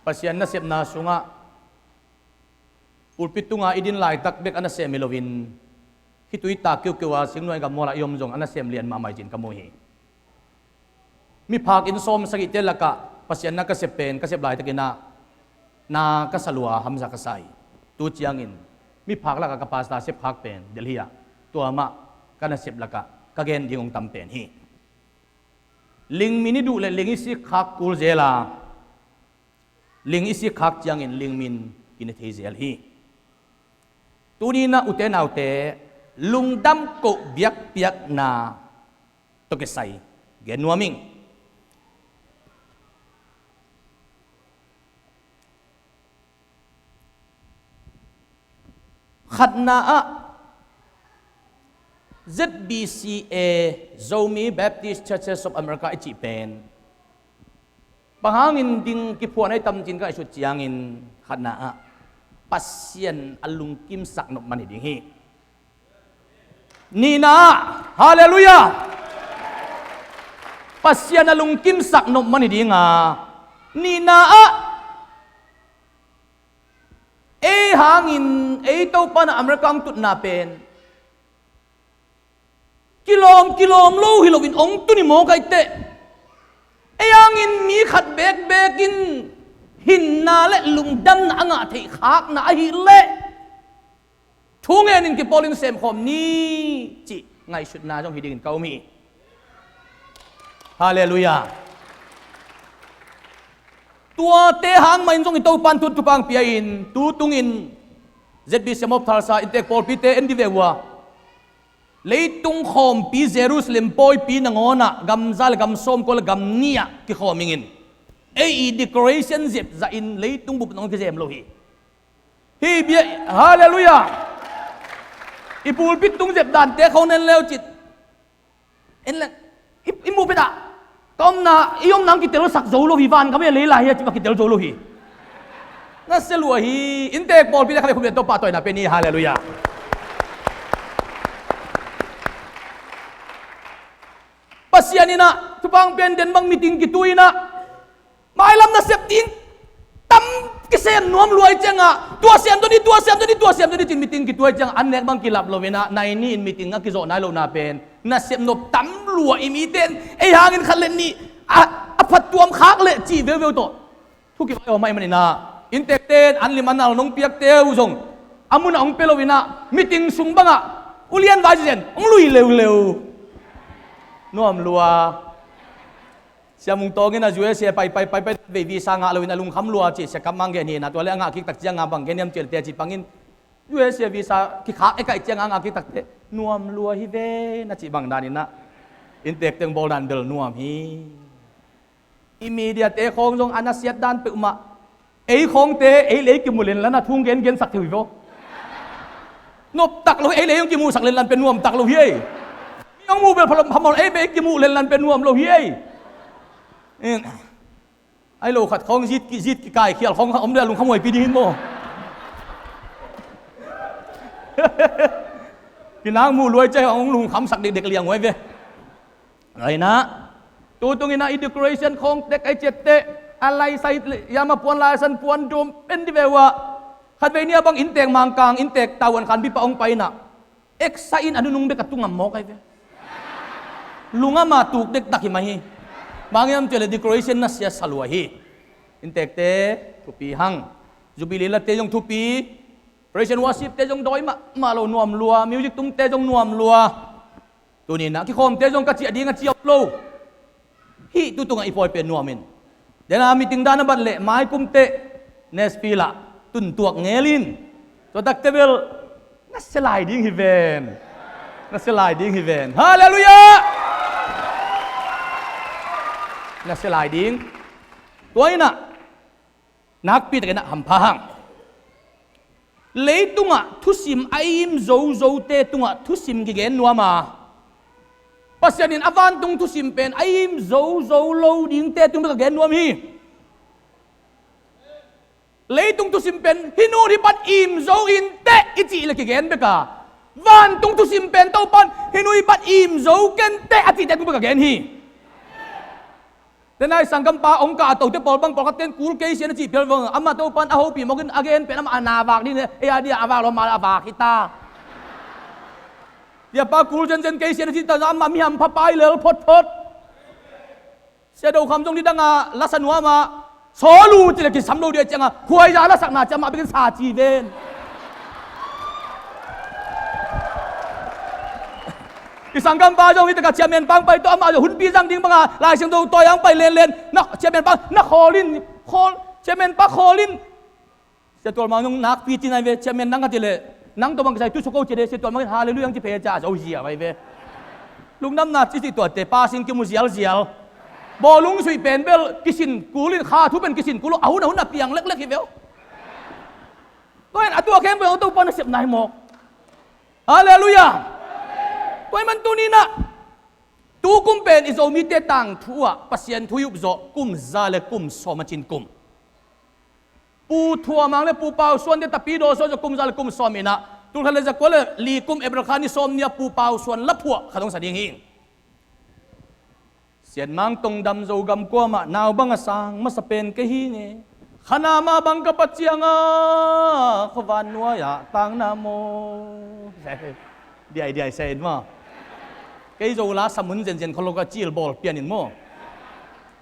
Pasian nasepna sungah pulpit tunga i din laitak bek a nasem hi loin, khitui tak kiukiu a singnuai gam mual ah i om zong a nasem lian mahmah hi ci-in ka mu hi. Miphak inn sawm sagihte lakah Pasian na ka sep pen, ka sep laitakin ah na ka sa lua, hamsa ka sa hi. Tu ciangin miphak lakah ka pastor sepkhak pen Delhi ah, tua mah ka nasep lakah ka gen ding hong tam pen hi. Lingmin i duh leh ling i sikkhak kul zel a, ling i sikkhak ciangin lingmin kine thei zel hi. Tuni-in ah ute naute, lungdam koh biakpiakna tawh kisai gen nuam ing. Khatna ah Z B C A, Zomi Baptist Churches of America i cih pen bang hangin ding kiphuan ai tam cin ka ngaihsut ciangin khatna ah Pasian a lungkimsak nop man hi ding hi. Nihna ah, halleluiah, Pasian a lungkimsak nop man hi ding a, nihna ah ei hangin ei Topa in America hong tutna pen kilawm kilawm lo hi loin hong tun hi maw, kaite? Ei hangin mi khat bekbek in hinna le lungdamna a ngah theih khakna ahih leh thu ngenin kipawlin semkhawm ni cih ngaihsutna zong hi dingin ka um hi. Halleluiah. Tuate hang mahin zong i Topa in thupha hong pia in, tu tungin Z B C of Tulsa inntek pawlpite en dih ve uh a, leitung khawmpi Jerusalem pawipi nangawn ah gam za le gam sawmkua le gam nih ah kikhawm ingin, ei i decoration zep zahin leitung bup nangawn kizem lo hi. Hih bia, halleluiah. I pulpit tung zep dante khawng en le uh cin, en le, i, i muh pet ah ka omna, i omna hong kitelsak zo lo hi, van ka mei a lei lai hi a cih bang kitel zo lo hi. Na sia lua hi. Inntek pawlpi le kha ve khum ve, Topa tawh na pe ni, halleluiah. Pasian in ah thupha hong pia in, den bang meeting kitu in ah mailam nasep ding tam kisem nuam lua ahih ciangah, tua siam zaw ni, tua siam zaw ni, tua siam zaw ni cin meeting kitu ahih ciangah an nek bang kilap lo in ah, nai ni in meeting a kizawh nai lohna pen nasep nop tam lua i mite in, ei hangin khat le nih a, a phattuam khak leh cih veuveu tawh thu kivai om ahih manin ah, inntekte in an lim a nal nong piakte uh zong a munah hong pia lo in ah, meeting sung bangah ulian vai zen hong lui leuleu. Nuam lua. Sia Mung Tawng in ah U S A pai, pai, pai, pai, vei visa ngah lo in a lungkham lua ci, Sia Kam Mang gen hi in ah, tua le a ngah kik tak ciang a bang gen hiam ci leh, teci pangin U S A visa kikhak e kaih ciang a ngah kik tak teh nuam lua hi ve na cih bang dan in ah, inntek teng bawl dan bel nuam hi. I media te khawng zong a nasiat dan peuhmah. Ei khawngte ei le ei kimu lenlan a thu hong gengensak thei uh hi vo. Noptak lo hi, ei le ei hong kimuhsak lenlan pen nuamtak lo hi ei. Mi hong muh bel phamawh, ei bel ei kimuh lenlan pen nuam lo hi ei. Ai lo khat khawng zit ki, zit kikaikhial khawng om le a lungkham huaipi ding hi maw. Kinang muh luai ciang hong lungkhamsak dekdek liang huai ve. Ai na, tu tung in ah i decoration khawng tek ai ciat teh, a laisai, yama puan laisan puan dum pen di ve uh a. Khatvei ni a bang inntek Mangkang, inntek Tavuan Khanbi pah hong pai in ah, eksa in a nunung bek a tu ngam mawk ai ve. Lungam a tuk dektak hi mah hi. Bang hiam cih leh decoration nasia sa lua hi. Inntekte thupi hang. Jubilee late zong thupi. Praise and worship te zong dawi mahmah lo, nuam lua. Music tungte zong nuam lua. Tuni in ah kikhawmte zong ka ciah ding a ci om lo. Hih tu tungah i pawi pen nuam in. Den a meeting dan a bat leh mai kum teh Nashville ah tuntuak ngel in. Tua takte bel na sia lai ding hi ven. Na sia lai ding hi ven. Halleluiah. Na sia lai ding. Tua in ah nakpi takin ah hampha hang. Leitungah thusim a im zozote tungah thusim kigen nuam a, Pasian in a vantung thusim pen a im zozo lo dingte tung bek a gen nuam hi. Leitung thusim pen hih nu hih pan im zo in teh i cih le kigen bek a, vantung thusim pen Topan hih nu hih pan im zo ken teh a cihte tung bek a gen hi. Tena i sanggampa hong kah a tote pawl bang pawlkhat ten kul kei sian a cih pial vang, amah Topan a hopih mawk in a gen pen amah a na vak ding, ei a dia a vak lo, amah a vak hi ta. Tia pa kul zenzen kei sian a cih ta, amah mi hampha pai lel photphot. Sia Do Kham zong nidang a lasa nuam a, sawl uh cih le kisam lo ding ahih ciangin khuaiza lasakna ciang amah bekin sa ci ven. I sanggampa zong hi takah chairman pang pai tawh, amah zong hunpi zang ding banga Lai Siangtho tawi ang pai lenlen. Na chairman pang na khawl in, khawl, chairman pa khawl in. Sia Tual Mang zong nakpi ci nai ve, chairman nang a ti leh nang tawh bang kisai tu suk ko ci de, Sia Tual Mang in halleluiah ang ci phei a ca a zo zia vai ve. Lungdamna ci ci tuate pa sin kimu zialzial. Bawlung suih pen bel kisin kul in, kha thu pen kisin kul uh, a hun a hun a piang leklek hi ve uh. Tua in a tua khempeuh Topa nasepna hi mawk. Halleluiah. Tua ahih man tuni-in ah, tu kum pen i Zomite tangthu ah Pasian thu i up zawh kum za le kum sawm a cin kum. Pu Thua Mang le Pu Pau Suante tapidaw suan zawh kum za le kum sawm in ah, tul khat le za kua le li kum April kha ni sawm ni-a Pu Pau Suan la phuah khat hong sa ding hi. Sian Mang Tong Dam Zogam kuamah nau bang a sang masa pen kei hi nge. Khana mah bang ka pat ciangah khuavan nuai-ah tangna maw. Diai diai sa in maw. Kei Zo la sa mun zenzen kholo ka cil bawl pian in maw.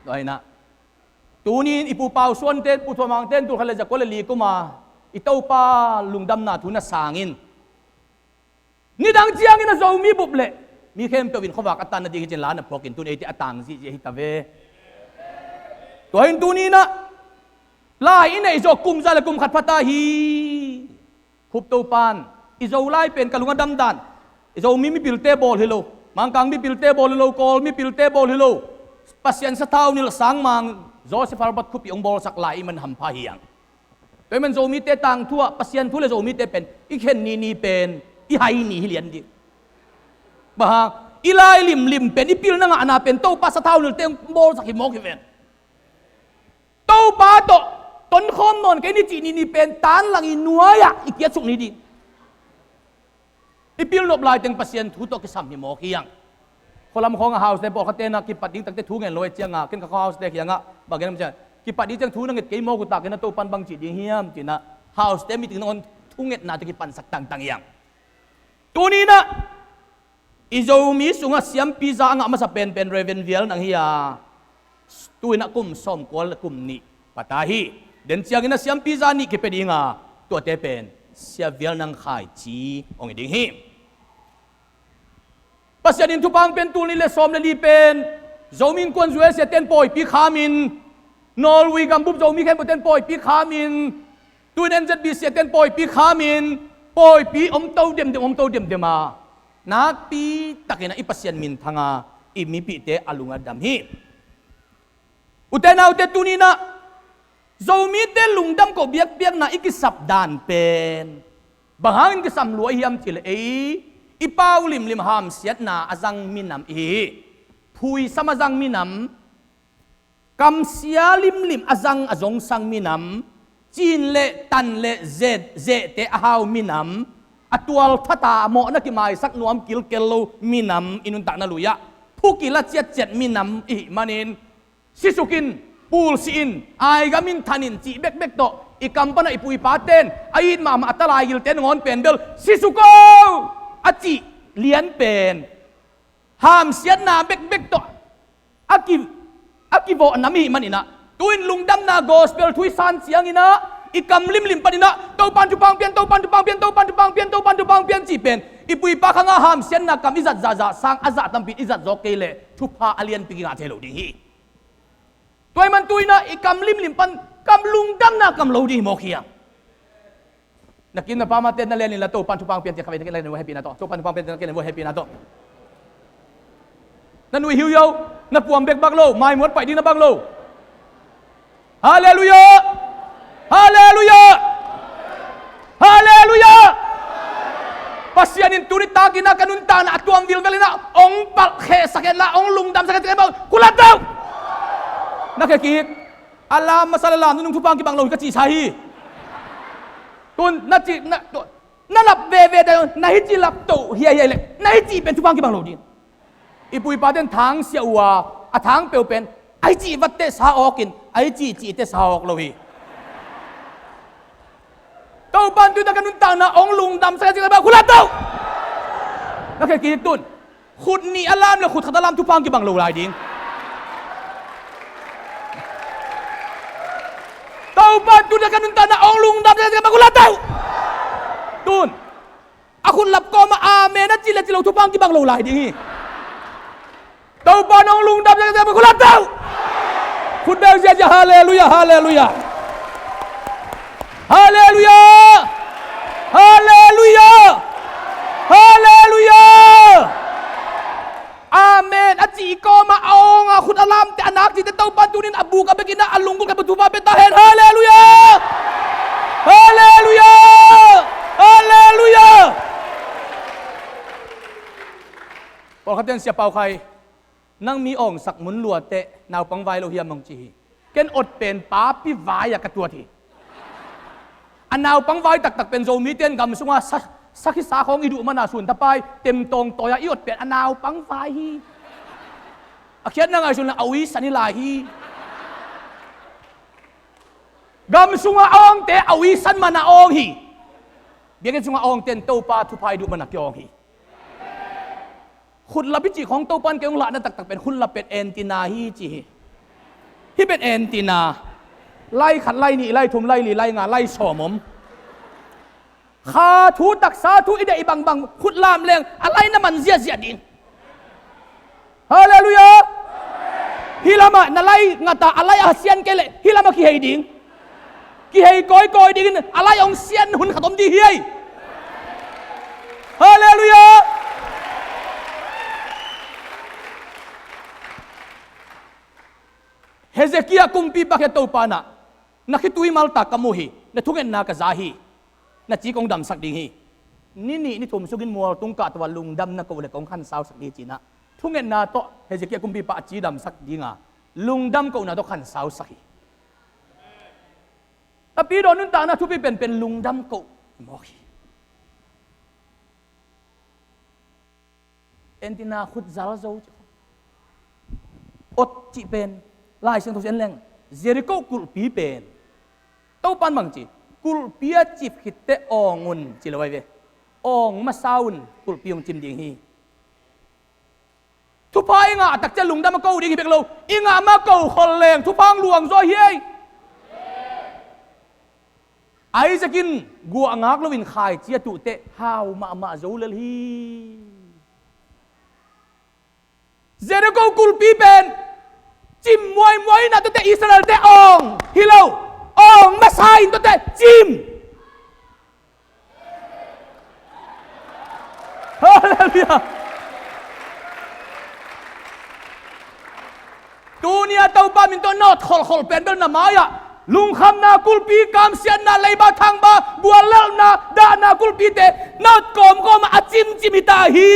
Tua hi-in ah, tuni-in i Pu Pau Suante, Pu Thua Mangte in tul khat le za kua le li kum a i Topa lungdamna thu na sang in, nidang ciangin a Zomi bup le mi khempeuh in khuavak a tan nading hi ci-in la na phuak in, tun eite a tang zihziah hi ta ve. Tua hi-in tuni-in ah, lai i neih zawh kum za le kum khat pha ta hi. Khup Topa'n i Zolai pen ka lung a dam dan, i Zomi mipilte bawl hi lo, Mangkang mipilte bawl hi lo, Kawl mipilte bawl hi lo, Pasian sathau nilh sang Mang Joseph Albert Khup in hong bawlsak lai ahih man hampha hi hang. Tua ahih man Zomite tangthu ah Pasian thu le Zomite pen i khen ni ni pen i hai ni hi lian ding. Bang hang, i lai limlim pen, i pilna ngahna pen Topa sathau nilhte hong bawlsak hi mawk hi ven. Topa tawh tonkhawm nawn kei ni cih ni ni pen tan lang i nuai-ah i kiatsuk ni ding. I pilnop laiteng Pasian thu tawh kisam hi mawk hi hang. Khualam khawngah hauste pawlkhatte na kipat ding takte thu ngen lo ahih ciangah, ken ka khua hauste kiangah bang gen hiam cih leh, kipat ding ciang thu na nget kei mawk uh tak in a, Topa'n bang ci ding hiam ci-in ah, hauste meeting nangawn thu ngetnate kipansak tangtang hi hang. Tuni-in ah i Zomi sungah siampi za a ngah masa penpen Reverend Vial Nang hi a, tu-in ah kum sawmkua le kum nih pha ta hi. Den ciangin a siampi za nih kipia ding a, tuate pen Sia Vial Nang Khaici hong hi ding hi. Pasian in thupha hong pia in, tul nih le sawm le li pen Zomi Innkuan U S A te'n pawipi kham in, Norway gambup Zomi khempeuhte in pawipi kham in, tu-in N Z B C A te'n pawipi kham in, pawipi om to demdem, om to demdem a, nakpi takin ah i Pasian minthang a, i mipihte a lung a dam hi. Ute naute, tuni-in ah Zomite lungdam koh biakpiakna i kisap dan pen bang hangin kisam lua i hiam cih leh, ei i pau limlim hamsiatna a zang minam i hi hi. Phuisam a zang minam, kamsia limlim a zang a zongsang minam, cin le tan le zeh, zehte a hau minam, a tualthat a mawhna kimaisak nuam kilkel lo minam i nuntakna lui-ah phukil a ciatciat minam i hih manin, sisuk in, pulsih in, aigam in, than in cih bekbek tawh i kam pan a i pu i pate'n a it mahmah a talaigil te nangawn pen bel sisuk o a cih lian pen hamsiatna bekbek tawh a ki, a kivawh nam i hih manin ah, tu-in lungdamna gospel thu i san ciangin ah, i kam limlim panin ah Topa'n thupha hong pia in, Topa'n thupha hong pia in, Topa'n thupha hong pia in, Topa'n thupha hong pia in cih pen i pu i pa khang a hamsiatna kam i zat zahzah sang a zah tampi in i zat zawk kei leh thupha a lianpi kingah thei lo ding hi. Tua ahih man tu-in ah i kam limlim pan kam lungdamna kam lo ding hi mawk hi hang. Na kim na pam a te na len inla, Topa'n thupha hong pia in ci a, khatvei na ken len in, voi hehpihna tawh. Topa'n thupha hong pia in ci a, na ken len in, voi hehpihna tawh. Na nuih hiuhiau, na puam bek bang lo, maimuat paih ding na bang lo. Halleluiah! Halleluiah! Halleluiah! Pasian in tu nitak in ah ka nuntakna a tuam vilvel in ah hong palhkhehsak hen la, hong lungdamsak hen ci-in ah, khut lap to! Na khe kik. A lam masa le lam nunung thupha hong kibang lo hi ka cihsa hi. Tun na cih, na, na lap veve ta, na hih ci lap to hiaihiai leh na hih cih pen thupha hong kibang lo ding. I pu i pate'n thang siah uh a, a thang peuh pen a hih cih vatte sa awk in, a hih cih cihte sa awk lo hi. Topa'n tu nitak ka nuntakna hong lungdamsak hen ci-in ah, khut lap to! Na khe kik tun. Khut nih a lam le khut khat a lam thupha hong kibang lo lai ding. Topa'n tu nitak ka nuntakna hong lungdamsak hen ci-in ah, khut lap to! Tun. A khut lap kawmah amen a ci le ci lo thupha hong kibang lo lai ding hi. Topa'n hong lungdamsak hen ci-in ah, khut lap to! Khut beng ziahziah, halleluiah, halleluiah. Halleluiah! Halleluiah! Halleluiah! Amen a cih kawmah a awng a khut a lamte, a nak cihte Topa'n tuni-in a buk a bek in ah, a lunggulh khempeuh thupha pia ta hen. Halleluiah! Halleluiah! Halleluiah! Pakhat in, "Sia Pau Khai, nang mi awngsak mun lua teh naupang vai lo hiam?" hong ci hi. Ken ot pen papi vai-ah ka tuat hi. A naupang vai taktak pen Zomite in gam sungah sa, sakhi sa khawng i duh mana sun tapai temtawng tawi-ah i ot pen a naupang vai hi. A khiatna ngaihsun leng a uisan hi lai hi. Gam sungah a awngte a uisan mana awng hi. Biakinn sungah a awngte in Topa thupha i duh mana kiawng hi. Khutlap i cih khawng Topa in kei hong lahna taktak pen khutlap pen antenna hi ci hi. Hih pen antenna. Lai khat, lai nih, lai thum, lai li, lai nga, lai sawm om. Kha thu, taksa thu i deih bangbang khut lam leng a lai na man ziahziah ding. Halleluiah. Hih lamah na lai ngat a, a lai a sian kei leh hih lamah kihei ding. Kihei kawikawi dingin a lai hong sian hun khat om ding hi ei. Halleluiah. Hezekiah kumpipa kiang Topa in, "Na khitui maltak ka mu hi, na thungetna ka za hi, na ci kong damsak ding hi. Ni nih ni thum sungin mualtung kah tawh a lungdam na koh leh kong khansausak ding hi," ci-in thungetna tawh Hezekiah kumpipa a ci damsak ding a, lungdam kohna tawh khansausak hi. Tapidaw nuntakna thupi penpen lungdam koh mawk hi. Antenna khut zal zo. Ot cih pen Lai Siangtho en leng Jericho kulhpi pen Topa in bang ci, kulhpi a cip khit teh awng un ci lo ahi ve. Awng masa un kulhpi hong cim ding hi. Thupha i ngah takciang lungdam a ko ding hi bek lo, i ngah ma ko khol leng thupha hong luang zaw hi ei. Isaac in guah ngak loin khaici a tuh teh hau mahmah zo lel hi. Jericho kulhpi pen cim muaimuai in a tuate Israel-te awng hi lo, awng masa in tuate cim. Halleluiah. Tuni a Topa min tawh na ot kholhkholh pen bel na mai-ah lungkhamna kulhpi, kamsiatna, leiba thangba, guallelhna, dahna kulhpite na ot kawmkawm a cimcim hi ta hi.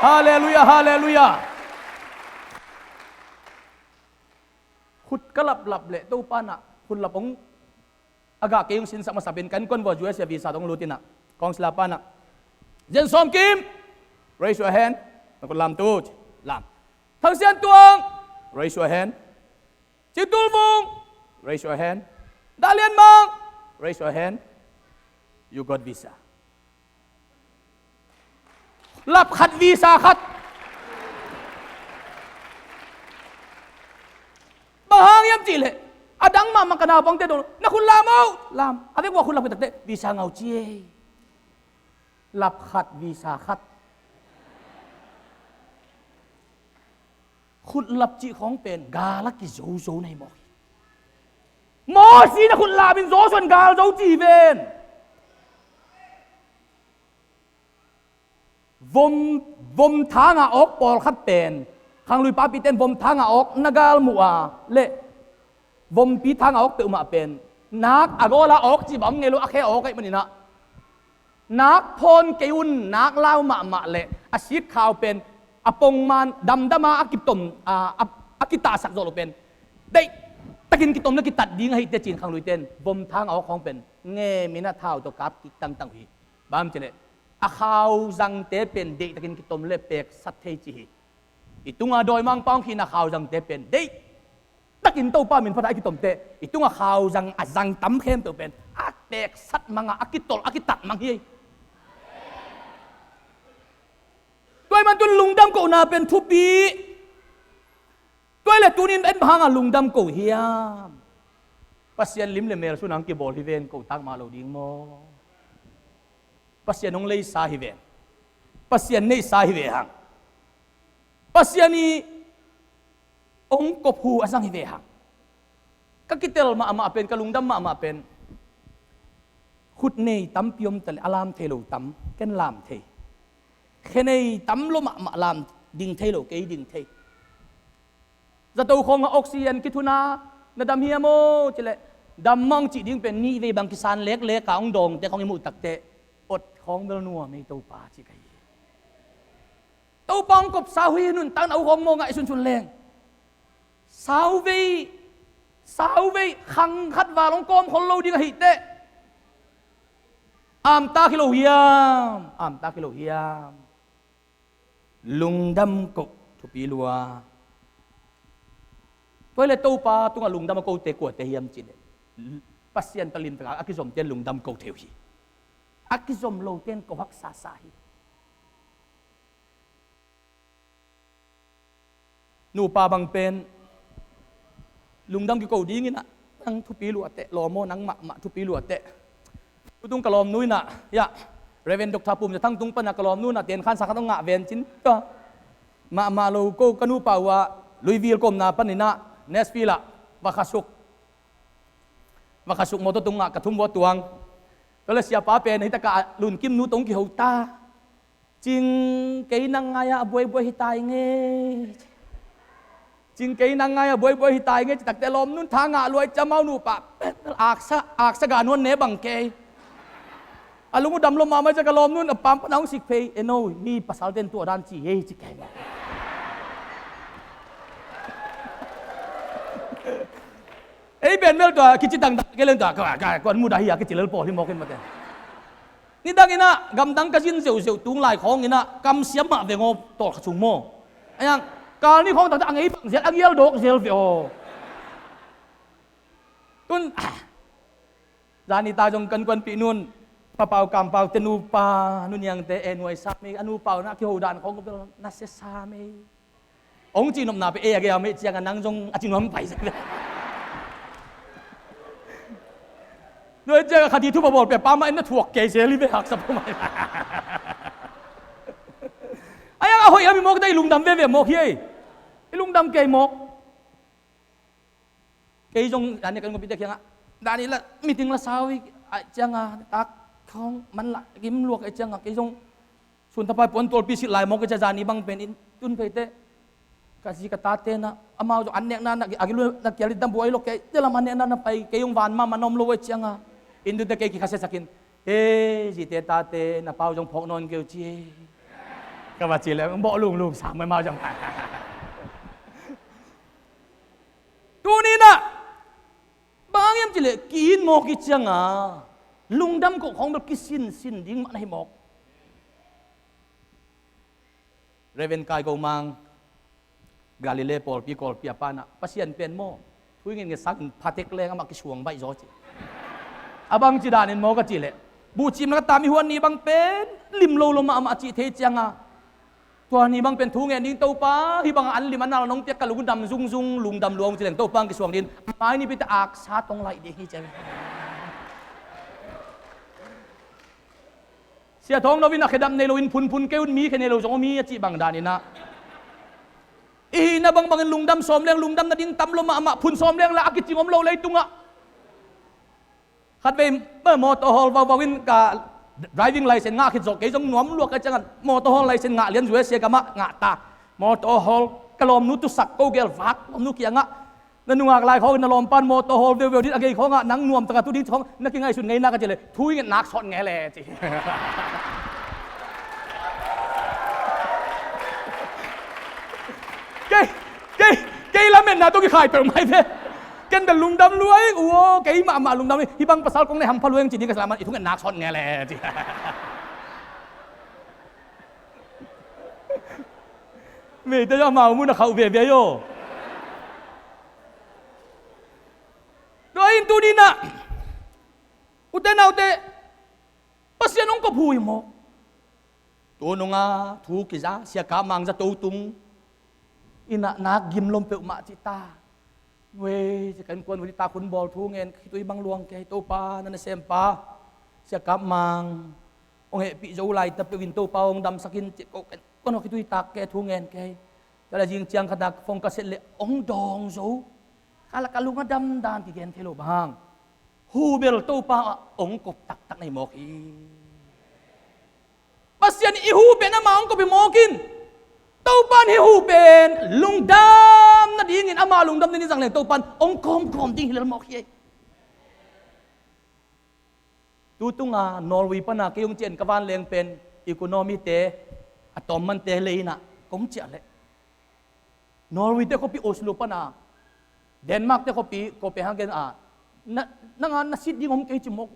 Halleluiah, halleluiah. Khut ka laplap leh Topa in khutlap hong a gah kei hong sinsak masa pen kan kuan vua U S A visa tawh hong lut in, council pa in, Zen Sawm Kim, raise your hand. Na khut lam tu, lam. Thang Sian Tuang, raise your hand. Ciu Tul Vung, raise your hand. Dah Lian Mang, raise your hand. You got visa. Lap khat visa khat. Bang hang hiam cih leh a dang mahmah ka naupangte dong, na khut lam o, lam. A vek ua khut lap khit takte visa ngau ci ei. Lap khat visa khat. Khutlap cih khawng pen gal a kizozo na hi mawk hi. Moses in a khut lamin Joshua in gal zo ci hi ven. Vom, vom thang a awk pawlkhat pen, khanglui papite in vom thang a awk na gal muh a leh vompi thang a awk peuhmah pen nak a gawl a awk cih bang ngei lo, a khe a awk ahih manin nak phawn kei un, nak lau mahmah leh a sikkhau pen a pongman damdam a, a kitom a, a, a kitahsak zawh loh pen deihtakin kitom leh kitat ding ahi teh ci-in khangluite in vom thang a awk khawng pen ngemin a thau tawh kap kik tangtang uh hi. Bang hang hiam cih leh a khauzangte pen deihtakin kitom leh peksat thei ci hi. I tunga dawimangpa hong khihna khauzangte pen deihtakin Topa min phat a i kitomte, i tunga khauzang a zang tam khempeuh pen a peksat mang a, a kitolh, a kitat mang hi. Tua ahih manin lungdam kohna pen thupi. Tua ahih leh tuni-in en bang hanga lungdam ko hiam? Pasian lim leh mel sungah hong kibawl hi ven, ko tak mah lo ding maw? Pasian hong leisa hi ven. Pasian neihsa hi ve hang. Pasian in hong kop hu a zang hi ve hang. Ka kitel mahmah pen, ka lungdam mahmah pen, khut nei tampi om ta leh a lam thei lo tam, ken lam thei. Khe nei tam lo mahmah, lam ding thei lo, kei ding thei. Zato khawng a oxygen kithuna, na dam hiam aw cih leh dam mah hong cih ding pen nih vei bang kisan leklek a hong dawngte khawng i muh takteh ot khawng bel nuam ei Topa ci ka hi. Topa hong kopsa uh hi, nuntakna uh hong mawngah i sunsun leng. Sauvei, sauvei, khang khat val hong kawm khol lo ding ahih teh. Amtak hi lo hiam, amtak hi lo hiam. Lungdam koh thupi lua. Tua hi leh Topa tungah lungdam a kote kuate hiam cih leh, Pasian tawh limtakin a kizomte in lungdam ko thei uh hi. A kizom lote in ko haksa sa hi. Nupa bang pen lungdam kiko dingin ah, nang thupi luateh, lawm aw, nang mahmah thupi luateh. Tutung ka lawmnu in ah, ya, Reverend Doctor Pum Za Thang tung pan ah ka lawmnu in ah tenkhansa khat hong ngah ven cin tua. Mahmah lo ko, ka nupa uh ah Louisville ka omna panin ah Nashville ah va khasuk. Va khasuk mawtaw tungah ka thum vua tuang. Tua leh siapa pen hih takah Lun Kim nu tawh hong kiho ta. Cing, kei nang ngai-ah a buaibuai hi ta ing e. Cing, kei nang ngai-ah a buaibuai hi ta ing e, ci takteh lawmnu in tha ngah lua ci a, amau nupa pen aksa, aksa gan huan ne bang kei. A lung uh dam lua mahmah ci a, ka lawmnu in a paam pan a hong sik phei, e no, mi pasalte'n tua dan ci hi ei ci kei maw. Ei pen bel tua kici dangdang kei leng tua, ka, ka, kuan mudah hi a kici lel pawl hi mawk in mate. Nidang in ah gamdang ka zin zeuhzeuh tung lai khawng in ah kamsiam mah veng aw, tawlkhat sung maw. A yang, kal ni khawng taktak a ngei bang zel, a gial dawk zel ve aw. Tun, ah, zani ta zong kan kuanpih nun, Pa Pau Kam Pau te nupa, Nu Niang te e nuai sa mei, a nupa uh na kiho dan khawng bel na sia sa mei. Hong cihnopna pen ei a gei a mei ciangah nang zong a ci nuam pai zel. Nuai ciangah khat i thu babawl pia pa mah in na thuak kei zel hi ve, haksa pa mah. A yang a hoih a mi mawk ta i lungdam veve mawk hi ei. I lungdam kei mawk. Kei zong dan ni kan ngopite kiangah dan ni la meeting la sau hi a ciangah tak khawng man la gim luak a ciangah kei zong Sun thapai puan tualpi silh lai mawk i cia zani bang pen in tun pheite. Ka zi ka tate na amau zong an nekna na a gilu na kial i tam buai lo kei te lam an nekna na pai kei ung van ma man om lo i cianga. In tute kei kikhasia sakin e zite tate na pau zong phawk nawn keu ci e. Ka va ci le bawh lunglung sa mai mau zong. Tuni na bang hiam ci le ki-in mawk i cianga lungdam koh khawng bel kisinsin ding mah na hi mawk. Reverend Kai Go Mang, Galilee pawlpi kawlpi a panah Pasian pen maw thu i ngen nge sangin phatek leng amah kisuang baih zaw ci. A bang ci danin maw ka cih leh buhcim na ka tam i huan ni bang pen lim lo lo mah amah cih thei cianga tua ni bang pen thu ngen ding Topa hih bangah an lim a nal nong piak ka lungdam zungzung lungdam luang ci leng Topa ang kisuang din a mai ni pite aksa tong laih ding hi ciang. Sia Thawng No in a khedap nei loin phunphun kei un mi khe nei lo zong om hi a cih bang daninah i hihna bangbangin lungdam sawm leng lungdam nading tam lo mahmah phun sawm leng la a kicing om lo leitungah. Khatvei mawtaw hawl vauvau in ka driving license ngah khit zawh kei zong nuam luak ka ciangan mawtaw hawl license ngah lian U S A gamah ngah ta. Mawtaw hawl ka lawmnu tusak ko gel vak lawmnu kiangah na nungak lai khawngin na lawmpan mawtaw hawl veuveu din a gei khawngah nang nuamtaka tu ding khawng na kingaihsun ngeina ka cih leh thu i ngetnak sawt nge le ci. Kei kei kei lametna tawh kikhai peuh mai ve. Ken bel lungdam luai uo kei mahmah lungdam hi bang pasal kong ne hampha luai ang ci ding ka salaman i thu ngetnak sawt nge le ci. Meite zong amau mun a khauh veve aw. Tua in tuninah ute naute Pasian hong kop hui maw? Tu nunga thu kiza siakap mang za to tung inah nak gimlom peuhmah cihta. Nuei ci kan kuan huli tak hun bawl thu ngen khitui bang luang kei Topa na nasempa siakap mang hong hehpih zo laita peuh in Topa hong damsakin cih ko kan kuan khitui tak ke thu ngen kei. Tua le zing ciang khatak fong ka set le ong dawng zo. Kala ka lung a damdan kigen thei lo bang hang. Hu bel Topa ah ong kop taktak nei mawk hi. Pasian i hu pen ama ong kop hi mawk in. Topan hi hu pen lungdam nadingin ama lungdam nading zang leng Topan ong kawmkawm ding hi lel mawk hi. Tutunga Norway pana kei hong cian ka vanleng pen economy te a tawm mante lei inah Kong ciah leh Norway te khuapi Oslo pana, Denmark te khuapi Copenhagen a, na, nanga na sit ding om kei ci mawk.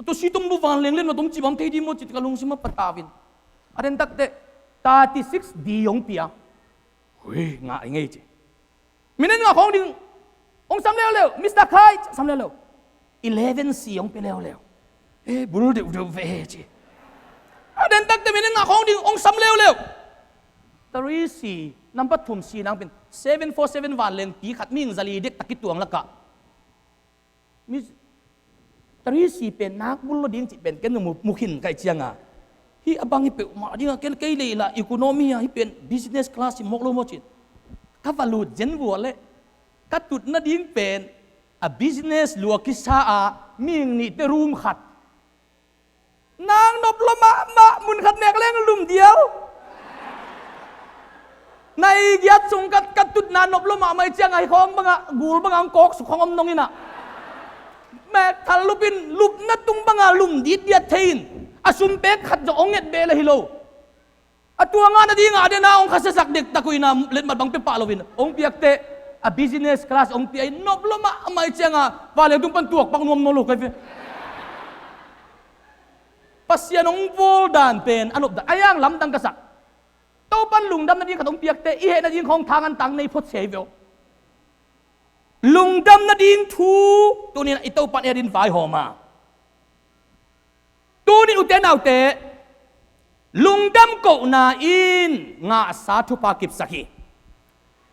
Tua sit om bu vanleng len mat om ci bang thei ding maw ci ka lungsim a patau in. A den takte thirty six di hong pia. Hui, ngah i ngei ci. Minute nga khawng ding hong sam leuleu, Mister Khai, sam leuleu. Eleven C hong pia leuleu. Eh, bul deuhdeuh ve ci. A den takte minute nga khawng ding hong sam leuleu. Three C, number thum C nang pen seven four seven vanleng pi khat mihing zali dek tak kituang lakah. Mi three C pen nak bul lo ding cih pen ken mu, mu khin kai cianga. Hi a bang hi peuhmah dinga ken kei lei la economy a hi pen business class hi mawk lo maw cin. Ka va lut zen vua leh ka tut nading pen a business lua kisa a mihing nihte room khat. Nang nop lo mahmah, mun khat nek leng lum diau. Nai giat sung ka, ka tutna nop lo mahmah i cianga hi khawng banga gul banga hong kawk suk khawng om nong ina. Mek thal lupin lupna tung banga lum ditdiat thei in a sum pek khat zong hong nget beh le hi lo. A tua ngah nadinga a dena hong khasiasak dektak uh ina letmat bang pia pah loin hong piakte a business class hong pia in nop lo mahmah i cianga vanleng tung pan tuak pak nuam nuam lo kai ve. Pasian hong bawl dan pen a nop dan a yang lamdang ka sak. Topan lungdam nading khat hong piakte i heh nading khawng thang an tang nei phot sei veu. Lungdam nading thu tunin i Topan e din vaihawm a. Tunin ute naute, lungdam kohna in ngahsa thupha kipsak hi.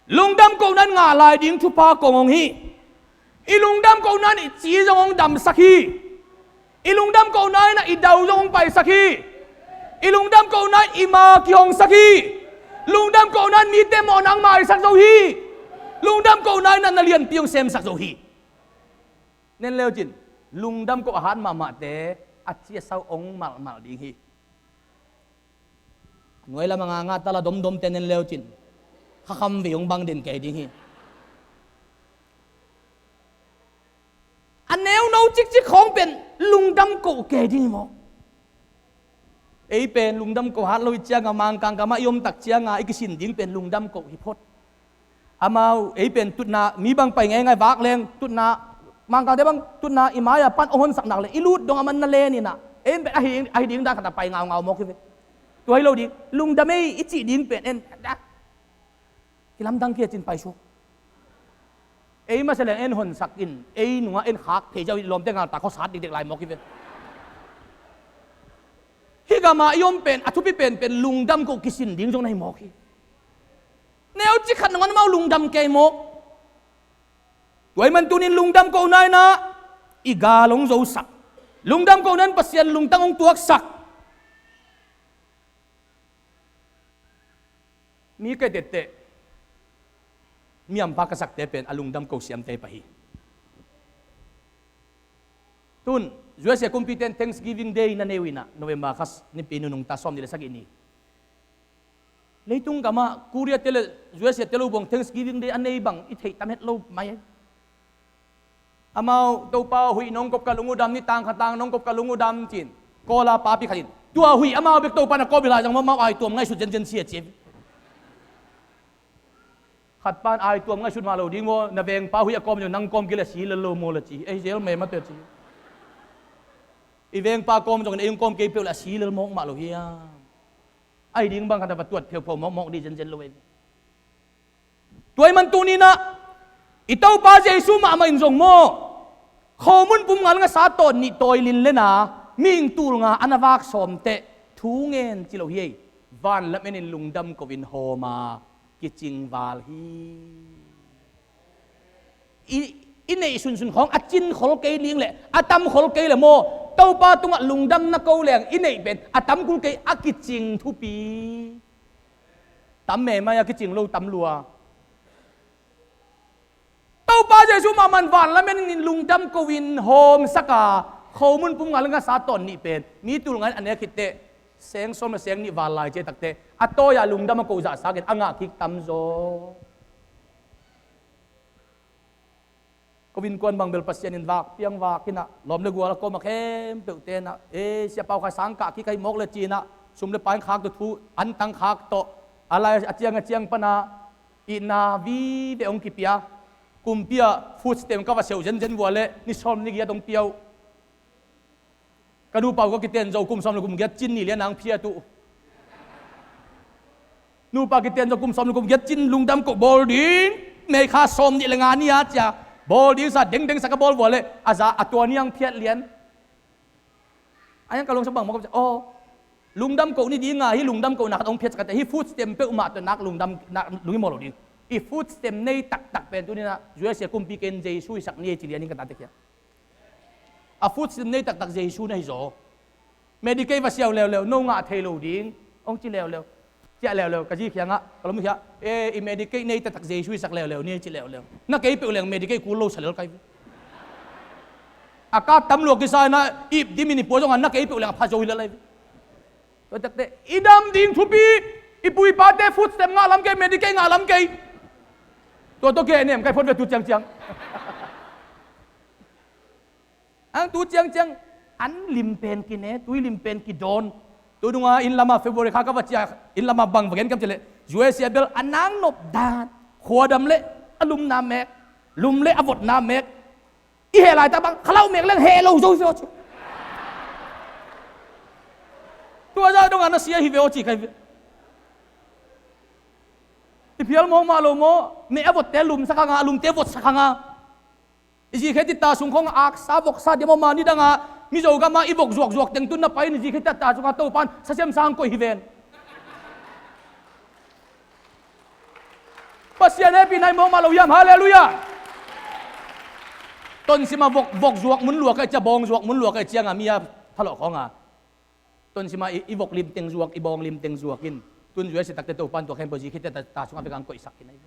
Lungdam kohna in ngah lai ding thupha kong hong hi. I lungdam kohna in i ci zong hong damsak hi. I lungdam kohna in i dau zong hong paisak hi. I lungdam kohna in i ma kihongsak hi. Lungdam kohna in mite mawhna hong maisak zo hi. Lungdam kohna in na lianpi hong semsak zo hi. Nen leu cin, lungdam koh a hat mahmahte a ci a sau ong malhmalh ding hi. Nuai lam a nga nga tala domdomte nen leu cin, khakham vei ong bang den kei ding hi. A neuno cikcik khawng pen lungdam koh kei ding hi maw? Ei pen lungdam ko hat lo i cianga Mangkang gamah i omtak cianga i kisin ding pen lungdam ko hi phot. Amau ei pen tutna mi bang pai ngeingai vak leng tutna Mangkangte bang tutna i mai-a pan ong honsak nak le i lut dong a man na len inah ei pen ahi, ahi ding dan khat a pai ngaungau mawk hi ve. Tua hi lo ding lungdam ei i cih ding pen en kilamdang kia cin paisuk. Ei masa leng en honsak in ei nungah en khak thei ziau in lawmte ngaltak khuasat dikdek lai mawk hi ve. Hih gama i om pen a thupi penpen lungdam ko kisin ding zong na hi mawk hi. Neu ci khat nangon amau lungdam kei mawk. Tuai man tunin lungdam ko nainah i gal hong zosak. Lungdam ko nain Pasian lungtang hong tuaksak. Mi ka tetteh mi hampha ka sakte pen a lungdam ko siamte pah hi. Tun U S A kumpite in Thanksgiving Day na nei uh inah November kha nipi nunung ta sawm nih le sagih ni. Leitung gamah Korea te le U S A te lo buang Thanksgiving Day a nei bang i theih tam het lo mai. Amau Topa huih nong kop ka lung uh dam ni tang kha tang nong kop ka lung uh dam cin. Kawla papi khat in tua huih amau bek Topa na kawm hi lai zang maw amau ai tuam ngaihsut zenzen sia ci. Khat pan ai tuam ngaihsut mah lo ding maw na vengpa huih a kawm zong nang kawm kei le a si lel lo maw le ci. Ei zel mei mate ci. I vengpa kawm zong in ei hong kawm kei peuh le a si lel mawk mah lo hiam? Ahi ding bang khat a va tuat pheuphau mawkmawk dih zenzen lo ei. Tua ahih man tuninah i Topa Jesu mahmah in zong maw khomun pum ngal ngasa tawn nih tawi linlena mihing tul nga a na vak sawmteh thu ngen ci lo hi ei. Van lam enin lungdam ko in hawma kicing val hi. I, i neih sunsun khawng a cin khol kei ding le a tam khol kei le maw Topa tungah lungdam na ko leng i neih pen a tam kul kei a kicing thupi. Tam memai a kicing lo tam lua. Topa Jesu mahmah in van lamen in lungdam ko in hawmsak a khomun pum ngal ngasa tawn nih pen mi tul ngai a nek khitteh seng sawm le seng nih val lai ciah takte a tawi-a lungdam a ko zahsak in a ngah kik tam zaw. Ko innkuan bang bel Pasian in vak piang vak inah lawm le gual a kawm a khempeuhte inah e Sia Pau Khai sang kah kik ahi mawk le ci inah Sum le paai khak tawh, thu antang khak tawh, a lai a ciang a ciang pana itna vive hong kipia. Kumpi ah food stamp ka va seuh zenzen vua leh ni sawm ni giat hong pia uh. Ka nupa uh ka kiten zo kum sawm le kum giat cin ni lian ang phiat uh. Nupa kiten zo kum sawm le kum giat cin lungdam koh bawl ding. Mei kha sawm nih le nga ni a cia bawl ding sa dengdeng sa ka bawl vua leh a za a tua ni ang phiat lian. A yang ka lungsa bang mawk ka cia aw. Lungdam koh ni ding a hi lungdam koh nak hong phiat sa ka cia hi food stamp peuhmah tawh nak lungdam nak lungim maw lo ding. I food stamp nei taktak pen tu ni na U S A kumpi ken Jesu i sak ni ei ci lian in ka tate kia. A food stamp nei taktak Jesu na hi zaw. Medicaid va siau leuleu no ngah thei lo ding hong ci leuleu. Ciah leuleu ka zi khiangah ka lom khiah e i Medicaid nei taktak Jesu i sak leuleu ni ci leuleu. Na kei peuh leng Medicaid kul lo sa lel kai ve. A ka tam luak kisa na ip dim in i pua zongah na kei peuh leng a pha zo hi lel ai ve. Tua takte i dam ding thupi i pu i pate food stamp ngah lam kei Medicaid ngah lam kei. Tua tawh kei nem kai phot ve tu ciangciang. Ang tu ciangciang an lim pen kine tui lim pen kidawn. Tu nunga inn lama February kha ka va cia inn lama bang va gen kam cileh U S A bel a nang nop dan khuadam le a lumna mek lum le a votna mek. I heh laitak bang khalau mek leng heh lo zo zo. Tua za dong ana sia hi ve aw ci kai ve. I phial mawk mah lo maw meh a votte lumsak hanga a lumte votsak hanga. I zikhe titta sung khong aksa voksa diam aw ma nidanga Mizo gama i vok zuakzuak teng tun na pai in i zikhe titta sunga Topan sasiam sang koih hi ven. Pasian hehpihna i mawk mah lo hiam halleluiah. Tonsima vok vok zuak mun luak a i cia bawng zuak mun luak a i cianga mi a phalawh khawnga. Tonsima i, i vok limteng zuak i bawng limteng zuak in tun zuai sitakte Topan tua khempeuh zikhe titta sunga vekang koihsak khin a i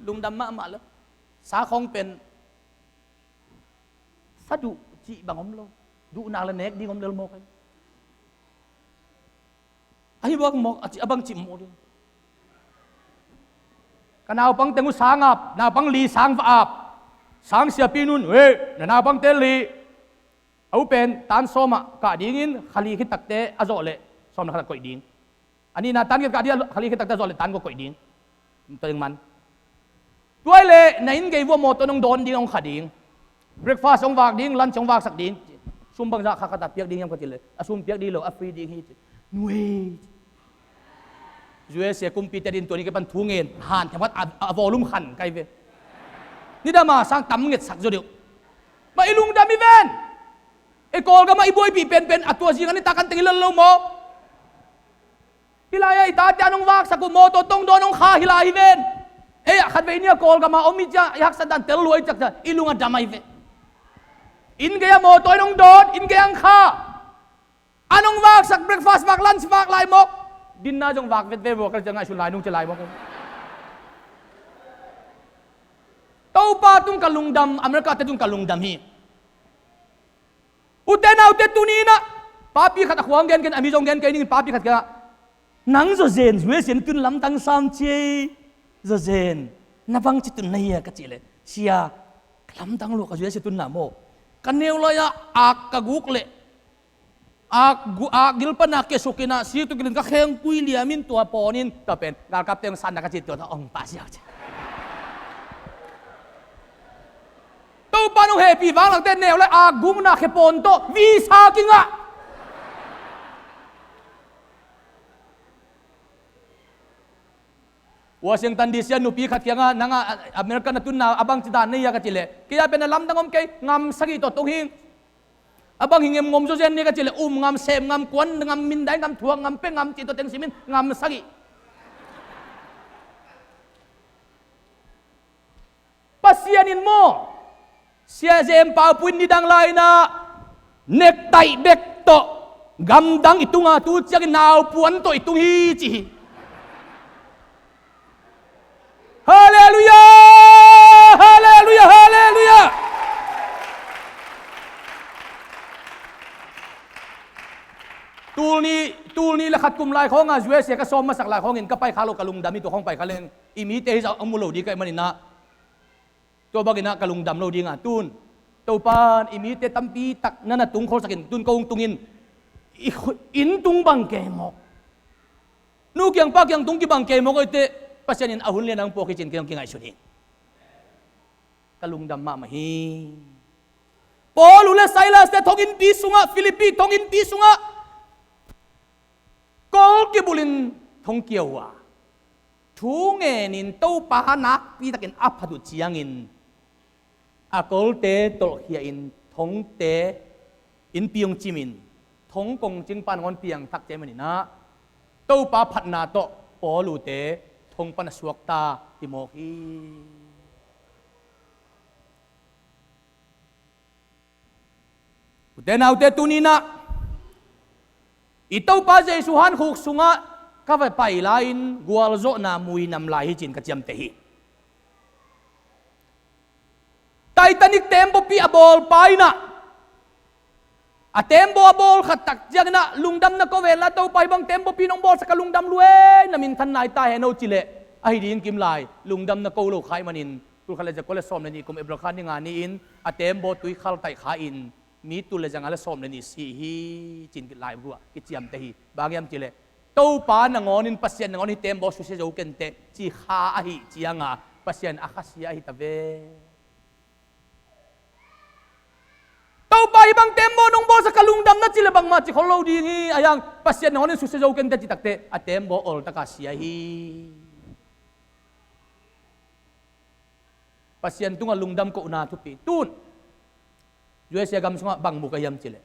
lungdam mahmah lo. Sa khawng pen sa duh cih bang om lo. Duhnak le nek ding om lel mawk ai. Ahi buak mawk a bang cih mawk ding. Ka naupang teng uh sang ap naupang li sang va ap. Sang siapi nun weh na naupangte li. A u pen tan sawmah kah dingin khali khitakte a zawh leh sawm le khatak koih ding. A nihna tan khitak ding a khali khitakte a zawh leh tan kua koih ding. Tua ding man. Tuai leh na inn gei vua mawtaw nong dawn ding hong kha ding. Breakfast hong vak ding lunch hong vaksak ding. Sum bangzah kha khata piak ding hiam ka ci leh a sum piak ding lo a free ding hi ci. Nuei. U S A kumpi tet in tua ni ka pan thu ngen han thiam khat a volume khan kai ve. Nidama sang tam ngetsak zo deuh. Ma i lungdam i ven. I Kawlgama i buaipih penpen a tua zinga nitak kan teng i lal lo maw? Hilai a i tate an hong vaksak uh mawtaw tong dawn hong kha hilai hi ven. Ei ah khatvei ni a Kawlgama om i cia i haksat dan tel lua i ciakcia i lung a dam ahi ve. Inn gei a mawtaw in hong dawn inn gei ang kha. An hong vaksak breakfast vak lunch vak lai mawk. Dinna zong vak vet ve vua ka cia ngaihsun lai nung cia lai mawk. Topa tung ka lungdam America te tung ka lungdam hi. Ute naute tuni inah papi khat a khuang gen ken a mi zong gen kei ningin papi khat kengah nang zawzen zuai sian tun lamdang sam ciei zawzen na bang ci tun na hia ka cih leh sia ka lamdang lua ka zuai sia tun na maw ka neu lai-ah ak ka guk leh ak gil pana ke sukinah situ kilin ka khengpui liamin tua pawnin tua pen galkapte hong sanna ka cih tua tawh hong pah siau ci. Topa nong hehpih vanglakte neu le a gungna khe pawn tawh visa kingah. Washington D C a nupi khat kiangah nangah America na tunna a bangci dan na hia ka cih leh kei a pen a lamdang om kei ngam sagih tawh tung hing. A bang hi ngem ngom zawzen ni ka cih leh um ngam sem ngam kuan ngam mindai ngam thuak ngam pe ngam cih tawh teng simin ngam sagih. Pasian in maw sia zem paupuin nidang lainah nektaih bek tawh gamdang i tunga tu ciangin naupuan tawh i tung hi ci hi. Halleluiah. Halleluiah. Halleluiah. Tulni tulni le khat kum lai khawnga U S A ka sawm masak lai khawngin ka pai kha lo ka lungdam hi tua khawng pai kha leng i mite hi zah a mu lo ding ka hih maninah tua banginah ka lungdam lo dinga tun Topan i mite tampi tak na na tungkholsakin tun ko hong tungin I khu-, inn tung bang kei mawk. Nu kiang pa kiang tung kibang kei mawk oi teh, Pasian in a hun lian a hong puak hi cin kei hong kingaihsun hi. Ka lungdam mahmah hi. Paul uh le Silas te thonginnpi sungah, Philippi thonginnpi sungah kol kibulhin thong kia uh a, thu ngenin Topa nakpitakin a phat uh ciangin, a kolte tolhkhiain thongte innpi hong cimin, thong kongcing pan ngawn piangthak ciai maninah Topa phatna tawh Paul uhte thong pan a suakta hi mawk hi. Ute naute, tuninah i Topa Jesu hankhuk sungah ka va pai lai-in gualzawhna muinam lai hi cin ka ciamteh hi. Titanic tembaw pi a bawlpa inah a tembaw a bawl khat tak cianginah lungdamna ko venla, Topa hih bang tembaw pi nong bawlsak ka lungdam lua ei, na minthan nai ta hen o cileh ahi ding kim lai, lungdamna ko lo khai manin tulkhat le zakua le sawm le nih kum April kha ni nga ni-in a tembaw tui khaltaih kha-in mi tul le zanga le sawm le nih si hi cin lai buah kiciamteh hi. Bang hiam cileh Topa nangawnin, Pasian nangawnin hih tembaw susia zo kenteh ci kha ahi cianga Pasian a khasia ahi ta ve. Topa hih bang tembaw nong bawlsak ka lungdamna cileh bangmah ci khol lo ding hi. A hiang Pasian nangawnin susia zo kenteh ci takteh a tembaw oltaka sia hi. Pasian tungah lungdam kohna thupi. Tun U S A gam sungah bang mu ka hiam cileh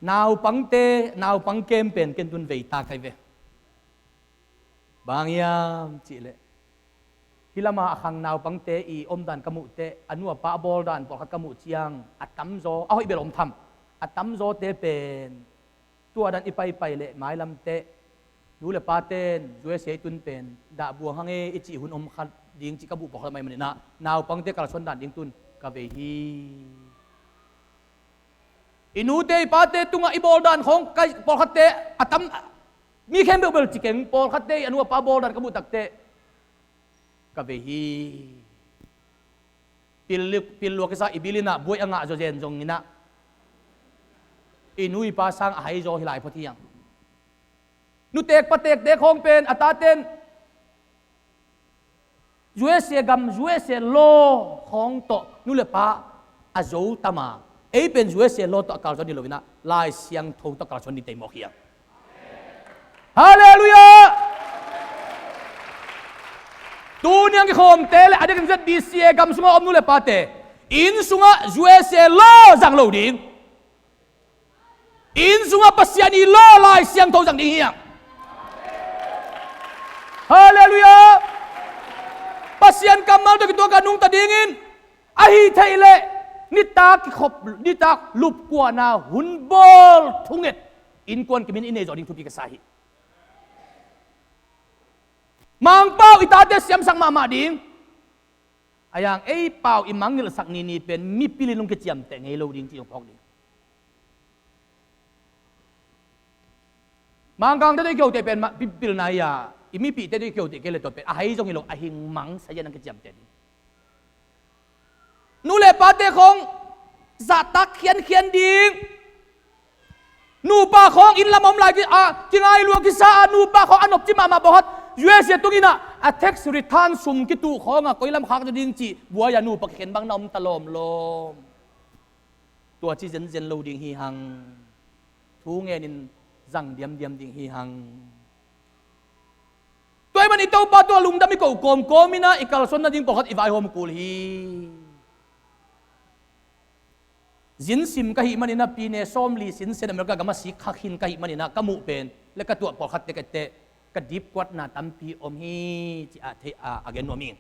naupangte, naupang kem pen ken tun veita kai ve. Bang hiam cihleh hih lama a khang naupangte i omdan ka muh teh, a nu a pa a bawldan pawlkhat ka muh ciang a tamzaw, a hoih bel om tham, a tamzawte pen tua dan i paipai leh mailam teh nu le paten U S A i tun pen dah buang hang e i cih hun om khat ding cih ka buh pawlkhat mai maninah naupangte kalsuan dan ding tun ka vei hi. I nute i pate tungah i bawldan khawng ka pawlkhatte a tam, mi khempeuh bel ci keng, pawlkhatte i a nu a pa bawldan ka muh takteh ka vei hi. Pil, pil lua kisa i bil inah buai a ngah zawzen zonginah i nu i pa sang a hai zaw hi lai phot hi ang. Nutek patekte khawng pen a taten U S A gam, U S A law khawng tawh nu le pa a zo tama, ei pen U S A law tawh a kalsuan ding loinah Lai Siangtho tawh kalsuan ding tei mawk hiam? Halleluiah! Tuniang kikhawmte le a diakin Z B C A gam sungah om nu le pate inn sungah U S A law zang lo ding. Inn sungah Pasian i law Lai Siangtho zang ding hi hang. Halleluiah! Pasian kammal tawh kituak a nungta dingin ahi theih leh nitak kikhop, nitak lupkuana hun bawl thunget innkuan kimin i nei zawh ding thupi ka sa hi. Mangpau i tate siamsak mahmah ding. A hiang ei pau i mangngilhsak nini pen mipil in hong kiciamteh ngei lo ding cih hong phawk ding. Mangkangte tawh i kihoteh pen mipilna hi a, i mipihte tawh i kihoteh kei le tua pen a hai zong hi lo, a hing mang sayan hong kiciamteh ding. Nu le pate khawng zahtak khiankhian ding. Nupa khawng inn lam om lai ki, a, kingai lua kisa a, nupa khawng a nopci mahmah bawh khat U S A tunginah a tax return sum kituh khawngah koi lam khak ding cih buai a nupa kikhen bang na om ta lawmlawm. Tua ci zenzen lo ding hi hang. Thu ngenin zang diamdiam ding hi hang. Tua ahih man i Topa tungah lungdam i koh kawmkawm inah i kalsuan nading pawlkhat i vaihawm kul hi. Zinsim ka hih maninah pine sawmli sinsen America gam a sik kha khin ka hih maninah ka muh pen le ka tuah pawlkhatte ka teh ka dipkuatna tampi om hi ci a thei a, a gen nuam hi.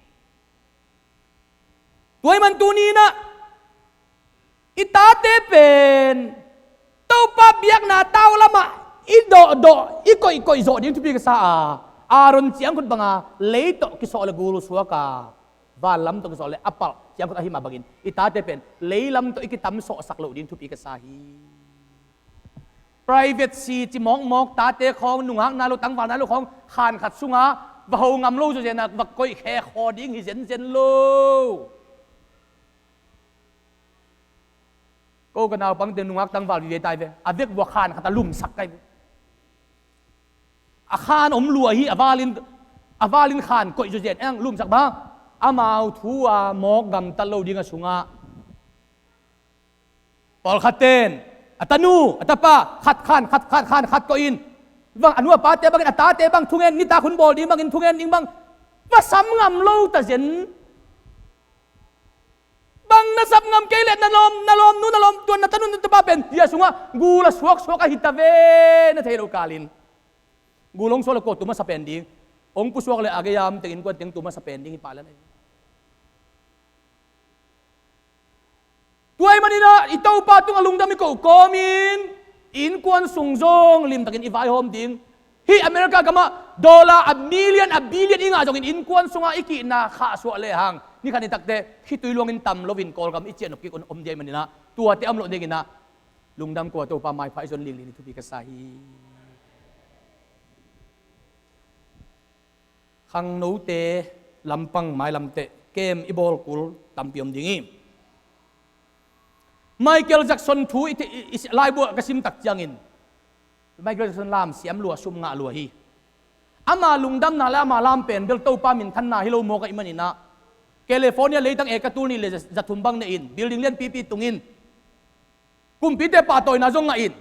Tua ahih man tuninah i tate pen Topa biakna tau lamah i dawhdawh, i koihkoih zawh ding thupi ka sa a, Aaron ciangkhut banga lei tawh kisawh le gul suak a, van lam tawh kisawh le a palh ciangkhut ahi mah bangin i tate pen lei lam tawh i kitamsawhsak loh ding thupi ka sa hi. Privacy ci mawkmawk, tate khawng nungak nai lo, tangval nai lo khawng khan khat sunga va ho ngam lo zawzen a va koih khekhaw ding hi zenzen lo. Ko ka naupangte nungak tangval vive tai ve. A vek vua khan khat a lumsak kai ve. A khan om lua hi, a valin, a valin khan koih zuzen eng lumsak bang. Amau thu a mawk gamtat lo ding a sungah pawlkhat ten a tanu a tapa khat khan khat khan khan khat koih in, bang a nu a pate bangin a tate bang thungen nitak hun bawl ding bangin thungen ding bang va sam ngam lo ta zen. Bang na sap ngam kei leh na lawm, na lawm nu, na lawm tuan, na tanu, na tapa pen hia sungah gul a suaksuak ahi ta ve, na thei lo kalin. Gul hong suak le ko tu masa pen ding. Hong pusuak le a gei a om teng innkuan teng tu masa pen ding hi pah le na hi. Tua ahih manin ah i Topa tungah lungdam i koh kawmin i innkuan sung zong limtakin i vaihawm ding. Hih America gamah dollar a million a billion i ngah zongin innkuan sungah i kihna khahsuah lehang ni khat ni takte khitui luangin tam loin Kawlgam i ciah nop kik om dia ahih manin ah tuate a om loh dingin ah lungdam ko a, Topa maipha i zon linglin i thupi ka sa hi. Khangnote lampang mailamteh kem i bawl kul tampi om ding hi. Michael Jackson thu i, i, i laibuah ka sim tak ciangin Michael Jackson lam siam lua, sum ngah lua hi. Ama lungdamna le ama lam pen bel Topa minthanna hi lo mawk ahih manin ah California leitang eka tul nih le za, za thum bang nehin building lianpipi tungin kumpite pahtawina zong ngah in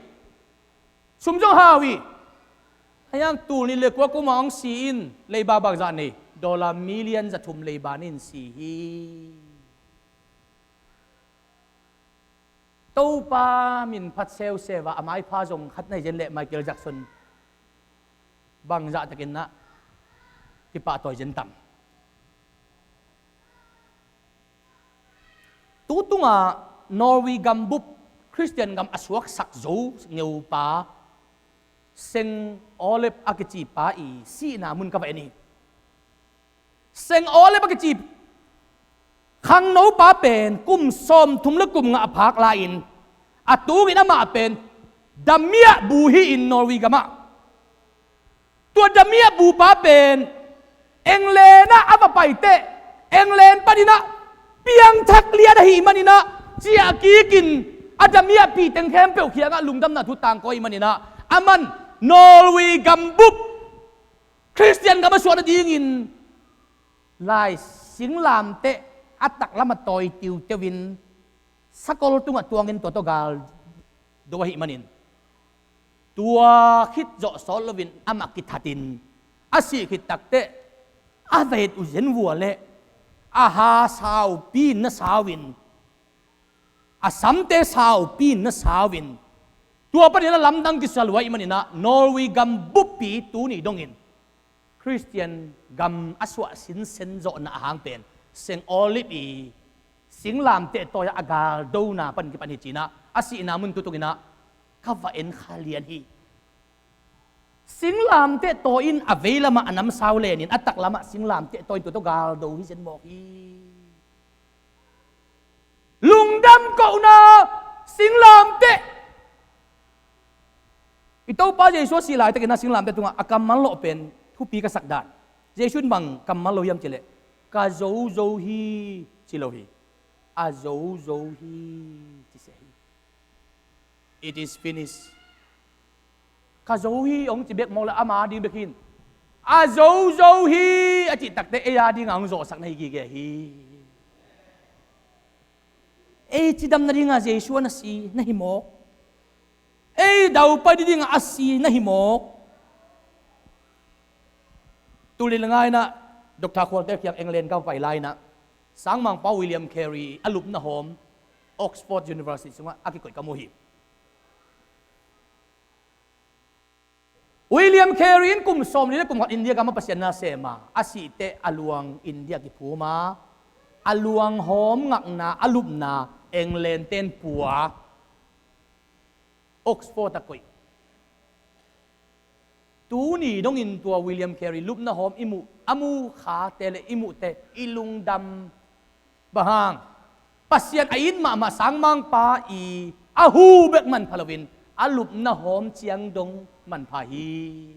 sum zong hau hi. Ahi hang tul nih le kua kum a hong si in leiba bangzah nei? Dollar million za thum leiba nih in si hi. Topa min phat seuseu a, a maipha zong khat na hi zen leh Michael Jackson bangzah takin ah kipahtawi zen tam. Tu tungah Norway gambup Khristian gam a suaksak zo ngeupa Seng Olep a kicipa i sihna mun ka va en hi. Seng Olep a kici khangnopa pen kum sawmthum le kum nga a phak lai-in a tungin amah pen damiah bu hi-in Norway gamah tua damiah bupa pen England ah a va paiteh England panin ah piangthak lian ahih manin ah ciah kikin a damiahpih teng khempeuh kiangah lungdamna thu tangko ahih manin ah aman Norway gambup Khristian gam a suah nadingin lai singlamteh a taklam a tawi tiuteuin sakol tungah tuangin tua tawh gal do ahih manin tua khit zawh sawt loin amah kithatin a sih khit takteh a vet uh zen vua leh a ha saupi na sau in a samte saupi na sau in tua panin a lamdang kisa lua ahih manin ah Norway gam buppi tuni dongin Khristian gam a suah sinsen zawhna ahang pen Seng Olip i singlamteh tawi-ah a galdona pan kipan hi ci-in ah a sihna mun tu tungin ah ka va en kha lian hi. Singlamteh tawi in a veilamah a namsau lenin a taklamah singlamteh tawi in tua tawh galdo hi zen mawk hi. Lungdam kohna singlamteh. I Topa Jesu a sih laitakin a singlamteh tungah a kammal lawh pen thupi ka sak dan. Jesu in bang kammal lo hiam cileh ka zozo hi ci lo hi. A zozo hi ci sia hi. It is finished. Ka zo hi hong ci bek mawk le ama ding bek hin a zozo hi a cih takte ei a dinga hong zawhsak na hi gige hi. Ei cidam nadinga Jesu a na si na hi mawk. Ei daupai didinga a si na hi mawk. Tulin le ngainah Doctor Khualte kiang England ka pai lainah Sangmangpa William Carey a lupna hawm Oxford University sungah a kikoih ka mu hi. William Carey in kum sawmli le kum khat India gam a Pasian na sem a, a sihteh a luang India kiphum a, a luang hawm ngakna a lupna England ten pua Oxford a koih. Tuni dongin tua William Carey lupna hawm i muh a mukhate le i muhte i lungdam. Bang hang? Pasian a it mahmah Sangmangpa i a hu bek manpha loin a lupna hawm ciang dong manpha hi.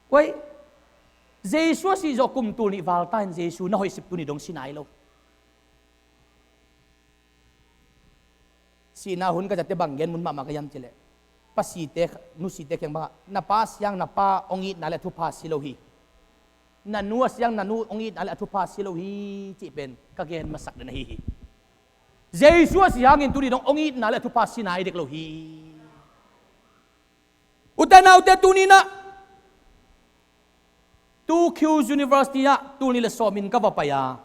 Kuai Jesu a sih zawh kum tul nih val ta in Jesu na hoih sip tuni dong si nai lo. Sihna hun ka zate bang gen mun mahmah ka hiam cih leh, pasite, nusite kiang bangah, na pa siang na pa hong itna le a thupha si lo hi. Na nu a siang na nu hong itna le a thupha si lo hi, cih pen ka gen masak den ahi hi. Jesu a sih hangin tuni dong hong itna le a thupha si nai dek lo hi. Ute naute, tuni nah Tokyo University ah tul nih le sawm in ka va pai a,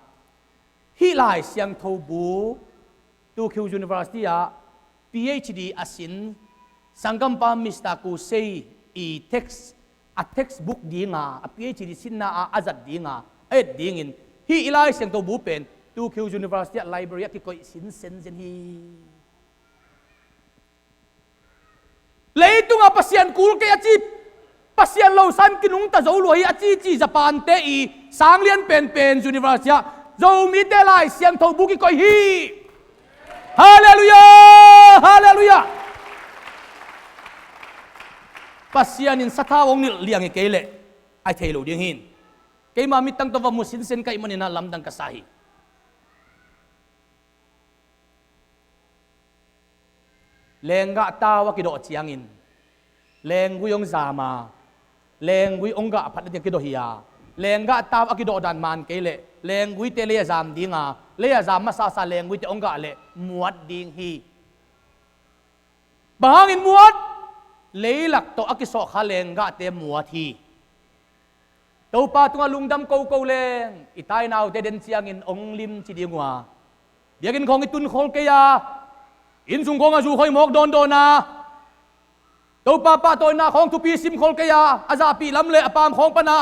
hih Lai Siangtho bu Tokyo University ah PhD a sin sanggampa Mister Kusei i text, a textbook dinga, a PhD sinna a a zat dinga a et dingin hih i Lai Siangtho bu pen Tokyo University ah library ah kikoih sinsen zen hi. Leitungah Pasian kul kei a ci, Pasian lo san kinungta zo lua hi a cici Japan-te i sanglian penpen university ah Zomite Lai Siangtho bu kikoih hi. Halleluiah! Halleluiah! Pasian in sathau hong nilh liang hi kei leh a thei lo ding hi. Keima mittang tawh va mu sinsen ka hih manin ah lamdang ka sa hi. Lenggah tau a kidawh ciangin lenggui hong zam a, lenggui hong gah phat na ding a kidawh hi a, lenggah tau a kidawh dan man kei leh lengguite lei a zam ding a, lei a zam masasa lengguite hong gah leh muat ding hi. Bang hangin muat? Leilak tawh a kisawhkha lenggahte muat hi. Topa tungah lungdam koko leng i tainaute den ciangin hong limci ding uh a, biakinn khawng i tun khol kei a, innsung khawng a zu khawng i mawk dawndawn a, Topa pahtawina khawng thupi sim khol kei a, a zahpih lam le a paam khawng pana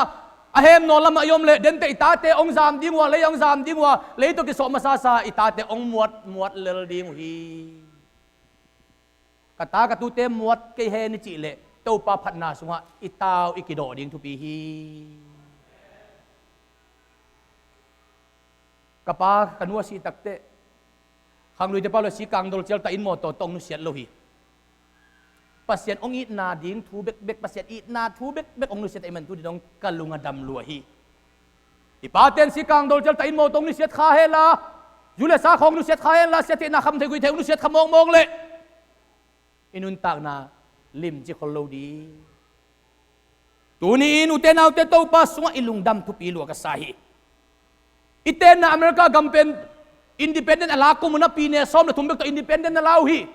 a hem nawn lamah i om leh denteh i tate hong zam ding uh a, lei hong zam ding uh a, lei tawh kisawh masasa i tate hong muat muat lel ding uh hi. Ka ta ka tute muat kei hen i cih leh Topa phatna sungah i tau i kidawh ding thupi hi. Ka pa ka nu a sih takteh khangluite pau le si kangdol cial ta in mawtaw tawh hong nusiat lo hi. Pasian hong itna ding thu bekbek, Pasian itna thu bekbek hong nusiat ahih man tuni dong ka lung a dam lua hi. I paten si kangdol cial ta in mawtaw hong nusiat kha hen la, zu le sa khawng nusiat kha hen la, sia theihna kham theih guih theih hong nusiat kha mawkmawk leh i nuntakna limci khol lo ding. Tuni in ute naute, Topa sungah i lungdam thupi lua ka sa hi. I tenna America gam pen independent a la kum un ah pine sawm le thum bek tawh independent na la uh hi.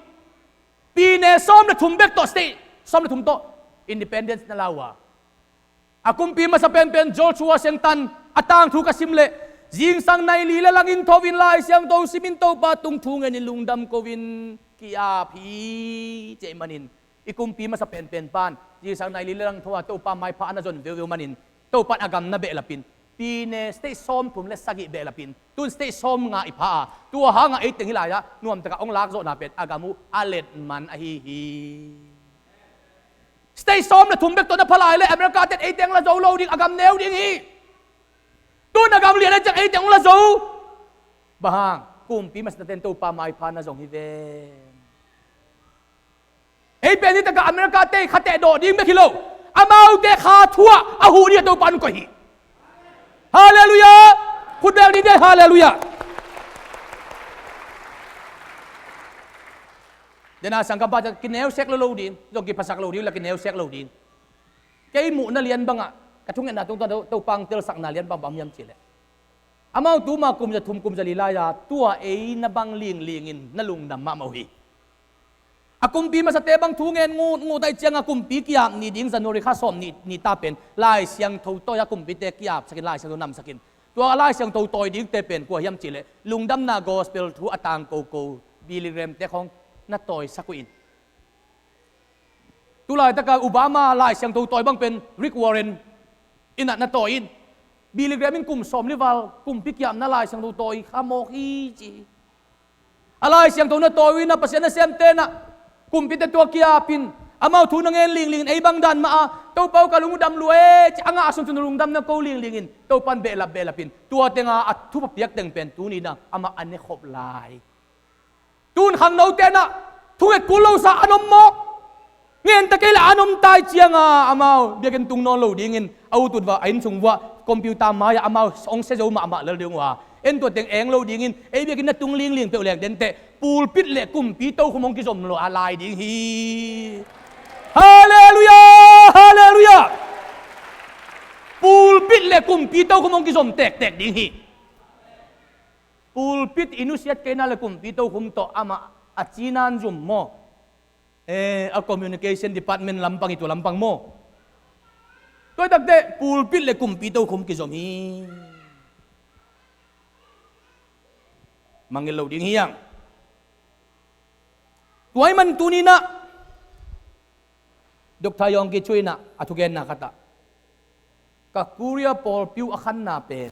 Pine sawm le thum bek tawh, state sawm le thum tawh independence na la uh a, a kumpi masa penpen George Washington a tangthu ka sim leh, zingsang nai li le lang in tho in Lai Siangtho sim in Topa tung thu ngen in lungdam ko in ki-ap hi, ci ahih manin i kumpi masa penpen pan zingsang nai li le lang tho a Topa maipha a na zon viuveu manin Topa in a gam na behlap in, pine state sawmthum le sagih behlap in, tun state sawmnga i pha a, tua hangah ei teng hih lai-ah nuamtakah hong lakzawhna pen a gam uh a letman ahi hi. State sawm le thum bek tawh na pha lai leh America ten ei teng la zo lo ding, a gam neu ding hi. Tun a gam lian a ciang ei teng hong la zo. Bang hang? Kumpi masate in Topa maipha na zong hi ven. Ei pen hi takah America te khateh dawh ding bek hi lo, amaute kha thu ah a huh ding a Topa in koih hi. Halleluiah. Khut beng ding, halleluiah. Dena sangkam pa, kineu sek lo lo ding, zong kiphasak lo ding, la kineu sek lo ding. Kei muhna lian bangah ka thungetna tungtawn Topa hong telsakna lian bang bang hiam cih leh, amau tuma kum za thum kum za li lai-a tua ei na bang lingling in na lungdam mahmah uh hi. A kumpi masate bang thu ngen ngut ngut ahih ciangin a kumpi ki-ap ni ding January kha sawm nih ni ta pen Lai Siangtho tawi a kumpite ki-apsak in Lai Siangtho namsak in, tua Lai Siangtho tawi dingte pen kua hiam cih leh lungdamna gospel thu a tang koko Billy Graham te khawng na tawisak uh in. Tulaitak a Obama Lai Siangtho tawi bang pen Rick Warren in ah na tawi in, Billy Graham in kum sawm li val kumpi ki-apna Lai Siangtho tawi kha mawk hi ci. A Lai Siangtho na tawi uh in ah Pasian nasemte in ah kumpite tua ki-ap in, amau thu na ngen lingling in ei bang dan mah a Topa aw ka lung uh dam lua e ci a ngah sung cun lungdamna ko lingling in Topa in behlap behlap in tua tenga a thupha piak teng pen tuni in ah amah a nekhop lai. Tun khangnote in ah thunget kul losa an om mawk. Ngen ta kei leh an om ta ahih ciangin amau biakinn tung nawn lo dingin a ut ut vah a innsung vuah Computer mai-ah amau hong sia zo mahmah lel ding uh a, en tua teng eng lo dingin, ei biakinn na tung lingling peuh leng denteh, pulpit le kumpi tokhom hong kizom lo a lai ding hi. Halleluiah! Halleluiah! Pulpit le kumpi tokhom hong kizom tektek ding hi. Pulpit i nusiat kei na le kumpi tokhom tawh amah a cinan zum maw? Eh, a communication department lampang i tua lampang maw? Tua i takte pulpit le kumpi tokhom kizom hi. Mangngilh lo ding hi hang. Tua ahih man tuni-in ah Doctor Yonggi Cho in ah a thugenna khat ah, ka Korea pawlpi uh a khanna pen,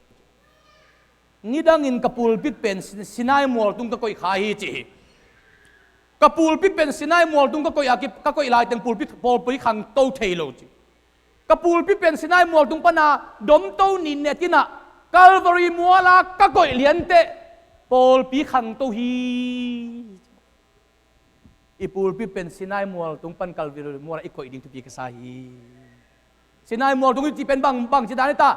nidangin ka pulpit pen Sin-, Sinai mual tung ka koih kha hi ci hi. Ka pulpit pen Sinai mual tung ka koih a ki, ka koih laiteng pulpit, pawlpi khangto thei lo ci. Ka pulpit pen Sinai mual tung pana domto nih netin ah Calvary mual ah ka koih lianteh pawlpi khangto hi. I pulpit pen Sinai mual tung pan Calvary mual ah i koih ding thupi ka sa hi. Sinai mual tung i cih pen bang, bang ci dan hi ta?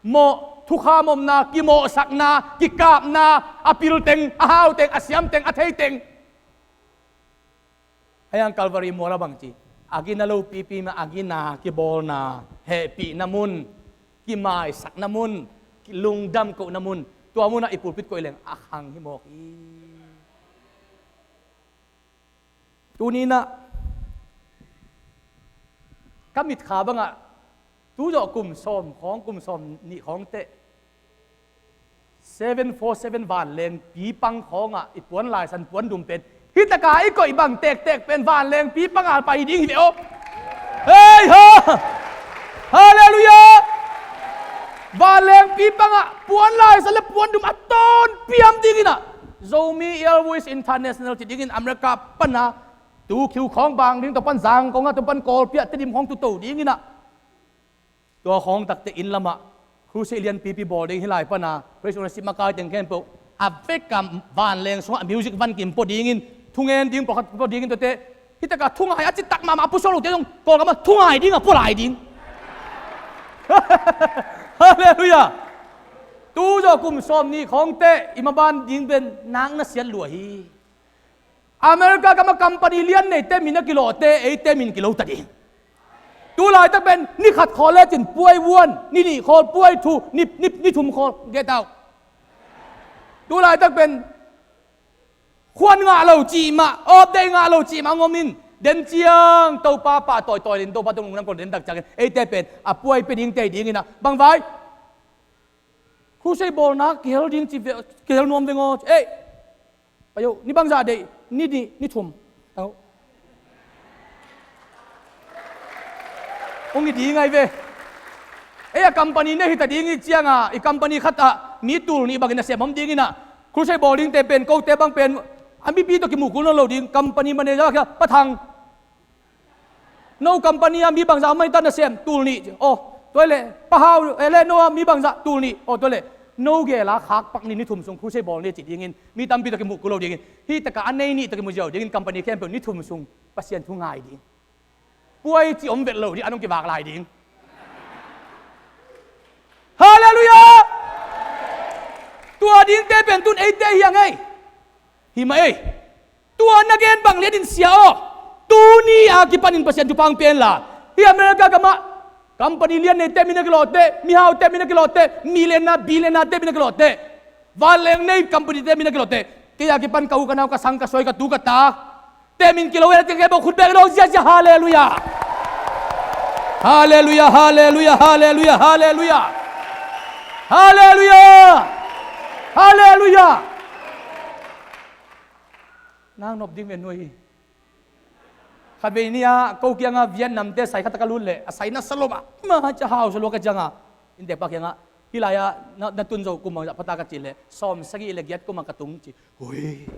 Mawh, thukham omna, kimawhsakna, kikapna, a pilteng, a hauteng, a siamteng, a theiteng. Ahi hang Calvary mual ah bang ci? A gina lopipi mah, a gina, kibawlna, hehpihna mun, kimaisakna mun, lungdam kohna mun, tua munah i pulpit koih leng a khang hi mawk hi. Tuni-in ah ka mitkha bangah tu zawh kum sawm khawng, kum sawm nih khawng teh seven four seven vanleng pipang khawngah i puan laisan puan dum pen, hi taka i koih bang tektek pen vanleng pipang a pai ding hi ve aw. Hei ha! Halleluiah! Vanleng pipangah puan laisan le puan dum a tawn piam dingin ah, Zomi Airways International ci dingin America pana tu khiu khawng bang ding tua pan Zangkong ah, tua pan Kawlpi ah Tedim khawng tuto dingin ah, tua khawng takte inn lamah crusade lianpipi bawl ding hi lai pana, praise and worship makai teng khempeuh a vekam vanleng sungah music van kim pua dingin, thungen ding pawlkhat pua dingin tuate, hi taka thungai a citak mahmah a pusuak lote zong Kawlgam ah thungai ding a pua lai ding. Halleluiah! Tu zawh kum sawm nih khawngte i maban ding pen nak na siat lua hi. America gam ah company lian neite min a kilawhte, eite min kilo ta ding. Tu laitak pen ni khat khawl lecin puai vuan, ni nih khawl puai thu, ni, ni, ni thum khawl, get out. Tu laitak pen khuan ngah lo cih mah, off day ngah lo cih mah hong om in, den ciang Topa pah tawitawi in, Topa tung lungdam ko den tak ciangin, eite pen a puai pia ding tei dingin ah, bang vai? Crusade bawlna kihel ding ci ve, kihel nuam veng aw. Ei, payo, ni bangzah deih? Ni nih, ni thum. Tau. Hong hi ding ahi ve. Ei, a company ne hi ta ding hi cianga, i company khat ah mi tul nih bangin nasem om dingin ah, crusade bawl dingte pen, kote bang pen a mipi tawh kimuh kul nawn lo ding, company manager kia, Pa Thang, no company ah mi bangzah om mah hi ta, nasem tul nih ci. Aw, tua hi leh Pa Hau, eh, le no ah mi bangzah tul nih. Aw, tua hi leh no gel a khak pak ni, ni thum sung crusade bawl ni ci dingin, mi tampi tawh kimuh kul lo dingin, hi taka a nei nih tawh kimu ziau dingin, company khempeuh ni thum sung Pasian thu ngai ding. Puai ci om vet lo ding, an hong kivak lai ding. Halleluiah! Tua dingte pen tun eite hi a ngei. Hi mah ei. Tua na gen bang liatin sia aw. Tuni a kipanin Pasian thupha hong pia inla, hi America gam ah company lian neite min a kilawhte, mihaute min a kilawhte, millionaire, billionaire te min a kilawhte, vanleng nei company te min a kilawhte, kei a kipan ka u ka nau, ka sang ka suai, ka tu ka ta te min kilo hi a, teng kei bawh khut bek lo, ziazia, halleluiah. Halleluiah, halleluiah, halleluiah, halleluiah. Halleluiah. Halleluiah. Nang nop ding ve nuai hi. Khatvei ni-a ko kiangah Vietnam te sai khat a ka lut leh, a sai na sa lo mah, ma cia hau sa lua ka ciangah, inntekpa kiangah, hih lai-ah na, na tun zo kum bangzah pha ta ka cih leh, sawm sagih le giat kum a ka tung ci. Hui.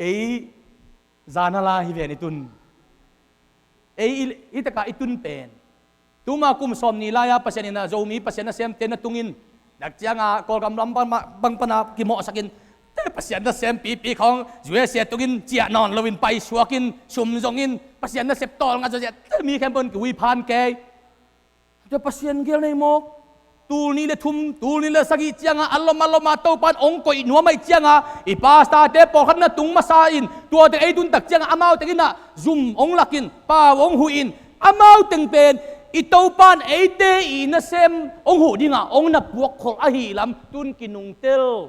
Ei zan a la hi ven i tun. Ei i, i taka i tun pen, tuma kum sawm ni lai-a Pasian in a Zomi Pasian nasemte na tungin, nak cianga Kawlgam lam bang, bang pana kimawhsakin, te Pasian nasem pipi khawng U S A tungin ciah nawn loin paisuakin, sum zongin, Pasian nasep tawlnga zia, te mi khempeuh in kiui phan kei. Tua Pasian gel nei mawk. Tul nih le thum, tul nih le sagih cianga a lom a lom a Topan ong koih nuam ahih cianga i pastor-te pawlkhat na tung masa in tuate ei tun tak cianga amau teng inah zum ong lakin pau ong huhin amau teng pen i Topan eite i nasem ong huh dinga ong na puak kholh ahih lam tun kinungtel.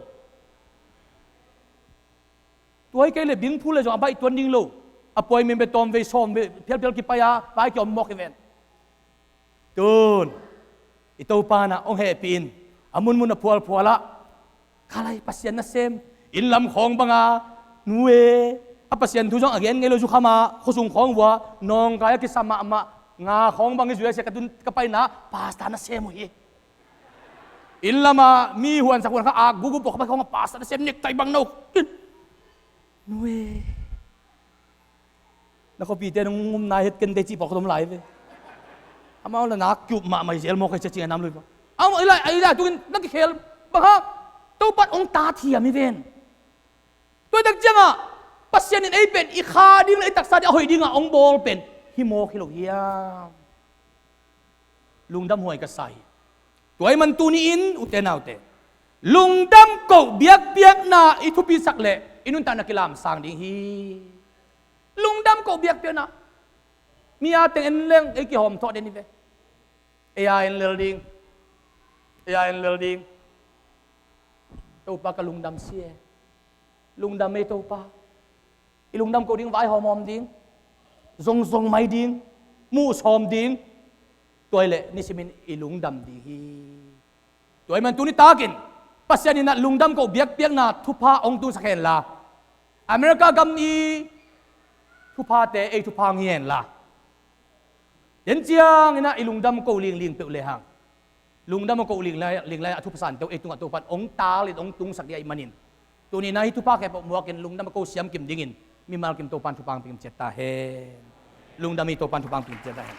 Tua hi kei le bingphul le zong a baih tuan ding lo. A puai men be tawm vei sawm vei phialphial kipai a vai kiom mawk hi ven. Tun i Topa nah hong hehpih in a munmun a phualphual ah khalai Pasian nasem inn lam khawng banga nu e a Pasian thu zong a gen ngei lo zukham a khuasung khawng vua nawngkai a kisa mahmah nga khawng bang hi zui a sia ka tun ka paina pastor nasem uh hi. Inn lama mi huansak huan kha ak gugu pawh ka pai khawng a pastor nasem nektai bang no. Nu e. Na khuapite nong ngum nai het ken dei cih pawlkhat om lai ve. Amau la nak kiup mahmah hi zel mawk hi cia cing a nam lui pah. Amau i lai, i lai tungin na kikhel bang ha. Topan ong ta thiam hi ven. Tua tak ciangah Pasian in ei pen i kha ding le i taksa ding a hoih dingah ong bawl pen hi mawk hi lo hiam? Lungdam huai ka sa hi. Tua ahih man tuni-in ute naute lungdam koh biakpiakna i thupisak leh i nuntakna kilamsang ding hi. Lungdam koh biakpiakna mi a teng en leng ei kihawm thawh den hi ve. Ei a en lel ding. Ei a en lel ding. Topa ka lungdam si e. Lungdam ei Topa. I lungdam koh ding vai hawmhawm ding. Zongzong mai ding. Muhsawm ding. Tua hi leh nisimin i lungdam ding hi. Tua ahih man tuni takin Pasian in ah lungdam koh biakpiakna thupha hong tungsak henla America gam i thuphate ei thupha hong hi henla den ciangin ah i lungdam koh lingling peuh lehang lungdam a koh linglai a thupha sante uh ei tungah Topan hong tal in hong tungsak ding ahih manin tuni-in ah hih thupha khempeuh muakin lungdam a koh siam kim dingin mimal kim Topan thupha hong pia kim ciat ta hen. Lungdam hi. Topan thupha hong pia kim ciat ta hen.